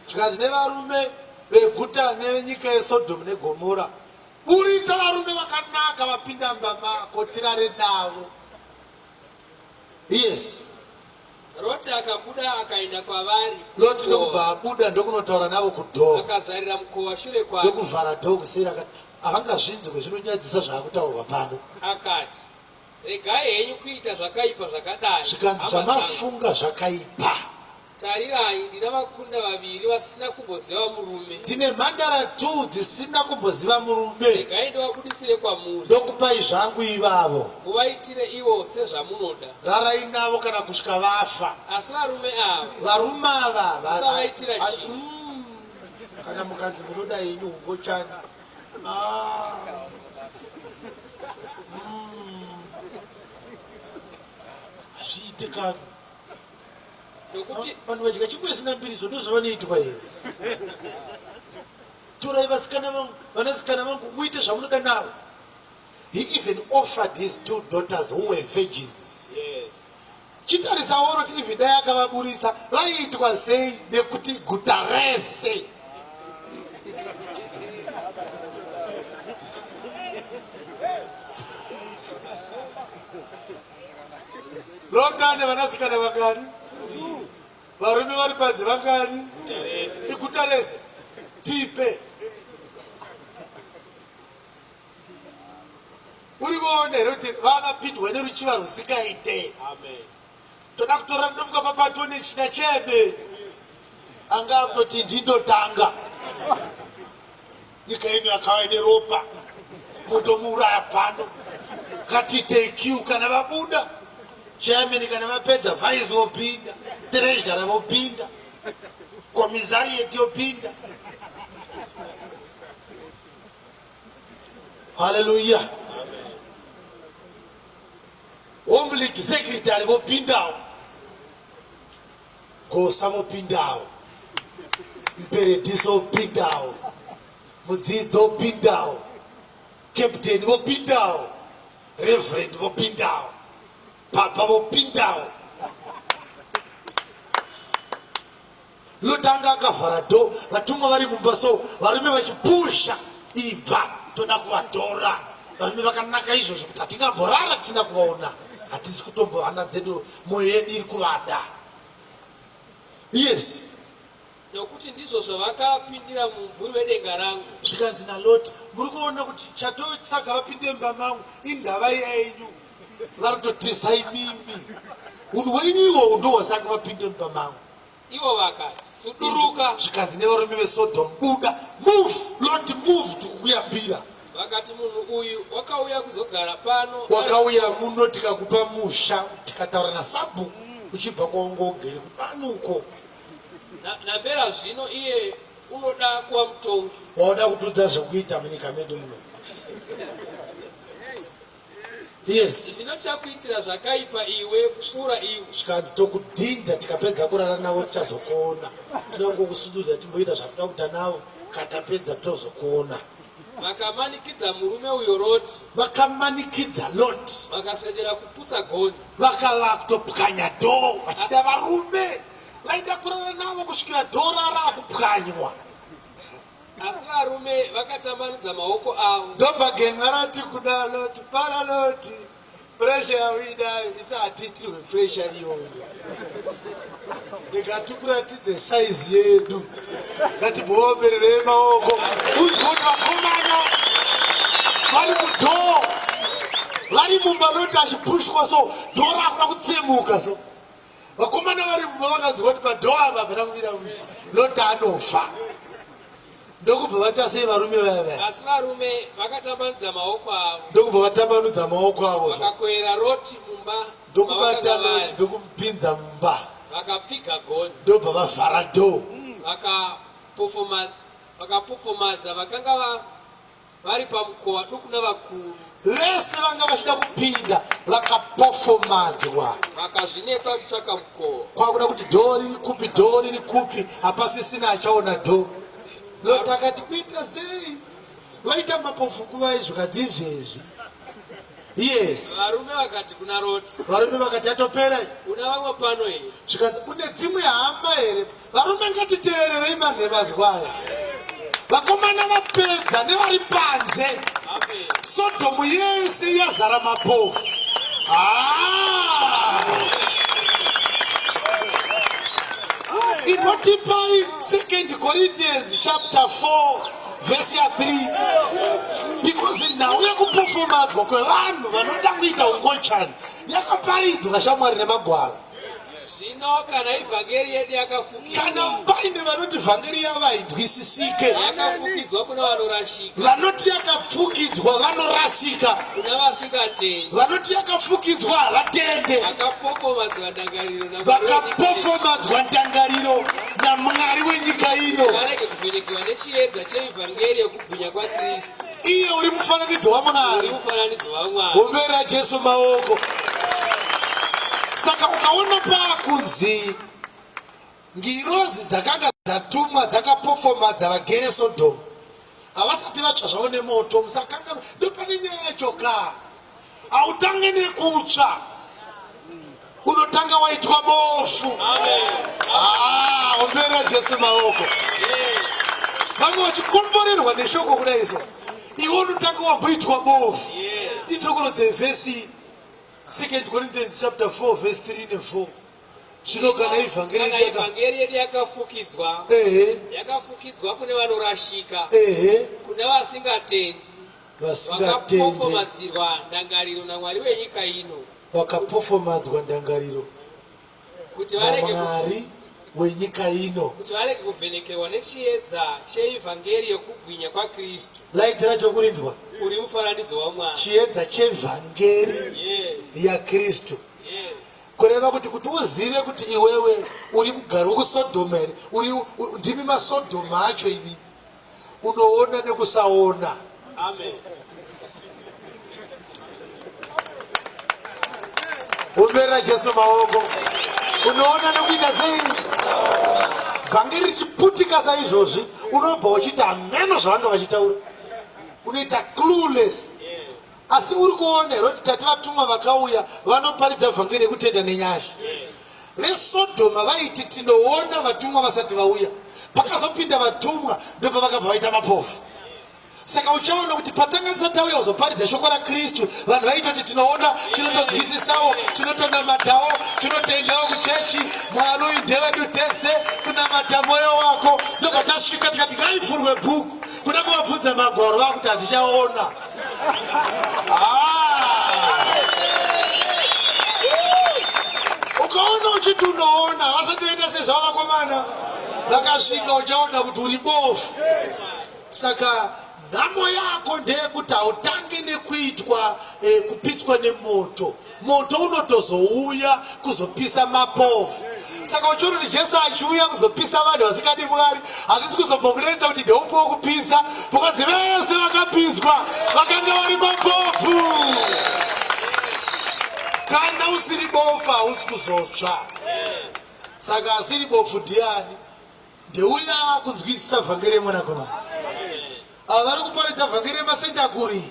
Speaker 1: Zvikanzi nevarume veguta nevenyika yeSodhomu neGomora, buritsa varume vakanaka vapinda mumba mako tirare navo. Yes.
Speaker 2: Roti akabuda akaenda kwavari.
Speaker 1: Loti ndokubva abuda ndokunotaura navo kudhoo.
Speaker 2: Akazarira mukova shure kwake.
Speaker 1: Ndokuvhara dhoo kuseri akati havangazvinzwe zvinonyadzisa zvaakutaurwa pano.
Speaker 2: Akati, Regai henyu kuita zvakaipa zvakadai.
Speaker 1: Zvikanzi zvamafunga zvakaipa.
Speaker 2: Tarirai, ndina vakunda vaviri vasina kumboziva murume.
Speaker 1: Ndine mhandara two dzisina kumboziva murume.
Speaker 2: Regai ndivabudisire kwamuri.
Speaker 1: Ndokupai zvangu ivavo.
Speaker 2: Muvaitire ivo sezvamunoda.
Speaker 1: Rarai navo kana kusvika vafa.
Speaker 2: Asi varume ava.
Speaker 1: Varume ava.
Speaker 2: Musavaitira chinhu.
Speaker 1: Kana mukanzi munoda henyu ungochani. Ah. Hazviite kani.
Speaker 2: Nokuti
Speaker 1: vanhu vadya chingwa isina mbiriso ndozvavanoitwa here? Torai vasikana vangu, vanasikana vangu muite zvamunoda navo. He even offered his two daughters who were virgins.
Speaker 2: Yes.
Speaker 1: Chitarisa woona kuti even dai akavaburitsa vaiitwa sei nekuti guta rese. Lota nevanasikana vangani? Varume vari panze vangani? Iguta rese. Tipe. Uri kuona here kuti vavapindwa neruchiva rusingaite? Toda kutora ndofuka papato nechina chebe. Anga akutoti ndindotanga. Nyika ino yakauya neropa motomuuraya pano. Ngatiitei queue kana vabuda chairman kana vapedza vice vopinda treasurer vopinda commissariat yopinda. Hallelujah. Home league secretary vopindawo. Gosa vopindawo, Muperediso vopindawo, Mudzidzi vopindawo, Captain vopindawo, Reverend vopindawo, Papa vopindawo. Lotanga akavhara do, vatumwa vari mumba so varume vachipusha ibva toda kuvatora. Varume vakanaka izvozvo kuti hatingamborara tisina kuvaona, hatisi kutombo hana dzedu mwoyo yedu iri kuvada. Yes.
Speaker 2: Nokuti ndizvo zvavakapindira mumvuri wedenga rangu.
Speaker 1: Zvikanzi naLoti, muri kuona kuti chatosaka vapinde mumba mangu indava yenyu. Vari kutotiza imimi. Unhu hwenyu ihwohwo ndohwasaka vapinde mumba mangu.
Speaker 2: Ivo vakati, Suduruka.
Speaker 1: Zvikanzi nevarume veSodom, buda, move, Loti, move, tikukuyambira.
Speaker 2: Vakati, Munhu uyu wakauya kuzogara pano.
Speaker 1: Wakauya muno tikakupa musha, tikataura nasabhuku uchibva kwaunga ugere kubani uko.
Speaker 2: Nambera zvino iye unoda kuva mutongi.
Speaker 1: Wauda kutiudza zvekuita munyika medu muno. Yes.
Speaker 2: Zvino tichakuitira zvakaipa iwe kupfuura iwe.
Speaker 1: Zvikanzi tokudhinda tikapedza kurara navo tichazokuona. Tinoda kungokusududza timboita zvatinoda kuita navo katapedza tozokuona.
Speaker 2: Vakamanikidza murume uyo Roti.
Speaker 1: Vakamanikidza Loti.
Speaker 2: Vakaswedera kuputsa gonhi.
Speaker 1: Vakava kutopwanya dhoo vachida varume vaida kurara navo kusvikira dhoo raraakupwanywa.
Speaker 2: Asi varume vakatambanudza maoko avo.
Speaker 1: Ndobva gen'a rati kuna Loti, Para Loti, pressure yauinayo isu hatiitirwe pressure iyoyo. Rega tikuratidze size yedu. Ngatibombererei maoko. Unzwe kuti vakomana Vari mudhoo, vari mumba, Loti achipushwa so, dhoo rakuda kutsemuka so. Vakomana vari mumba vakanzwa kuti padhoo apa hapana kumira mushe, Loti anofa. Ndokubva vaita sei varume vaya vaya?
Speaker 2: Asi varume vakatambanudza maoko avo.
Speaker 1: Ndokubva vatambanudza maoko avo so.
Speaker 2: Vakakwevera Roti mumba.
Speaker 1: Ndokubata Loti ndokumupinza mumba.
Speaker 2: Vakapfiga gonhi.
Speaker 1: Ndobva vavhara dhoo.
Speaker 2: Vakapofomadza vakanga vari pamukova duku navakuru.
Speaker 1: Vese vanga vachida kupinda vakapofomadzwa.
Speaker 2: Vakazvinetsa vachitsvaka mukova.
Speaker 1: Kwakuda kuti dhoo riri kupi, dhoo riri kupi, hapasisina achaona dhoo. Loti akati kuita sei? Vaita mapofu kuvai zvikadzi izvezvi. Yes.
Speaker 2: Varume vakati kuna Roti.
Speaker 1: Varume vakati yatopera.
Speaker 2: Una vamwe pano here?
Speaker 1: Zvikanzi une dzimwe hama here? Varume ngatiteererei manhemazwi aya. Vakomana vapedza nevari panze. Sodhomu yese yazara mapofu. Ah! Inotipai 2 Corinthians chapter 4 vhesi ya 3 because nhau yekupofomadzwa kwevanhu vanoda kuita ungochani yakaparidzwa shamwari nemagwaro.
Speaker 2: Zvino kana ivhangeri yedu yakafukidzwa,
Speaker 1: kana paine vanoti vhangeri yavo hainzwisisike,
Speaker 2: yakafukidzwa kuna vanorashika,
Speaker 1: vanoti yakapfukidzwa vanorasika,
Speaker 2: kuna vasingatendi,
Speaker 1: vanoti yakafukidzwa havatende,
Speaker 2: vakapofomadzwa ndangariro
Speaker 1: vakapofomadzwa ndangariro naMwari wenyika ino,
Speaker 2: varege kuvhenekewa nechiedza cheivhangeri yekubwinya kwaKristu.
Speaker 1: Iye uri mufananidzo waMwari.
Speaker 2: Mufananidzo waMwari.
Speaker 1: Ombera Jesu maoko. Saka ukaona paakunzi ngirozi dzakanga dzatumwa dzakapofomadza vagere Sodhomu, havasati vatsva zvavo nemoto. Musakanganwa, ndopane nyaya yacho ka. Hautange nekutsva, unotanga waitwa bofu. Ah, ombera Jesu maoko. Vamwe vachikomborerwa neshoko kudai so, iwe unotanga wamboitwa bofu. Idzokorodze vhesi 2 Corinthians chapter 4 verse 3 ne 4. Zvino kana
Speaker 2: ivhangeri yedu yakafukidzwa, yakafukidzwa kune vanorashika, kune vasingatendi,
Speaker 1: vasingatendi,
Speaker 2: vakapofomadzirwa ndangariro naMwari wenyika ino,
Speaker 1: vakapofomadzwa ndangariro
Speaker 2: kuti varege
Speaker 1: naMwari wenyika ino,
Speaker 2: kuti varege kuvhenekerwa nechiedza cheivhangeri yokubwinya kwaKristu.
Speaker 1: Laiti racho kurinzwa
Speaker 2: uri mufananidzo waMwari,
Speaker 1: chiedza chevhangeri yaKristu. Kureva kuti kuti uzive kuti iwewe uri mugari wekuSodhoma here, uri ndimi maSodhoma acho imi, unoona nekusaona.
Speaker 2: Amen.
Speaker 1: Ombera Jesu maoko. Unoona nekuita sei? Vhangeri richiputika saizvozvi, unobva uchiti hameno zvavanga vachitaura. Unoita clueless. Asi uri kuona here kuti tati vatumwa vakauya vanoparidza vhangeri yekutenda nenyasha? VeSodhoma vaiti tinoona vatumwa vasati vauya. Pakazopinda vatumwa ndopavakabva vaita mapofu. Saka uchaona kuti patanga tisati tauya kuzoparidza shoko raKristu, vanhu vaitoti tinoona, tinotonzwisisawo, tinotonamatawo, tinotendawo kuchechi, Mwari uyu ndewedu tese, kunamata mwoyo wako. Ndobva tasvika tikati ngaivhurwe bhuku, kuda kuvabvunza magwaro vakuti handichaona. Ah! Ukaona uchiti unoona, vasati vaita sezvavo vakomana vakasvika, uchaona kuti uri bofu. Saka nhamo yako ndeyekuti hautange nekuitwa eh, kupiswa nemoto. Moto unotozouya kuzopisa mapofu. Saka uchiona kuti Jesu achiuya kuzopisa vanhu vasingadi Mwari, hazvisi kuzombomunetsa kuti ndeupi wokupisa, because vese vakapiswa vakanga vari mapofu. Kana usiri bofu hausi kuzotsva. Saka asiri bofu ndiani? Ndeuya kunzwisisa vhangeri yemwanakomana. Ava vari kuparidza vhangeri yemasendakuri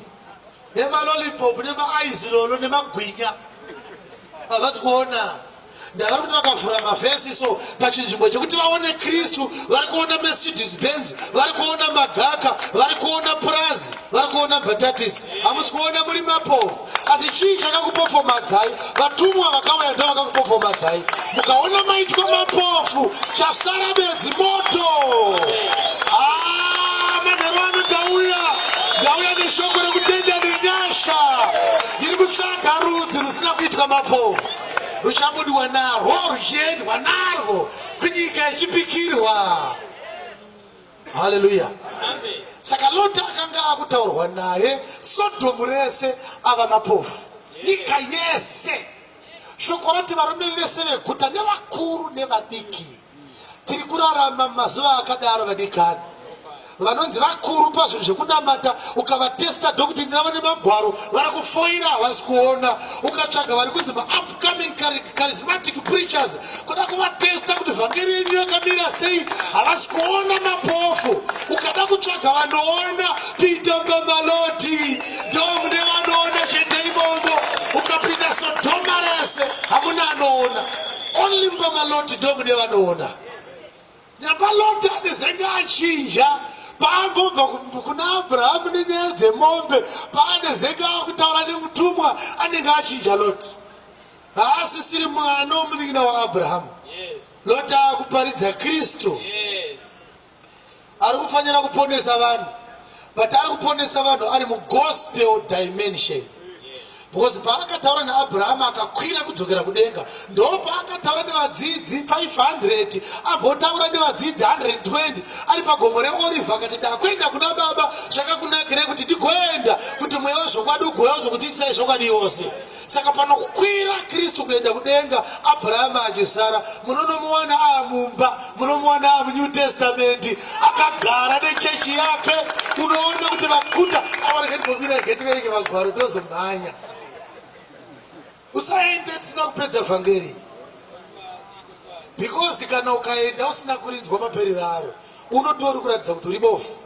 Speaker 1: nemalolipop nemaaizilolo nemagwinya havasi kuona. Ndavari kuti vakavhura mavhesi so pachinzvimbo chekuti vaone Kristu, vari kuona Mercedes Benz, vari kuona magaka, vari kuona purazi, vari kuona bhatatisi. Hamusi kuona, muri mapofu. Asi chii chakakupofomadzai? Vatumwa vakauya ndo vakakupofomadzai. Mukaona maitwa mapofu, chasara bedzi moto. Ah, manheru ano ndauya, ndauya neshoko rekutenda. ruchamuka mapofu ruchabudwa narwo ruchiendwa narwo kunyika yechipikirwa. Haleluya! Saka Loti akanga akutaurwa naye, Sodhomu rese ava mapofu, nyika yese. Shoko rati varume vese veguta nevakuru nevadiki. Tiri kurarama mumazuva akadaro vadikani. Vanonzi vakuru pazvinhu zvekunamata, ukavatesta doctrine ravo nemagwaro vari kufoira, havasi kuona. Ukatsvaga vari kunzi maupcoming charismatic preachers, kuda kuvatesta kuti vhangeri yenyu yakamira sei, havasi kuona, mapofu. Ukada kutsvaga vanoona, pinda mumamaloti, ndomune vanoona chete imomo. Ukapinda Sodhoma rese hamuna anoona, only mumamaloti ndomune vanoona. Nyamba Loti anezenge achinja paangobva kuna Abrahamu nenyaya dzemombe, paanezenge akutaura nemutumwa anenge achinja. Loti haasisiri mwana womunin'ina waAbrahamu. Loti akuparidza Kristu. Ari kufanira kuponesa vanhu, but ari kuponesa vanhu ari mugospel dimension, because paakataura naAbrahamu akakwira kudzokera kudenga, ndo paakataura nevadzidzi 500. Ambotaura nevadzidzi 120 ari pagomo reOrivha, akati, "Ndakuenda kuna Baba, zvakakunakirei kuti ndigoenda, kuti mweya wezvokwadi ugouya uzokudzidzisai zvokwadi yose." Saka panokwira Kristu kuenda kudenga, Abrahamu achisara, munonomuwana aamumba, munomuwana amuNew Testament akagara nechechi yake. Unoona kuti vakuta avarege getivereke magwaro, tozomhanya. Usaende tisina kupedza vhangeri, because kana ukaenda usina kurinzwa maperero aro, unotori kuratidza kuti uri bofu.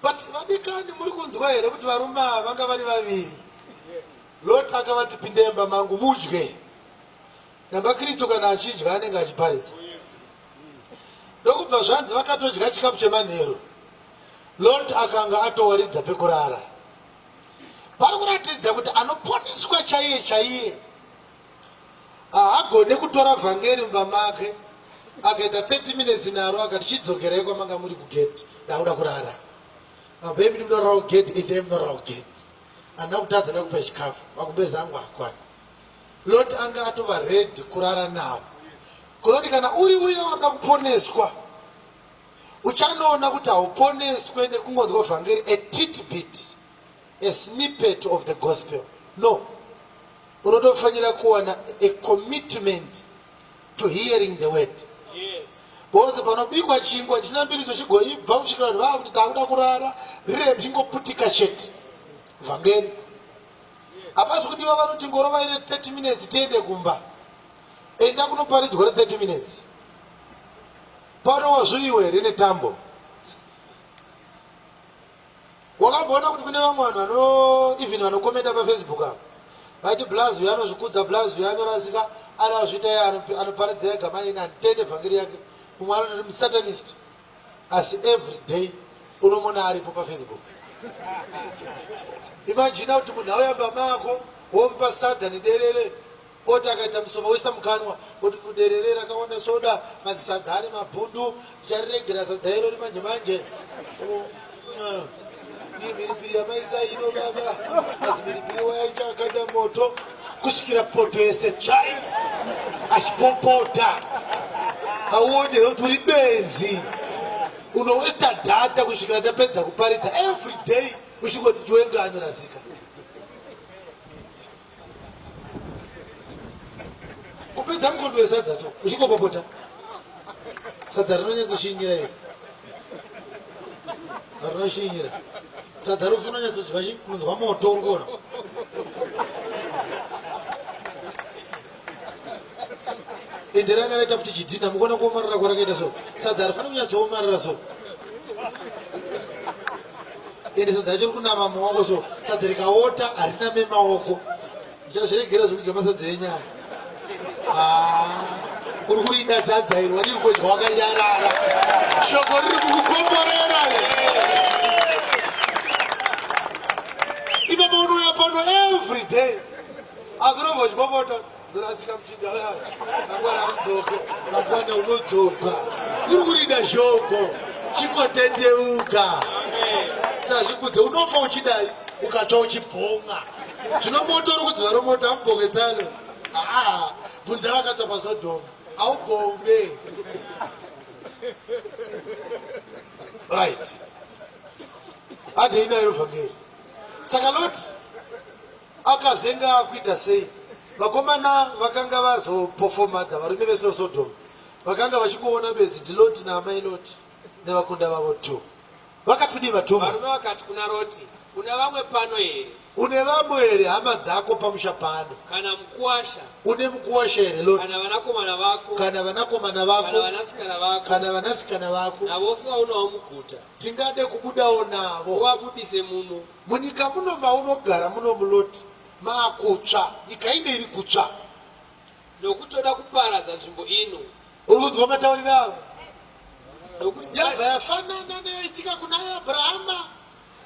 Speaker 1: But vadikani, muri kunzwa here kuti varume ava vanga vari vaviri? Lot akavati, "Pindai mumba mangu mudye." Namba Kristu kana achidya anenge achiparidza. Ndokubva zvanzi vakatodya chikafu chemanheru, Lot akanga atowaridza pekurara. Pari kuratidza kuti anoponeswa chaiye chaiye haagone kutora vhangeri mumba make, akaita 30 minutes naro, akati, "Chidzokerai kwamanga muri kugate, ndakuda kurara." Mabhemi, munorara kugate, endai munorara kugate. Handina kutadza ndakupa chikafu, magumbezi angu akwana. Lot anga atova ready kurara nawo. Kunoti kana uri uye wada kuponeswa, uchanoona kuti hauponeswe nekungonzwa vhangeri, a titbit, a snippet of the gospel. No, unotofanira kuwana a commitment to hearing the word, because panobikwa chingwa chisina mbiriso chigoibva kusvikira vanhu vava kuti takuda kurara, rire richingoputika chete. Vhangeri hapasi kudiwa vanoti ngorova ine 30 minutes tiende kumba. Enda kunoparidzwa re30 minutes, pano wazviiwe here netambo? Wakamboona kuti kune vamwe vanhu vano even vanokomenta paFacebook apa, vaiti blaz uyo anozvikudza, blaz uyo anorasika, anozviita iye anoparidza ega, maini handitende vhangeri yake, mumwe anototi musatanist, asi every day unomona aripo paFacebook. Imagina kuti munhu auya mumba mako, womupa sadza nederere, oti akaita musova wesa mukanwa, oti muderere rakawanda soda, mazisadza ane mabhundu, ndichariregera sadza irori manje manje. Iyi mhiripiri yamaisa ino baba, mazimhiripiri wayachakanda moto kusvikira poto yese tsvai, achipopota. Hauoni here kuti uri benzi? Unowesta data kusvikira ndapedza kuparidza every day, uchingoti Chiwenga anorasika. Kupedza mukondo wesadza so uchingopopota, sadza rinonyatsoshinyira iri, rinoshinyira sadza rufu, unonyatsodya chi unonzwa moto uri kuona. Ende ranga raita futi chidhina, mukuona kuomarara kwarakaita so. Sadza harifaniri kunyatsoomarara so, ende sadza racho rikunama maoko so. Sadza rikaota hariname maoko. Ndichazviregera zvekudya masadza enyama. Ah, uri kurida sadza iri, wadii kudya wakanyarara? Shoko riri kukukomborera. Ipapo unouya pano every day, asi unobva uchipopota, "Ndorasika muchinda, mangwana anodzoke." Mangwana unodzoka, uri kurida shoko, chikotendeuka. Sazvikudze, unofa uchidai, ukatsva uchibhonga. Zvino moto uri kudziva romoto amubhoke tsano. Haa, bvunza vakatsva paSodoma. Aubhonge. Right. Adei nayo vhangeri. Saka Lot akazenga akuita sei? Vakomana vakanga vazopofomadza varume vese veSodoma. Vakanga vachingoona bedzi ndiLoti naamai Loti nevakunda vavo two. Vakati kudii vatumwa?
Speaker 2: Varume vakati kuna Roti, Una vamwe pano here?
Speaker 1: Une vamwe here hama dzako pamusha pano?
Speaker 2: Kana mukuwasha?
Speaker 1: Une mukuwasha here Loti?
Speaker 2: Kana vanakomana vako?
Speaker 1: Kana vanakomana vako?
Speaker 2: Kana vanasikana vako?
Speaker 1: Kana vanasikana vako?
Speaker 2: Navose vaunawo muguta.
Speaker 1: Tingade kubudawo navo.
Speaker 2: Uvabudise muno.
Speaker 1: Munyika muno maunogara muno muLoti maakutsva. Nyika ino iri kutsva.
Speaker 2: Nokutoda kuparadza nzvimbo ino.
Speaker 1: Uri kunzwa matauriro avo? Yabva yafanana neyaitika kuna Abrahama.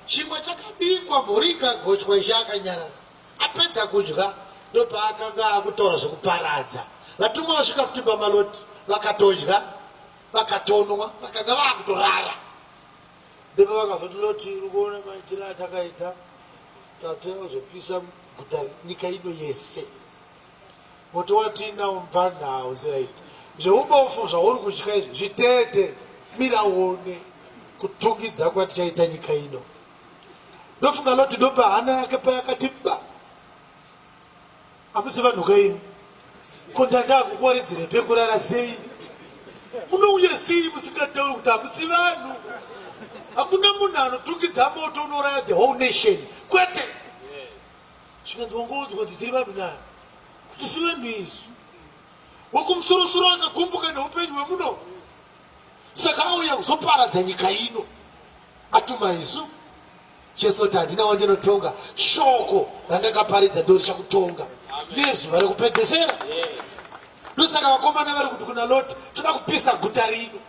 Speaker 1: Chingwa chakabikwa, mhuri ikagochwa, Ishe akanyarara. Apedza kudya, ndopaakanga akutaura zvekuparadza. Vatumwa vasvika futi pamaloti, vakatodya, vakatonwa, vakanga vakutorara. Ndopavakazoti Loti, uri kuona maitiro atakaita, tatozopisa guta nyika ino yese. Moto watiinawo mupfanha hausi right. Zveubofu zvauri kutya izvi zvitete, mira uone kutungidza kwatichaita nyika ino. Ndofunga Loti ndopa hana yake payakati ba. Hamusi vanhu kaimi. Ko ndanga kukuwaridzire pekurara sei? Munouya sei musingatauri kuti hamusi vanhu? Hakuna munhu anotungidza moto unouraya the whole nation. Kwete. Zvikanzi wangoudzwa kuti tiri vanhu nani? Hatisi vanhu isu. Wekumusorosoro akagumbuka neupenyu hwemuno. Saka auya kuzoparadza nyika ino. Atuma isu. Jesu oti handina wandinotonga. Shoko randakaparidza ndorichakutonga. Nezuva rekupedzesera. Ndosaka vakomana vari kuti kuna Loti, toda kupisa guta rino.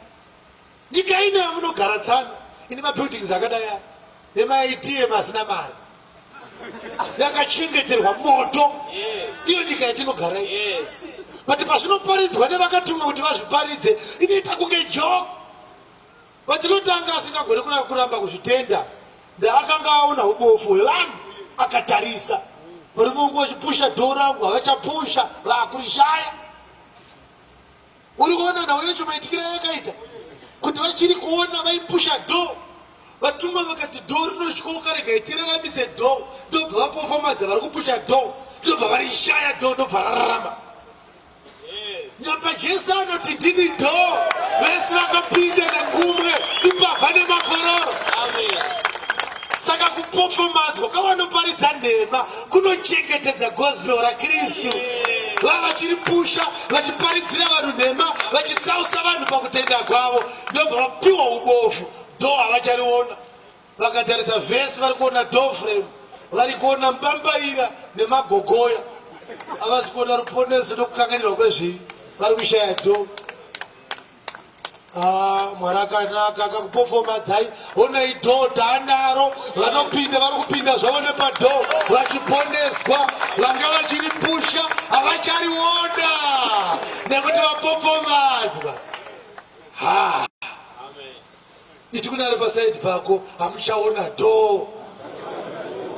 Speaker 1: Nyika ino yamunogara tsano ine mabuildings akadai aya nemaATM asina mari yakachengeterwa moto iyo nyika yatinogara iyi but pazvinoparidzwa nevakatumwa kuti vazviparidze inoita kunge joke but lotanga asingagone kuramba kuzvitenda ndaakanga aona ubofu hwevanhu akatarisa varume vangu vachipusha dhoo rangu havachapusha vakurishaya Uri kuona nhau yacho maitikiro ayakaita kuti vachiri kuona vaipusha door vatumwa vakati door rinotyoka regai tiraramise door ndobva vapofomadza vari kupusha door ndobva varishaya door ndobva rararama nyamba jesu anoti ndini door vese vakapinda nekumwe imbavha nemakororo saka kupofomadzwa kwavanoparidza nhema kunochengetedza gospel rakristu vava vachiripusha vachiparidzira vanhu nhema vachitsausa vanhu pakutenda kwavo ndobva vapiwa ubofu do havachariona vakatarisa vhesi vari kuona door frame vari kuona mbambaira nemagogoya havasi kuona ruponeso nokukanganirwa kwezvivi vari kushaya do Ah, mwari akanaka akakupofomadzai honai dhoo taanaro vanopinda vari kupinda zvavo nepadhoo vachiponeswa vanga vachiripusha havachariona nekuti vapofomadzwa ha iti kunari pasaidi pako hamuchaona dhoo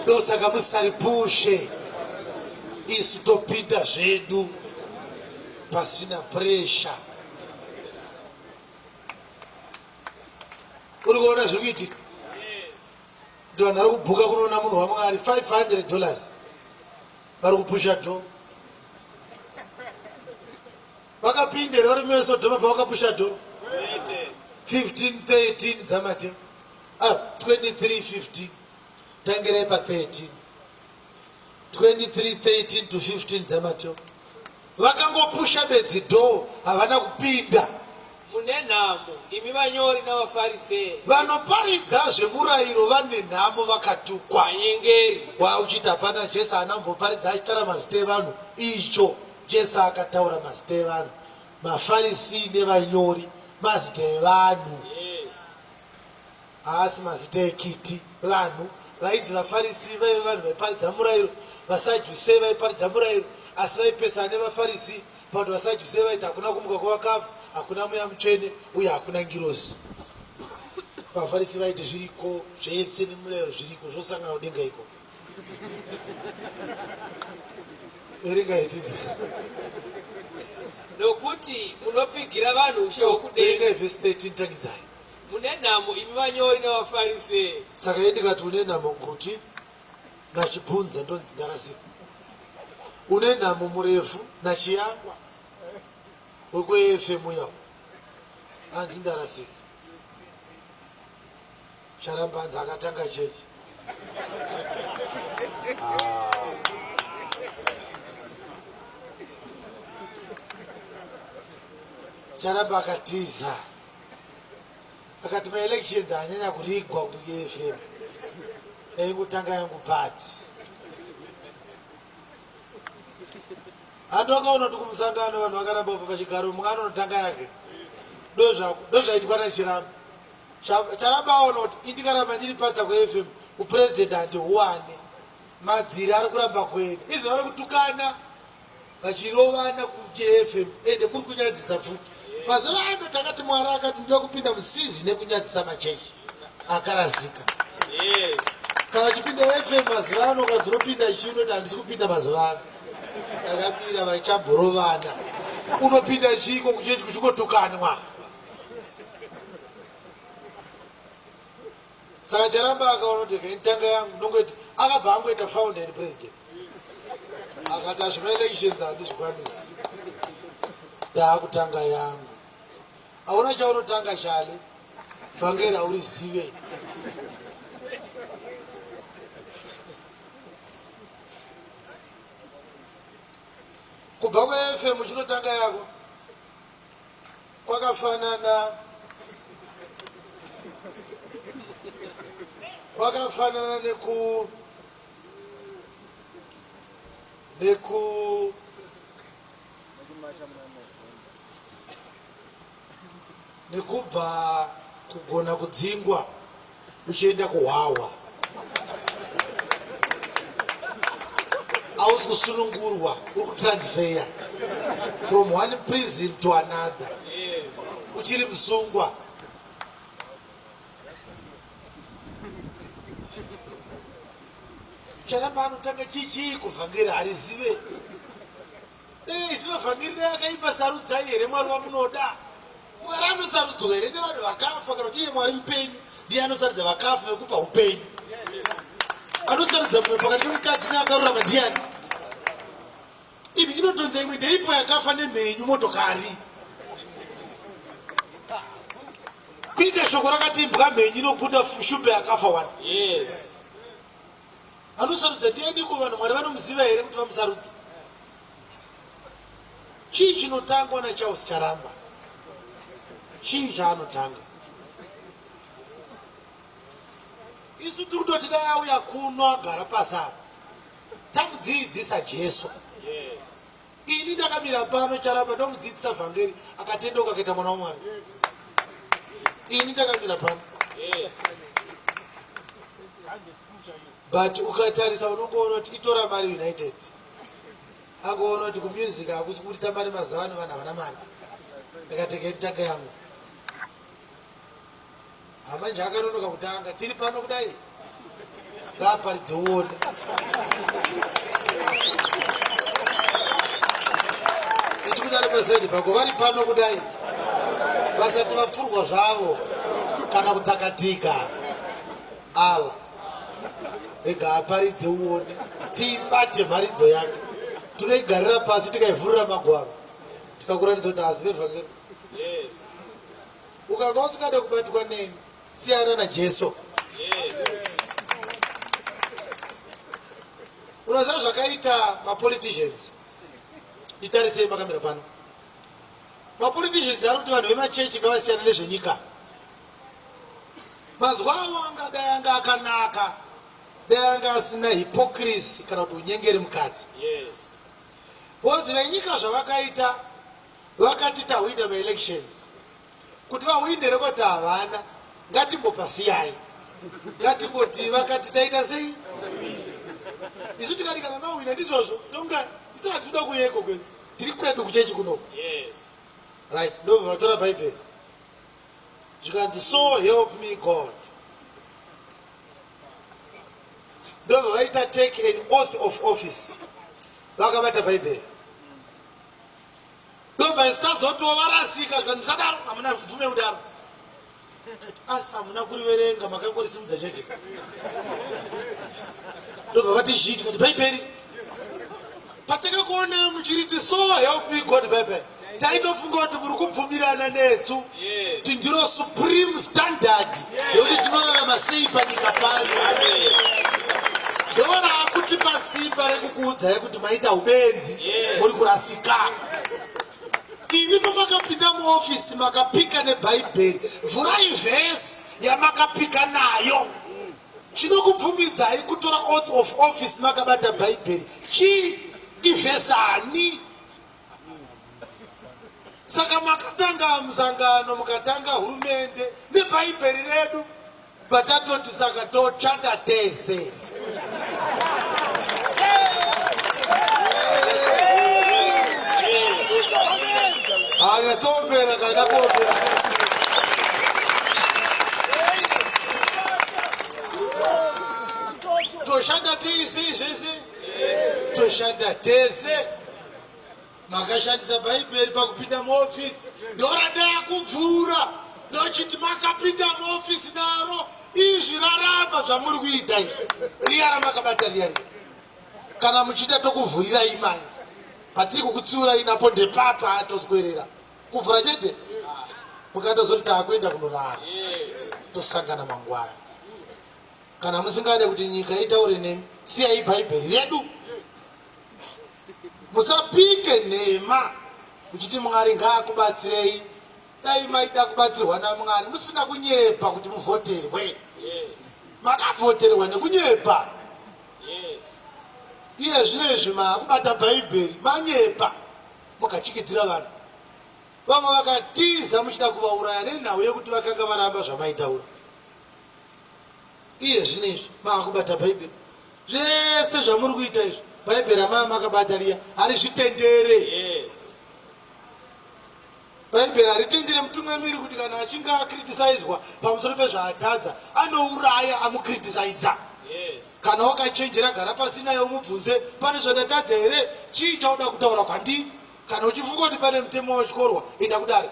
Speaker 1: ndosaka musaripushe isu topinda zvedu pasina pressure uri kuona zviri kuitika kuti vanhu vari kubhuka kunoona munhu wamwari 500 dollars vari kupusha do vakapinda here vari mesodhoma pavakapusha do 15 13 dzamateo ah, 23 15 tangirai pa 13 23 13 to 15 dzamateo Vakangopusha bedzi door havana kupinda.
Speaker 2: Mune nhamo imi vanyori navaFarisei.
Speaker 1: Vanoparidza zvemurayiro vane nhamo vakatukwa.
Speaker 2: Vanyengeri.
Speaker 1: Wa uchiti hapana Jesu haana kumboparidza achitaura mazita evanhu. Icho Jesu akataura mazita evanhu. MaFarisii nevanyori mazita evanhu.
Speaker 2: Yes.
Speaker 1: Haasi mazita ekiti. Vanhu vainzi vaFarisi vaive vanhu vaiparidza murayiro. VaSadhusee vaiparidza murayiro, asi vaipesana nevaFarisi pakuti vaSadhusee vaiti hakuna kumuka kwevakafa, hakuna mweya mutsvene, uye hakuna ngirozi. VaFarisi vaiti zviriko zvese nemurayiro zviriko zvosangana kudenga ikoko. Verengai tidzwe.
Speaker 2: Nokuti munopfigira vanhu ushe hwokudenga.
Speaker 1: Verengai vhesi 13 tangidzai.
Speaker 2: Mune nhamo imi vanyori navaFarisei.
Speaker 1: Saka iye ndikati une nhamo Guti naChibvunza ndonzi ndarasika. Une nhamo murefu naChiyangwa wekuAFM uya anzi ndarasika. Charamba anzi akatanga chechi. Ah. Charamba akatiza akati maelections anyanya kurigwa kuAFM yaingotanga yangu party. Handi wakaona kuti kumusangano vanhu vakaramba kubva pachigaro mumwe anonotanga yake. Ndozvaitwa naChiramba. Charamba aona kuti indikaramba ndiri patsa kuFM upresident handihuwane. Madziri ari kuramba kuenda. Izvo vari kutukana vachirovana kuJFM ende kuri kunyadzisa futi. Mazuva ano takati Mwari akati ndinoda kupinda musizi nekunyadzisa machechi akarasika.
Speaker 2: Yes.
Speaker 1: Kana uchipinda FM mazuva ano ukanzi unopinda chii unoti handisi kupinda mazuva ano. Takamira vachamborovana. Unopinda chiiko kuchechi kuchingotukanwa. Saka Charamba akaona kuti nditanga yangu ndongoita akabva angoita founder and president. Akati azvima elections handizvikwanisi. Ndaakutanga yangu. Hauna chaunotanga chale. Vhangeri haurizive. Kubva kweFM chinotanga yako. Kwakafanana kwakafanana neku neku nekubva kugona kudzingwa uchienda kuhwahwa ausi kusunungurwa uri kutransfeya from one prison to another uchiri musungwa charamba anotanga chichii kuvhangeri harizive Dei ziva vhangeri dai akaimba sarudzai here Mwari wamunoda. Mwari anosarudzwa here nevanhu vakafa kana kuti iye Mwari mupenyu ndiye anosarudza vakafa vekupa upenyu. Anosarudza mumwe pakati pemukadzi neakarurama ndiyani? Imi inotonza imwe ndeipo yakafa nemhenyu motokari. Kuita shoko rakati imbwa mhenyu inokunda shumbe yakafa wani.
Speaker 2: Yes.
Speaker 1: Anosarudza ndianiko vanhu Mwari vanomuziva here kuti vamusarudze? Chii chinotangwa naCharles Charamba? Chii chaanotanga? Isu tiri kutoti dai auya kuno agara pasi apa tamudziidzisa Jesu. Ini ndakamira pano Charamba ndomudzidzisa vhangeri akatendeuka akaita mwana waMwari. Ini ndakamira pano. But ukatarisa unongoona kuti itora mari United. Angoona kuti kumusic hakusi kuburitsa mari mazuva ano vanhu havana mari. Ndakateka nditanga yangu. Hamanje akanonoka kutanga tiri pano kudai. Ngaaparidze uone. Iti kudari pasaidi pako vari pano kudai vasati vapfurwa zvavo kana kutsakatika ava rega aparidze uone tiibate mharidzo yake tinoigarira pasi tikaivhurira magwaro tikakuratidza kuti hazive vhangeri ukanga usingade kubatwa neni siyana najesu unoziva zvakaita mapoliticians nditarisei makamira pano mapoliticians ari kuti vanhu vemachechi ngavasiyane nezvenyika Mazwi avo angadai anga akanaka dai anga asina hypocrisy kana kuti unyengeri mukati.
Speaker 2: Yes.
Speaker 1: Because venyika zvavakaita vakati tahwinda maelections kuti vahwinde rekoti havana ngatimbopasiyai ngatimboti vakati taita sei isu tikati kana mahwina ndizvozvo tonga isu hatitoda kuyeko kwese tiri kwedu kuchechi kunoko
Speaker 2: yes.
Speaker 1: right ndobva vatora bhaibheri zvikanzi so help me god. Ndobva vaita take an oath of office vakabata bhaibheri. Ndobva isu tazotiwo varasika zvikanzi musadaro, hamuna mvume kudaro. Asi hamuna kuriverenga, makangorisimudza chete. Ndobva vati zhii, tikati bhaibheri patakakuonai muchiriti so help me God bhaibheri, taitofunga kuti muri kubvumirana nesu kuti ndiro supreme standard yekuti tinorarama sei panyika pano. Ndoraakuti simba rekukuudzai kuti maita ubenzi, muri kurasika. Imi pamakapinda muofisi makapika nebhaibheri, vhurai vhesi yamakapika nayo. Chinokubvumidzai kutora oath of office makabata bhaibheri chii? Ivhesi ani? Saka makatanga musangano, mukatanga hurumende nebhaibheri redu, patatoti saka tochata tese. Anyatsombera kana kuombera. Toshanda tese zvese, toshanda tese. Makashandisa bhaibheri pakupinda muofisi, ndorandakuvhura ndochiti makapinda muofisi naro izvi raramba zvamuri kuita izvi, riya ramakabata riya riya. Kana muchiita tokuvhurirai mai, patiri kukutsiurai napo ndepapa toswerera kuvhura chete, mukatozoti taakuenda kunorara, tosangana mangwana. Kana musingade kuti nyika itaure nemi, siyai bhaibheri redu. Musapike nhema muchiti Mwari ngaakubatsirei. Dai maida kubatsirwa naMwari musina kunyepa kuti muvhoterwe. Makavhoterwa nekunyepa. Iye zvino izvi maakubata bhaibheri manyepa mukachikidzira vanhu. Vamwe vakatiza muchida kuvauraya nenhau yekuti vakanga varamba zvamaitaura. Iye zvino izvi maakubata bhaibheri, zvese zvamuri kuita izvi bhaibheri ramaa makabata riya harizvitendere. Bhaibheri haritendere mutungamiri kuti kana achinge akritisaidzwa pamusoro pezvaatadza anouraya amukritisaiza. Kana wakachenjera gara pasi naye umubvunze, pane zvandatadza here? Chii chauda kutaura kwandiri? Kana uchifunga kuti pane mutemo watyorwa, enda kudare.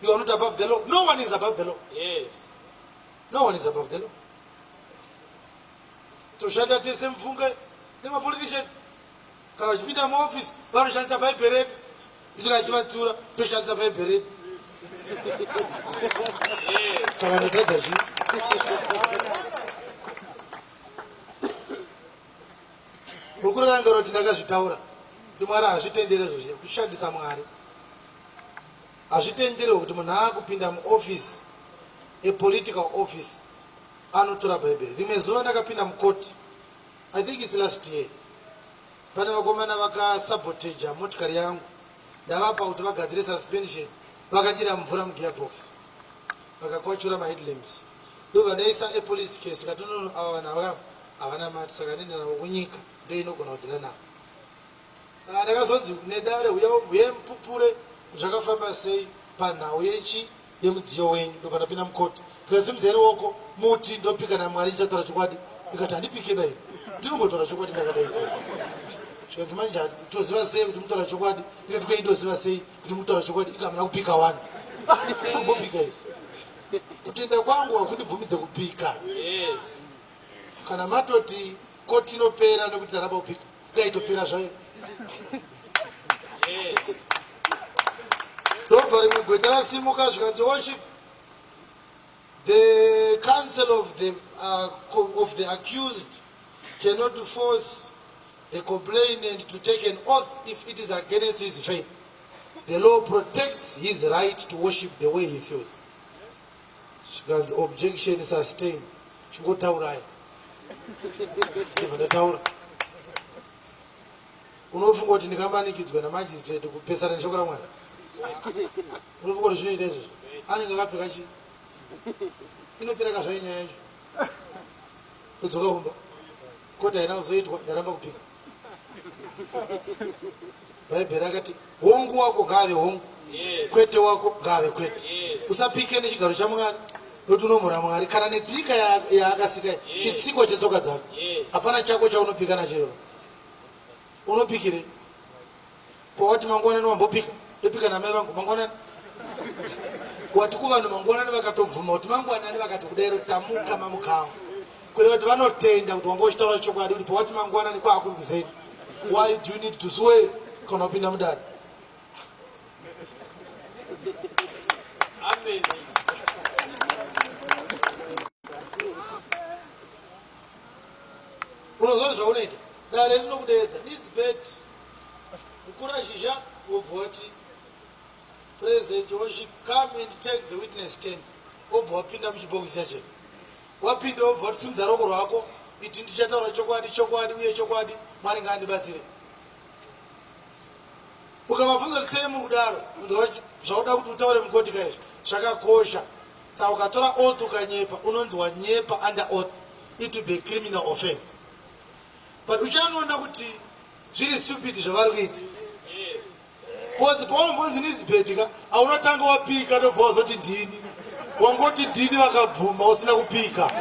Speaker 1: You are not above the law. No one is above the law. No one is above the law. Toshanda tese mufunge nemapoliticians. Kana vachipinda muoffice vanoshandisa bhaibheri redu, isu kana tichivatsiura toshandisa bhaibheri redu. Saka ndatadza chii? Muri kurangarira kuti ndakazvitaura kuti Mwari hazvitendere izvozvo kushandisa Mwari. Hazvitenderwe kuti munhu akupinda muoffice, a political office, anotora bhaibheri. Rimwe zuva ndakapinda mucourt, I think it's last year, pane vakomana vakasaboteja motikari yangu, ndavapa kuti vagadzire suspension, vakadira mvura mugearbox, vakakwachura maheadlamps. Ndobva ndaisa a police case, kati no, ava vanhu ava havana mati, saka ndoenda navo kunyika, ndoinogona kudhila navo. Saka ndakazonzi nedare huyai mupupure zvakafamba sei panhau yechi yemudziyo wenyu. Ndobva ndapinda mukoti, ndikasimudzai ruoko muti ndopika naMwari ndichataura chokwadi. Ndikati handipike dai ndinongotaura chokwadi ndakadai so. Zvikanzi manje toziva sei kuti mutaura chokwadi? Ndikati kwei ndoziva sei kuti mutaura chokwadi? Ika hamuna kupika wani. Kumbopika izvi. Kutenda kwangu hakundibvumidze kupika.
Speaker 2: Yes.
Speaker 1: Kana matoti koti inopera nekuti ndaramba kupika, ngaitopera zvayo.
Speaker 2: Yes.
Speaker 1: Ndobva rimwe gweta rasimuka zvikanzi, worship, the counsel of the accused cannot force the complainant to take an oath if it is against his faith. The law protects his right to worship the way he feels. Zvikanzi objection sustained. Chingotaurai. Ndobva ndataura. Unofunga kuti ndingamanikidzwa namagistrate kupesana neshoko raMwari? Unofunga kuti zvinoita izvozvo? Anenge akapfeka chii? Inopera ka zvayo nyaya yacho. Todzoka kumba. Koti haina kuzoitwa, ndaramba kupika. Bhaibheri rakati hongu wako ngaave hongu,
Speaker 2: Yes.
Speaker 1: kwete wako ngaave kwete.
Speaker 2: Yes.
Speaker 1: Usapike nechigaro chaMwari. Nokuti unomhura Mwari kana nenyika yaakasika chitsikwa chetsoka dzako. Hapana chako chaunopika nachero. Unopikire? Pawati mangwanani wambopika, ndopika namai vangu mangwanani. Wati kuvanhu mangwanani vakatobvuma kuti mangwanani vakati kudairo tamuka mamukawo. Kureva kuti vanotenda kuti wanga uchitaura chokwadi kuti pawati mangwanani kwaakuri kuzeni. Why do you need to swear kana upinda mudare?
Speaker 2: Amen.
Speaker 1: Unoziva zvaunoita? Dare rinokudeedza. Lizbeth mukura zhizha wobva wati present worship come and take the witness stand wobva wapinda muchibhokisi chache wapinda wobva wati simudza roko rwako iti ndichataura chokwadi chokwadi uye chokwadi mwari ngaandibatsire ukavabvunza kuti sei muri kudaro zvauda kuti utaure mukoti kaizvi zvakakosha saka ukatora oath ukanyepa unonzi wanyepa under oath it will be a criminal offense but uchanoona kuti zviri stupid zvavari kuita bcause pawambonzi nizibheti ka aunotanga wapika tobva wazoti ndini wangoti ndini vakabvuma usina kupika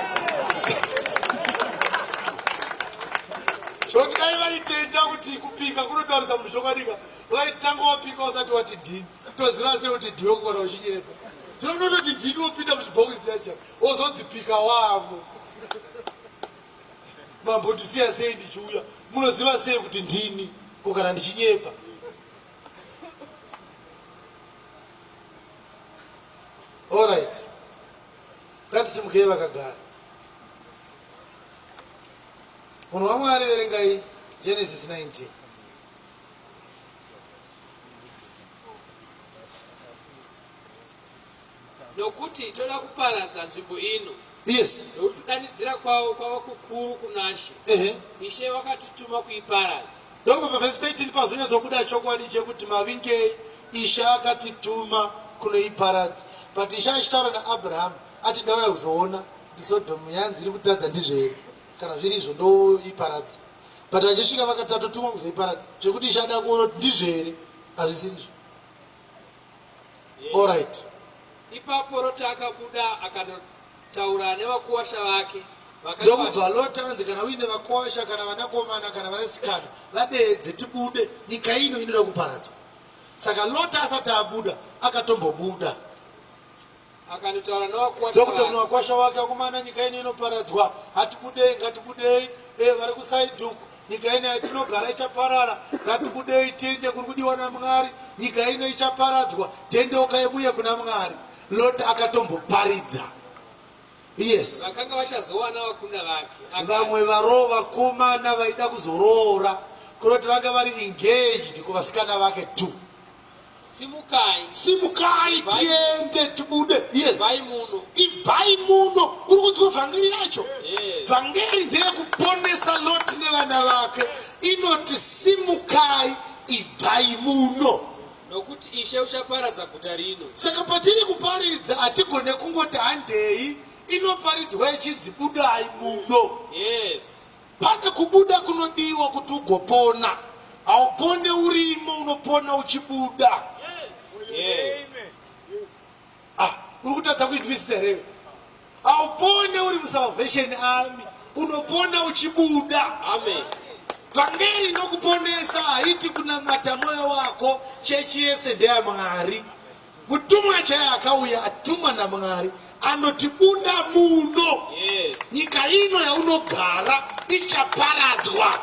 Speaker 1: zvokuti dai vaitenda kuti kupika kunotaurisa munhu chokwadika vaiti tanga wapika usati wati ndini toziva sei kuti ndiwe kukona uchinyepa zvino unototi ndini wopinda muchibhokisi chacho wozodzipika wavo mambondisiya sei ndichiuya munoziva sei kuti ndini ko kana ndichinyepa Alright. Ngatisimukei vakagara. Munhu waMwari verengai Genesis 19.
Speaker 2: Nokuti toda kuparadza nzvimbo ino.
Speaker 1: Yes.
Speaker 2: Nokuti kudanidzira kwavo kwava kukuru kunaShe.
Speaker 1: Ehe.
Speaker 2: Ishe wakatituma kuiparadza.
Speaker 1: Ndokubva pavhesi 13 pazonyatsobuda chokwadi chekuti mavingei Ishe akatituma kunoiparadza. But Ishe achitaura naAbrahamu ati ndauya kuzoona kuti Sodhomu yanzi iri kutadza ndizvo here? Kana zviri izvo ndoiparadza. But vachisvika vakati tatotumwa kuzoiparadza. Zvekuti Ishe ada kuona kuti ndizvo here? Hazvisiri izvo. Alright.
Speaker 2: Ipapo Roti akabuda akanotaura nevakuwasha vake.
Speaker 1: Ndokubva Loti anzi kana uine vakuwasha kana vanakomana kana vanasikana vadeedze tibude nyika ino inoda kuparadzwa. Saka Loti asati abuda akatombobuda.
Speaker 2: Akanotaura nevakuwasha
Speaker 1: vake. Ndokuti wake akomana nyika ino inoparadzwa hatibudei ngatibudei e vari kusaidhi uku nyika ino yatinogara ichaparara ngatibudei tiende kuri kudiwa namwari nyika ino ichaparadzwa tendeukai muye kuna mwari lot akatomboparidza yes
Speaker 2: vakanga vachazowana vakunda vake
Speaker 1: vamwe varoo vakomana vaida kuzoroora kunoti vanga vari engaged kuvasikana vake two
Speaker 2: Simukai.
Speaker 1: Simukai tiende tibude.
Speaker 2: Yes. Ibvai muno.
Speaker 1: Ibvai muno. Uri kunzwa vhangeri yacho?
Speaker 2: Yes.
Speaker 1: Vhangeri ndeyekuponesa Loti nevana vake. Inoti simukai ibvai muno.
Speaker 2: Nokuti Ishe uchaparadza guta rino.
Speaker 1: Saka patiri kuparidza hatigone kungoti handei. Inoparidzwa ichinzi budai muno.
Speaker 2: Yes.
Speaker 1: Pane kubuda kunodiwa kuti ugopona. Haupone urimo, unopona uchibuda.
Speaker 2: Yes.
Speaker 1: Ah, uri kutadza kuinzwisisa here? Haupone uri muSalvation Army, unopona uchibuda.
Speaker 2: Amen.
Speaker 1: Vhangeri inokuponesa haiti kunamata moyo wako, chechi yese ndeyaMwari. Mutumwa chaiye akauya atumwa naMwari anoti buda muno.
Speaker 2: Yes.
Speaker 1: Nyika ino yaunogara ichaparadzwa.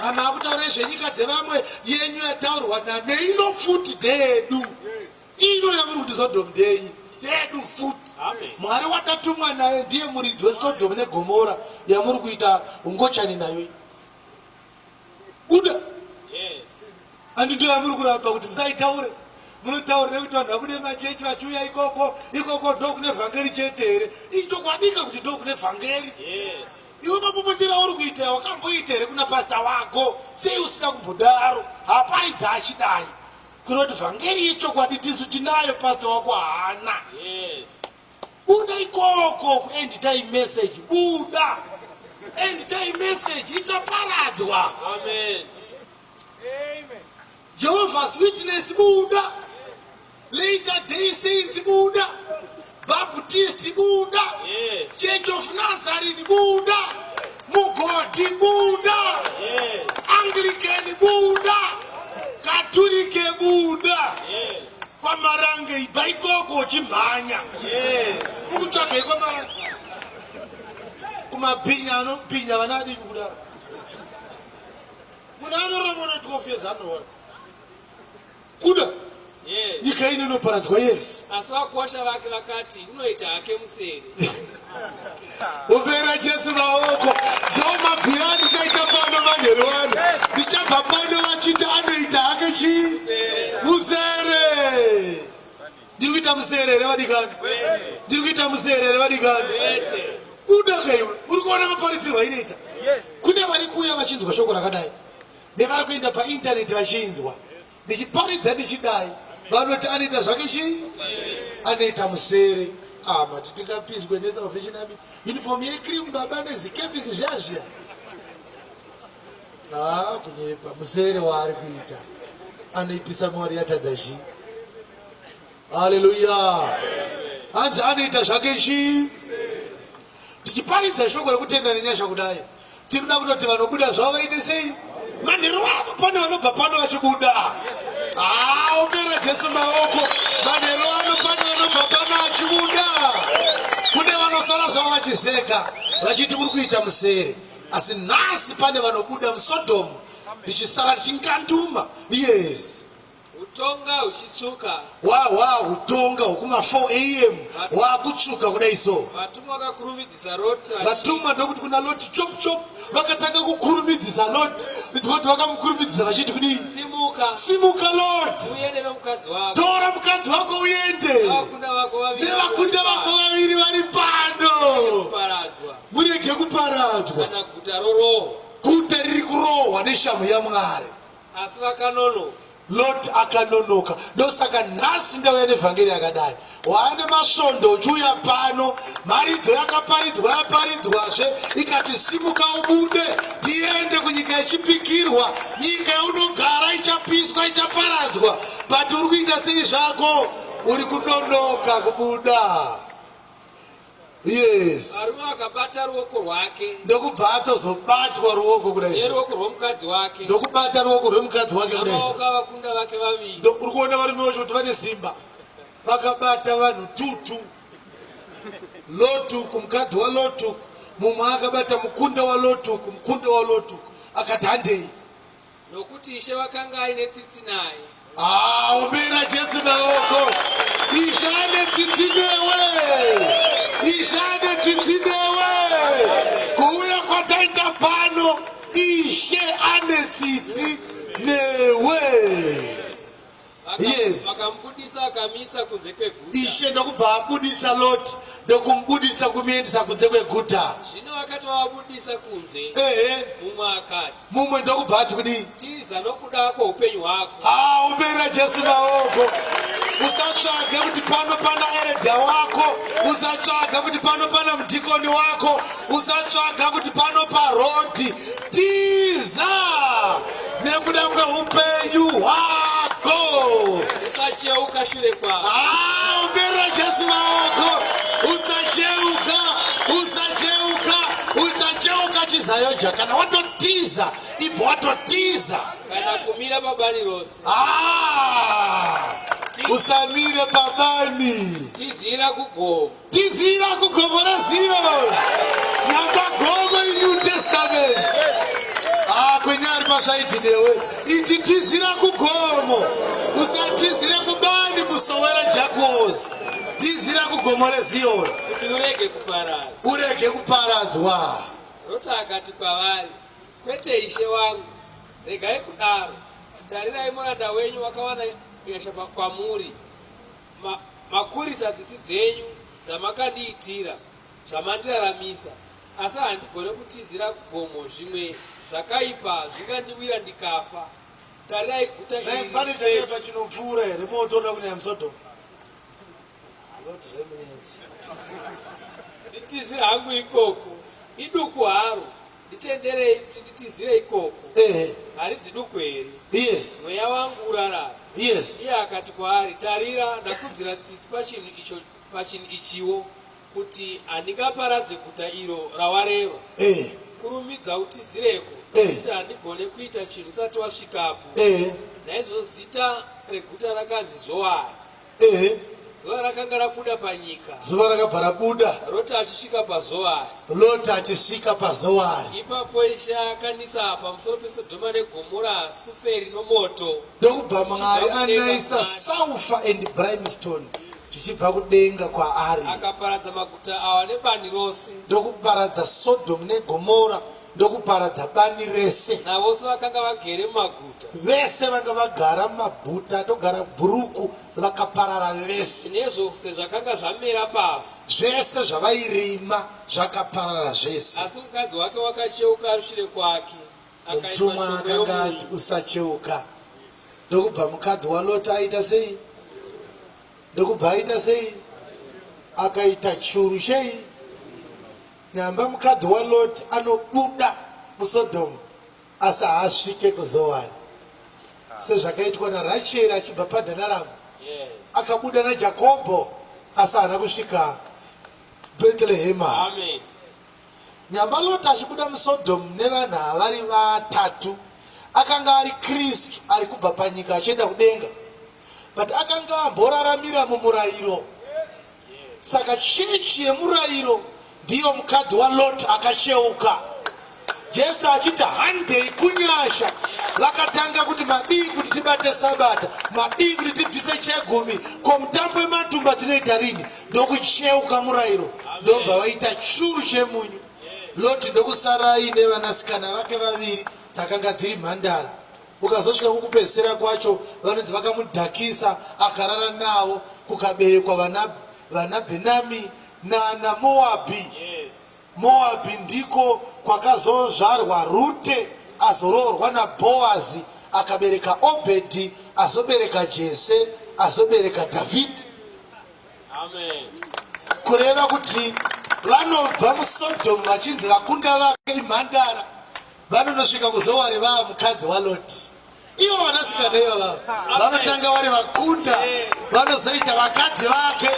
Speaker 1: Vanhu vakutaura zvenyika dzevamwe yenyu yataurwa neino futi ndeyedu. Ino yamuri kuti Sodom ndeyenyu ndeyedu futi. Mwari watatumwa naye ndiye muridzi weSodom neGomora yamuri kuita ungochani nayo. Buda.
Speaker 2: Yes.
Speaker 1: Andi ndiyo yamuri kuramba kuti musaitaure. Munotaurira kuti vanhu vabude machechi vachiuya ikoko, ikoko ndokune vhangeri chete here? Ichokwadika kuti ndokune vhangeri.
Speaker 2: Yes.
Speaker 1: Iwe mapopotero auri kuita wakamboita here kuna pasta wako? Sei usina kumbodaro? Haparidza achidai. Kunoti vhangeri yechokwadi tisu tinayo, pasta wako haana.
Speaker 2: Yes.
Speaker 1: Buda ikoko kuend time message buda. End time message ichaparadzwa.
Speaker 2: Amen.
Speaker 1: Amen. Jehovah's Witness buda. Later day saints buda. Baptist buda.
Speaker 2: Yes.
Speaker 1: Church of Nazarene buda. Mugodhi buda.
Speaker 2: Yes.
Speaker 1: Anglican buda. Katurike buda.
Speaker 2: Yes.
Speaker 1: Kwamarange ibva ikoko uchimhanya.
Speaker 2: Yes.
Speaker 1: Ukutsvagei kwamarange? Kumabhinya anobhinya vana adiki kudaro. Munhu anorora mwana 12 years anorwara. Buda.
Speaker 2: Yes.
Speaker 1: Nyika ino inoparadzwa yes.
Speaker 2: Asi vakuwasha vake vakati unoita hake musere.
Speaker 1: Ombera Jesu maoko. Ndomabvira andichaita pano manheru ano. Ndichabva pano vachiti anoita hake chii? Musere. Ndiri kuita musere here vadikani? Ndiri kuita musere here vadikani? Buda kaiwe. Uri kuona maparidzirwo ainoita? Kune vari kuuya vachinzwa shoko rakadai. Nevari kuenda paintaneti vachinzwa. Ndichiparidza ndichidai vanoti anoita zvake chii? Anoita musere. Ah, mati tingapiswe neSalvation Army uniform yecream baba nezikepisi zviya zviya. Ah, kunyepa musere waari kuita anoipisa Mwari yatadza chii? Haleluya! Hanzi anoita zvake chii? Tichiparidza shoko rekutenda nenyasha kudai, tiri kuda kutoti vanobuda zvavo vaite sei? Manheru ano pane vanobva pano vachibuda. Ah, ombera Jesu maoko. Manheru ano pane vanobva pano achibuda. Kune vanosara zvavo vachiseka vachiti uri kuita musere, asi nhasi pane vanobuda muSodhomu ndichisara ndichinganduma. Yes.
Speaker 2: Hutonga huchitsvuka.
Speaker 1: Hwahwa hutonga hwekuma 4 am hwakutsvuka kudai so.
Speaker 2: Vatumwa vakakurumidzisa Roti.
Speaker 1: Vatumwa ndokuti kuna Loti chop chop vakatanga kukurumidzisa Loti. Ndikuti vakamukurumidzisa vachiti kudii?
Speaker 2: Simuka.
Speaker 1: Simuka Loti.
Speaker 2: Uende nomukadzi wako.
Speaker 1: Tora mukadzi wako uende.
Speaker 2: Nevakunda vako vaviri.
Speaker 1: Nevakunda vako vaviri vari pano.
Speaker 2: Kuparadzwa.
Speaker 1: Murege kuparadzwa.
Speaker 2: Kana guta rorohwa.
Speaker 1: Guta riri kurohwa neshamhu yaMwari.
Speaker 2: Asi vakanonoka.
Speaker 1: Lot akanonoka. Ndosaka nhasi ndauya nevhangeri yakadai. Waane masvondo uchiuya pano, mharidzo yakaparidzwa yaparidzwazve ikati simuka ubude tiende kunyika yechipikirwa, nyika yaunogara ichapiswa ichaparadzwa, but uri kuita sei zvako? Uri kunonoka kubuda. Yes.
Speaker 2: Varume vakabata ruoko rwake.
Speaker 1: Ndokubva atozobatwa ruoko kudai.
Speaker 2: Neruoko rwomukadzi wake.
Speaker 1: Ndokubata ruoko rwemukadzi wake kudai.
Speaker 2: Namaoko avakunda vake vaviri.
Speaker 1: Uri kuona varume vacho kuti vane simba. Vakabata vanhu tutu. Lotu kumukadzi waLotu, mumwe akabata mukunda waLotu kumukunda waLotu akati handei.
Speaker 2: Nokuti Ishe wakanga aine tsitsi naye.
Speaker 1: Ah, ombera Jesu maoko. Ishe ane tsitsi newe. Ishe ane tsitsi newe. Kuuya kwataita pano, Ishe ane tsitsi newe. Yes.
Speaker 2: Vakamubudisa akamisa kunze kweguta.
Speaker 1: Ishe ndokubva abuditsa Lot ndokumubuditsa kumuendesa kunze kweguta.
Speaker 2: Zvino vakati vavabudisa kunze,
Speaker 1: Ehe.
Speaker 2: mumwe akati,
Speaker 1: Mumwe ndokubva ati kudii?
Speaker 2: Tiza nokuda kwoupenyu hwako.
Speaker 1: Ah, ombera Jesu maoko. Usatsvaga kuti pano pana eredha wako, usatsvaga kuti pano pana mudhikoni wako, usatsvaga kuti pano parodi. Tiza nekuda kweupenyu hwako.
Speaker 2: Usacheuka shure kwako.
Speaker 1: Ah, ombera Jesu maoko. Usacheuka, usacheuka, usacheuka chizayoja kana watotiza, ibva watotiza.
Speaker 2: Kana kumira pabani rose.
Speaker 1: Ah, usamire pabani.
Speaker 2: Tizira kugomo.
Speaker 1: Tizira kugomo raZiyoni. Nyamba gomo iNew Testament. Ah, kwenyari pasaidi newe. Iti tizira kugomo. Usatizire kubani kusowera Jakosi. Tizira kugomo reZiyoni.
Speaker 2: Kuti urege kuparadzwa.
Speaker 1: Urege kuparadzwa.
Speaker 2: Rota akati kwavari, Kwete ishe wangu, regai kudaro. Tarirai muranda wenyu wakawana nyasha kwamuri. Ma, makurisa tsitsi dzenyu dzamakandiitira, zvamandiraramisa, asi handigone kutizira kugomo, zvimwe zvakaipa zvingandiwira ndikafa. Tarirai guta iri
Speaker 1: Pane
Speaker 2: riri
Speaker 1: chakaipa
Speaker 2: pedyo.
Speaker 1: chinopfuura here moto unoda kunaya muSodhomu? Lord zvaimunetsa.
Speaker 2: Nditizire hangu ikoko, iduku haro, nditenderei kuti nditizire ikoko.
Speaker 1: Ehe.
Speaker 2: Harizi duku here?
Speaker 1: Yes.
Speaker 2: Mweya wangu urarame.
Speaker 1: Yes.
Speaker 2: Iye akati kwaari, Tarira, ndakunzwira tsitsi pachinhu icho pachinhu ichiwo, kuti handingaparadze guta iro rawareva.
Speaker 1: Eh.
Speaker 2: Kurumidza utizireko,
Speaker 1: Eh.
Speaker 2: nokuti handigone kuita chinhu usati wasvikapo.
Speaker 1: Eh.
Speaker 2: Naizvozvo zita reguta rakanzi Zoari.
Speaker 1: Ehe.
Speaker 2: Zuva rakanga rabuda panyika.
Speaker 1: Zuva rakabva rabuda.
Speaker 2: Roti achisvika paZoari.
Speaker 1: Loti achisvika paZoari.
Speaker 2: Ipapo Ishe akanisa pamusoro peSodhoma neGomora suferi nomoto.
Speaker 1: Ndokubva Mwari anaisa sulfur and brimstone zvichibva kudenga kwaari.
Speaker 2: Akaparadza maguta awa nebani rose.
Speaker 1: Ndokuparadza Sodom neGomora ndokuparadza bani rese.
Speaker 2: Navose vakanga vagere mumaguta.
Speaker 1: Vese vanga vagara mumaguta togara bhuruku vakaparara vese.
Speaker 2: Nezvose zvakanga zvamera pavhu.
Speaker 1: Zvese zvavairima zvakaparara zvese.
Speaker 2: Asi mukadzi wake wakacheuka ari shure kwake.
Speaker 1: Mutumwa akanga ati usacheuka. Ndokubva mukadzi waLoti aita sei? Ndokubva aita sei? Akaita churu chei? Nyamba mukadzi waLoti anobuda muSodhomu asi haasvike kuZoari sezvakaitwa naRacheri achibva Padhanaramu. Akabuda naJakobho asi haana kusvika Bhetrehema. Nyamba Loti achibuda muSodhomu nevanhu ava vari vatatu akanga ari Kristu ari kubva panyika achienda kudenga but akanga amboraramira mumurayiro saka chechi yemurayiro ndiyo mukadzi walot akacheuka jesu achiti handei kunyasha vakatanga kuti madii kuti tibate sabata madii kuti tibvise chegumi ko mutambo wematumba tinoita rini ndokucheuka murayiro ndobva vaita churu chemunyu loti ndokusara aine vanasikana vake vaviri dzakanga dziri mhandara Ukazosvika kukupedzisira kwacho vanonzi vakamudhakisa akarara navo kukaberekwa vana vana Benami na naMoabhi.
Speaker 2: Yes.
Speaker 1: Moabhi ndiko kwakazozvarwa Rute azoroorwa naBhoazi akabereka Obhedhi azobereka Jese azobereka Dhavhidhi.
Speaker 2: Amen.
Speaker 1: Kureva kuti vanobva muSodhomu vachinzi vakunda vake imhandara vanonosvika kuzowari vava mukadzi waloti ivo vanasikana ivava vanotanga vari vakunda vanozoita vakadzi vake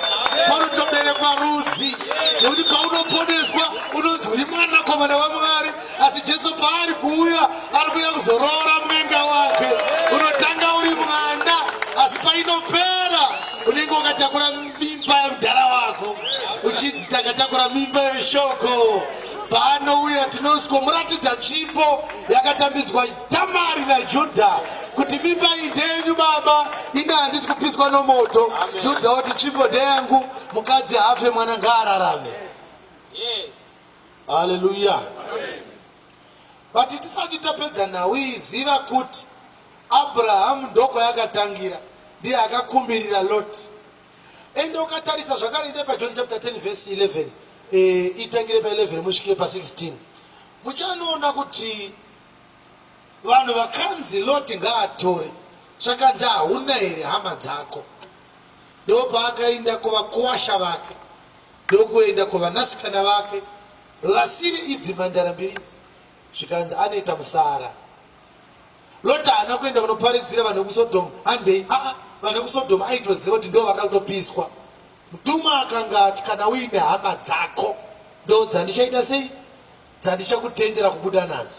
Speaker 1: panotoberekwa rudzi nekuti paunoponeswa unonzi uri mwanakomana wamwari asi jesu paari kuuya ari kuuya kuzoroora mwenga wake unotanga uri mwana asi painopera unenge wakatakura mimba yamudhara wako uchinzi takatakura mimba yeshoko Paanouya tinosikomuratidza tsvimbo yakatambidzwa Tamari naJudha kuti mimba iyi ndeyenyu baba, ini handisi kupiswa nomoto. Judha oti tsvimbo ndeyangu, mukadzi haafe, mwana ngaararame.
Speaker 2: Yes.
Speaker 1: Haleluya. But tisati tapedza nhau iyi, ziva kuti Abrahamu ndokwayakatangira, ndiye akakumbirira Loti. Ende ukatarisa zvakare inde paJohn chapter 10 verse 11 eh, itangire pa11 musvikire pa16 muchanoona kuti vanhu vakanzi Loti ngaatore zvakanzi hauna here hama dzako ndopaakaenda kuvakuwasha vake ndokuenda kuvanasikana vake vasiri idzi mhandara mbiri idzi zvikanzi anoita musara Loti haana kuenda kunoparidzira vanhu vekuSodhomu handei aa vanhu vekuSodhomu aitoziva kuti ndo varida kutopiswa. Mutumwa akanga ati kana uine hama dzako ndo dzandichaita sei dzandichakutendera kubuda nadzo.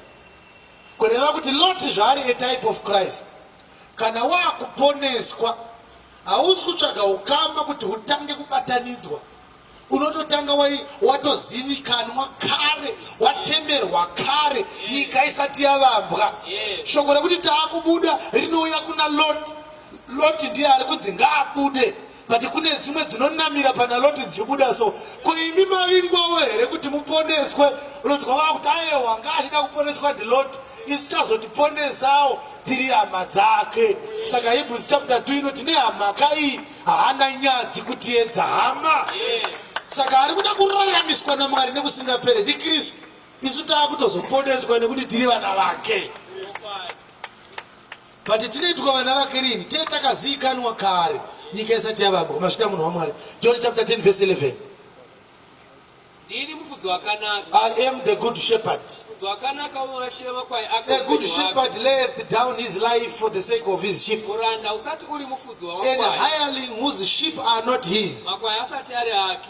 Speaker 1: Kureva kuti Loti zvaari a type of Christ kana wakuponeswa hausi kutsvaga ukama kuti hutange kubatanidzwa unototanga watozivikanwa kare watemerwa kare nyika isati yavambwa shoko rekuti taakubuda rinouya kuna loti loti ndiye ari kunzi ngaabude but kune dzimwe dzinonamira pana loti dzichibuda so ko imi mavingwawo here kuti muponeswe unonzwa vakuti ayewa nga achida kuponeswa ndiloti isu chazotiponesawo tiri hama dzake saka hebrews chapter 2 inoti nehamaka iyi haana nyadzi kutiedza hama saka ari kuda kuraramiswa namwari nekusingapere ndikristu isu taakutozoponeswa nekuti tiri vana vake but tinoitwa vana vake rini tee takaziikanwa kare nyika isati yavambwa masvika munhu wamwari john chapter 10 verse 11.
Speaker 2: Ndini mufudzi wakanaka.
Speaker 1: I am the good shepherd.
Speaker 2: Mufudzi wakanaka unorashira makwai ake
Speaker 1: A good
Speaker 2: upenyu hwake.
Speaker 1: shepherd layeth down his life for the sake of his sheep.
Speaker 2: Muranda usati uri mufudzi
Speaker 1: And
Speaker 2: wamakwai,
Speaker 1: hireling whose sheep are not his.
Speaker 2: makwai asati ari ake.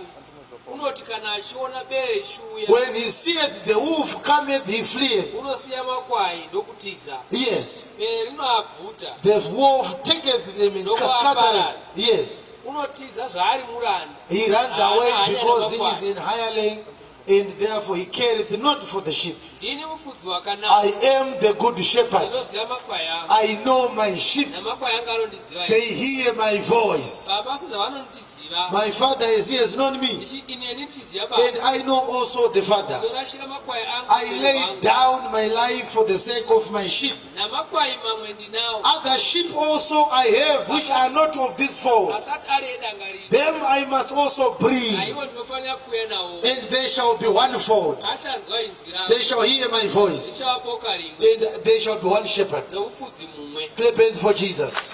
Speaker 2: Unoti kana achiona bere richiuya,
Speaker 1: When he seeth the wolf cometh, he fleeth.
Speaker 2: unosiya makwai ndokutiza.
Speaker 1: Yes.
Speaker 2: Bere rinoabvuta,
Speaker 1: The wolf taketh them and scattereth. Yes.
Speaker 2: unotiza zvaari muranda.
Speaker 1: He runs away
Speaker 2: Haana hanya
Speaker 1: because he
Speaker 2: namakwai.
Speaker 1: is in hireling and therefore he careth not for the sheep.
Speaker 2: Ndini mufudzi wakanaka,
Speaker 1: I am the good shepherd.
Speaker 2: ndinoziva makwai angu,
Speaker 1: I know my sheep.
Speaker 2: namakwai angu anondiziva.
Speaker 1: They hear my voice.
Speaker 2: Baba sezvavanondiziva,
Speaker 1: My father as he has known me,
Speaker 2: ineni ndichiziva Baba.
Speaker 1: and I know also the Father.
Speaker 2: Ndinorashira makwai angu
Speaker 1: I
Speaker 2: upenyu
Speaker 1: lay
Speaker 2: hwangu.
Speaker 1: down my life for the sake of my sheep.
Speaker 2: Namakwai mamwe ndinawo,
Speaker 1: Other sheep also I have which are not of this fold.
Speaker 2: asati ari edanga rino,
Speaker 1: Them I must also bring,
Speaker 2: naiwo ndinofanira kuuya nawo.
Speaker 1: and they shall be one fold.
Speaker 2: Achanzwa inzwi rangu,
Speaker 1: They shall hear my voice,
Speaker 2: richava boka rimwe
Speaker 1: and they shall be one shepherd.
Speaker 2: nomufudzi mumwe.
Speaker 1: Clap hands for Jesus.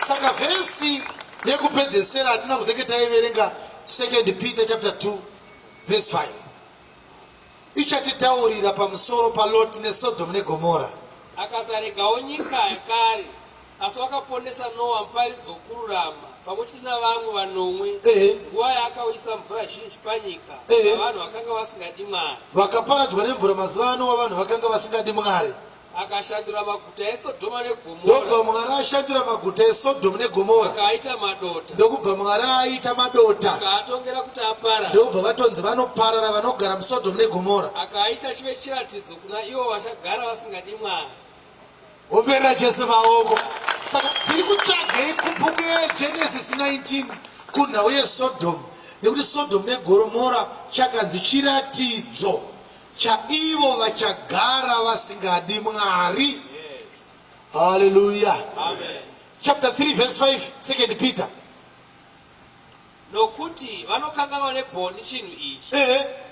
Speaker 1: Saka vhesi yekupedzesera hatina kuzenge taiverenga 2 Peter chapter 2 verse 5 ichatitaurira pamusoro paLoti neSodom neGomora.
Speaker 2: Akasaregawo nyika yakare, asi wakaponesa Noa muparidzi wokururama, pamwe chete navamwe vanomwe, nguva yaakauyisa mvura zhinji panyika, navanhu vakanga vasingadi Mwari.
Speaker 1: Vakaparadzwa nemvura mazuva aNoa, vanhu vakanga vasingadi Mwari.
Speaker 2: Akashandura maguta eSodhoma neGomora.
Speaker 1: Ndokubva Mwari ashandura maguta eSodhomu neGomora.
Speaker 2: Akaaita madota.
Speaker 1: Ndokubva Mwari aita madota.
Speaker 2: Akaatongera kuti aparare.
Speaker 1: Ndokubva vatonzi vanoparara vanogara muSodhomu neGomora.
Speaker 2: Akaaita chive chiratidzo kuna ivo vachagara vasingadi Mwari.
Speaker 1: Omberera Jesu maoko. Saka tiri kutsvagei kubhuku yeGenesis 19 kunhau yeSodhomu nekuti Sodhomu neGomora chakanzi chiratidzo chaivo vachagara vasingadi Mwari. Haleluya. Chapter 3 verse 5 2 Peter.
Speaker 2: Nokuti vanokanganwa nebhoni chinhu ichi,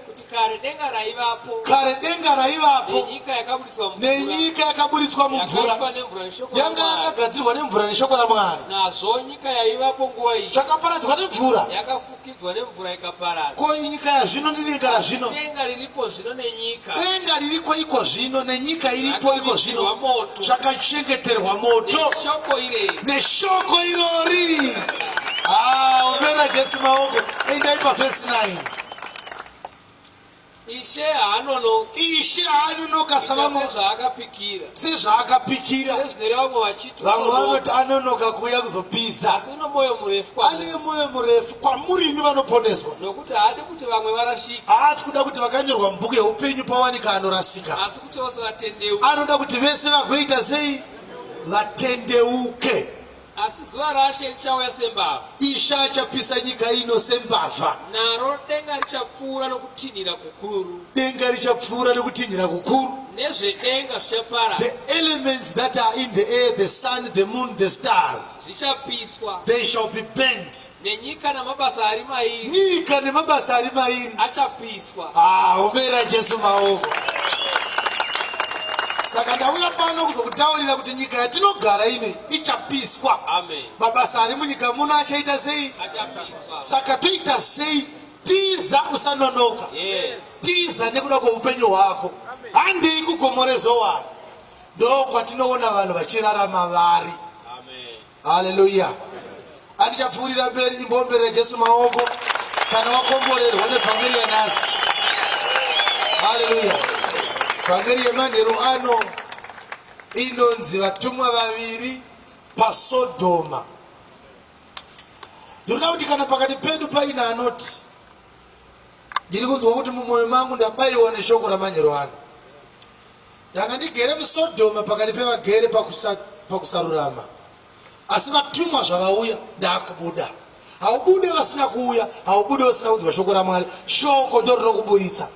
Speaker 2: kuti kare denga raivapo,
Speaker 1: Kare denga raivapo,
Speaker 2: nenyika yakaburitswa mumvura,
Speaker 1: nenyika yakaburitswa mumvura,
Speaker 2: yakaitwa nemvura neshoko
Speaker 1: yanga
Speaker 2: raMwari.
Speaker 1: yakagadzirwa nemvura neshoko raMwari.
Speaker 2: Nazvo nyika yaivapo nguva iyi
Speaker 1: Chakaparadzwa nemvura.
Speaker 2: yakafukidzwa nemvura ikaparadzwa.
Speaker 1: Ko inyika yazvino nedenga razvino?
Speaker 2: Denga riripo zvino nenyika.
Speaker 1: Denga ririko iko zvino nenyika iripo iko zvino
Speaker 2: Zvakavigirwa moto.
Speaker 1: Zvakachengeterwa moto.
Speaker 2: Neshoko ireri.
Speaker 1: Neshoko irori. Ah, ombera Jesu maoko. Endai pavhesi 9.
Speaker 2: Ishe haanonoki.
Speaker 1: Ishe haanonoka savamwe.
Speaker 2: Sezvaakapikira.
Speaker 1: Sezvaakapikira.
Speaker 2: Sezvinoreva vamwe vachiti.
Speaker 1: Vamwe vanoti anonoka kuuya kuzopisa.
Speaker 2: Asi une mwoyo murefu kwamuri.
Speaker 1: Ane mwoyo murefu kwamuri imi vanoponeswa.
Speaker 2: Nokuti haadi kuti vamwe varashike.
Speaker 1: Haasi kuda kuti vakanyorwa mubhuku yeupenyu pawanika anorasika.
Speaker 2: Asi kuti vose vatendeuke.
Speaker 1: Anoda kuti vese vagoita sei? Vatendeuke.
Speaker 2: Asi zuva raShe richauya sembavha.
Speaker 1: Ishe achapisa nyika ino sembavha.
Speaker 2: Naro denga richapfuura nokutinhira kukuru.
Speaker 1: Denga richapfuura nokutinhira kukuru.
Speaker 2: Nezvedenga zvichaparadzwa.
Speaker 1: The elements that are in the air, the sun, the moon, the stars.
Speaker 2: Zvichapiswa.
Speaker 1: They shall be burnt.
Speaker 2: Nenyika namabasa ari mairi.
Speaker 1: Nyika nemabasa ari mairi.
Speaker 2: Achapiswa.
Speaker 1: Ah, omera Jesu maoko. Saka ndauya pano kuzokutaurira kuti nyika yatinogara ino ichapiswa.
Speaker 2: Amen.
Speaker 1: Mabasa ari munyika muno achaita sei?
Speaker 2: Achapiswa.
Speaker 1: Saka toita sei? Tiza usanonoka.
Speaker 2: Yes.
Speaker 1: Tiza nekuda kweupenyu hwako. Handei kugomo reZowari. Ndokwatinoona vanhu vachirarama vari.
Speaker 2: Amen.
Speaker 1: Haleluya. Andichapfuurira mberi imboomberera Jesu maoko kana wakomborerwa nevhangeri yanhasi. Haleluya. Vhangeri yemanheru ano inonzi vatumwa vaviri paSodhoma. Ndinoda kuti kana pakati pedu paine anoti ndiri kunzwa kuti mumwoyo mangu ndabayiwa neshoko ramanheru ano. Ndanga ndigere muSodhoma pakati pevagere pakusarurama, asi vatumwa zvavauya ndakubuda. Haubude vasina kuuya, haubude vasina kunzwa shoko raMwari. Shoko ndorinokuburitsa.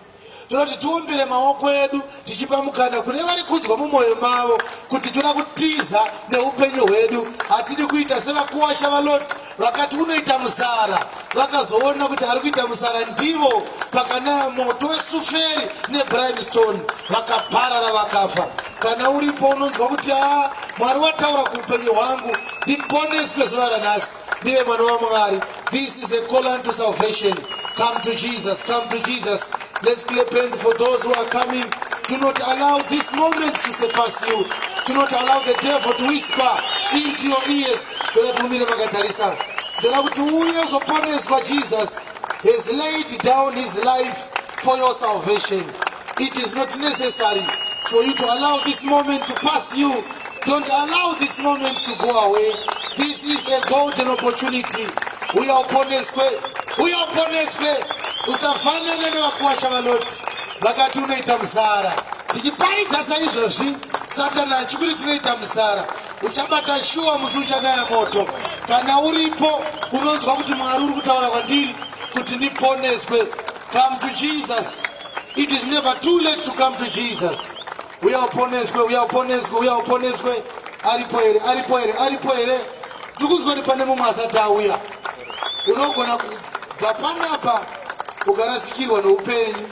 Speaker 1: Toda kuti tiombere maoko edu tichipa mukana kune vari kunzwa mumwoyo mavo kuti toda kutiza neupenyu hwedu. Hatidi kuita sevakuwasha vaLoti vakati unoita musara vakazoona kuti ari kuita musara ndivo pakanaya moto wesuferi nebrimestone vakaparara vakafa kana uripo unonzwa kuti a mwari wataura kuupenyu hwangu ndiponeswe zuva ranhasi ndive mwana wamwari. This is a call unto salvation. Come to Jesus, come to Jesus. Let's clap hands for those who are coming. Do not allow this moment to surpass you. Do not allow the devil to whisper into your ears. Ndoda kuti mumire makatarisa. Ndoda kuti uye uzoponeswa. Jesus has laid down his life for your salvation. It is not necessary for you to allow this moment to pass you. Don't allow this moment to go away. This is a golden opportunity. Uya uponeswe, uya uponeswe. Usafanana nevakuwasha vaLoti vakati unoita musara. Tichiparidza saizvozvi, Satani achikuti tinoita musara. Uchabata shuwa musi uchanaya moto. Kana uripo unonzwa kuti Mwari uri kutaura kwandiri kuti ndiponeswe. Come to Jesus. It is never too late to come to Jesus. Uya uponeswe, uya uponeswe, uya uponeswe. Aripo here, aripo here, aripo here? Tiri kunzwa kuti pane mumwe asati auya. Unogona kubva panapa ukarasikirwa noupenyu.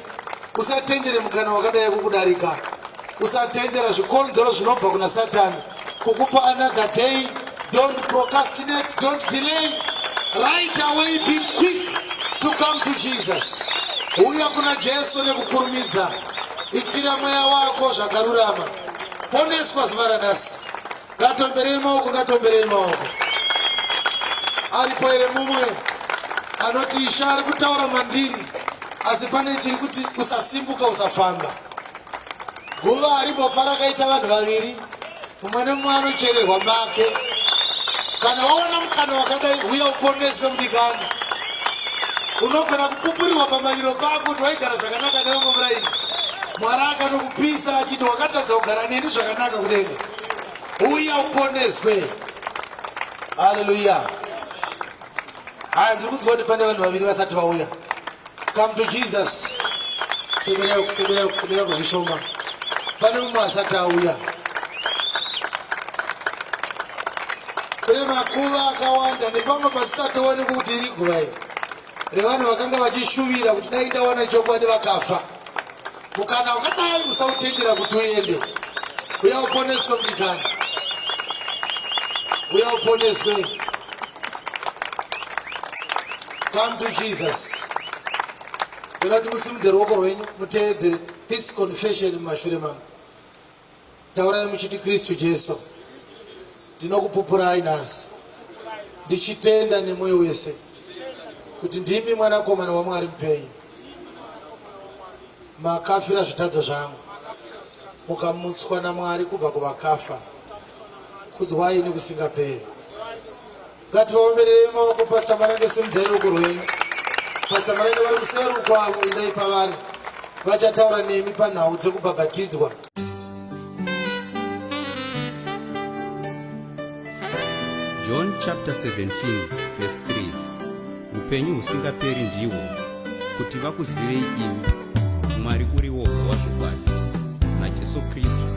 Speaker 1: Usatendere mukana wakadai kukudarika. Usatendera zvikonzero zvinobva kuna Satani kukupa another day. Don't procrastinate, don't delay. Right away, be quick to come to Jesus. Uya kuna Jesu nekukurumidza. Itira mweya wako zvakarurama. Poneswa zuva ranhasi. Ngatomberei maoko, ngatomberei maoko. Aripo here mumwe anoti Ishe ari kutaura mandiri, asi pane chiri kuti usasimbuka, usafamba. Guva harimbofa rakaita vanhu vaviri, mumwe nemumwe anochererwa make. Kana waona mukana wakadai, uya uponeswe mudikani. Unogona kupupurirwa pamariro pako kuti waigara zvakanaka nevamwe muraini. Mwari akanokupisa achiti wakatadza kugara neni zvakanaka kudenga. Uya uponeswe. Haleluya. Haya, ndiri kunzwa kuti pane vanhu vaviri vasati vauya. Come to Jesus. Semerai, semerai, semerai kuzvishoma. Pane mumwe asati auya. Kune makuva akawanda nepamwe pasisatoonekwi kuti iri guva iri revanhu vakanga vachishuvira kuti dai ndawana chokwadi vakafa. Mukana wakadai usautendera kuti uende. Uya uponeswe mudikani. Uya uponeswe. Come to Jesus. Ndoda kuti musimudze ruoko rwenyu muteedzere this confession mumashure mangu. Taurai muchiti, Kristu Jesu, ndinokupupurai nhasi ndichitenda nemwoyo wese kuti ndimi mwanakomana waMwari mupenyu. Makafira zvitadzo zvangu mukamutswa naMwari kubva kuvakafa. Kudzwai nekusingaperi. Ngativaombererei maoko. Pastor Marange, simudzai ruoko rwenyu. Pastor Marange vari kuseri kwavo, endai pavari, vachataura nemi panhau dzekubhabhatidzwa.
Speaker 3: John chapter 17 verse 3. Upenyu husingaperi ndihwo kuti vakuzivei imi Mwari uri woga wazvokwadi naJesu Kristu.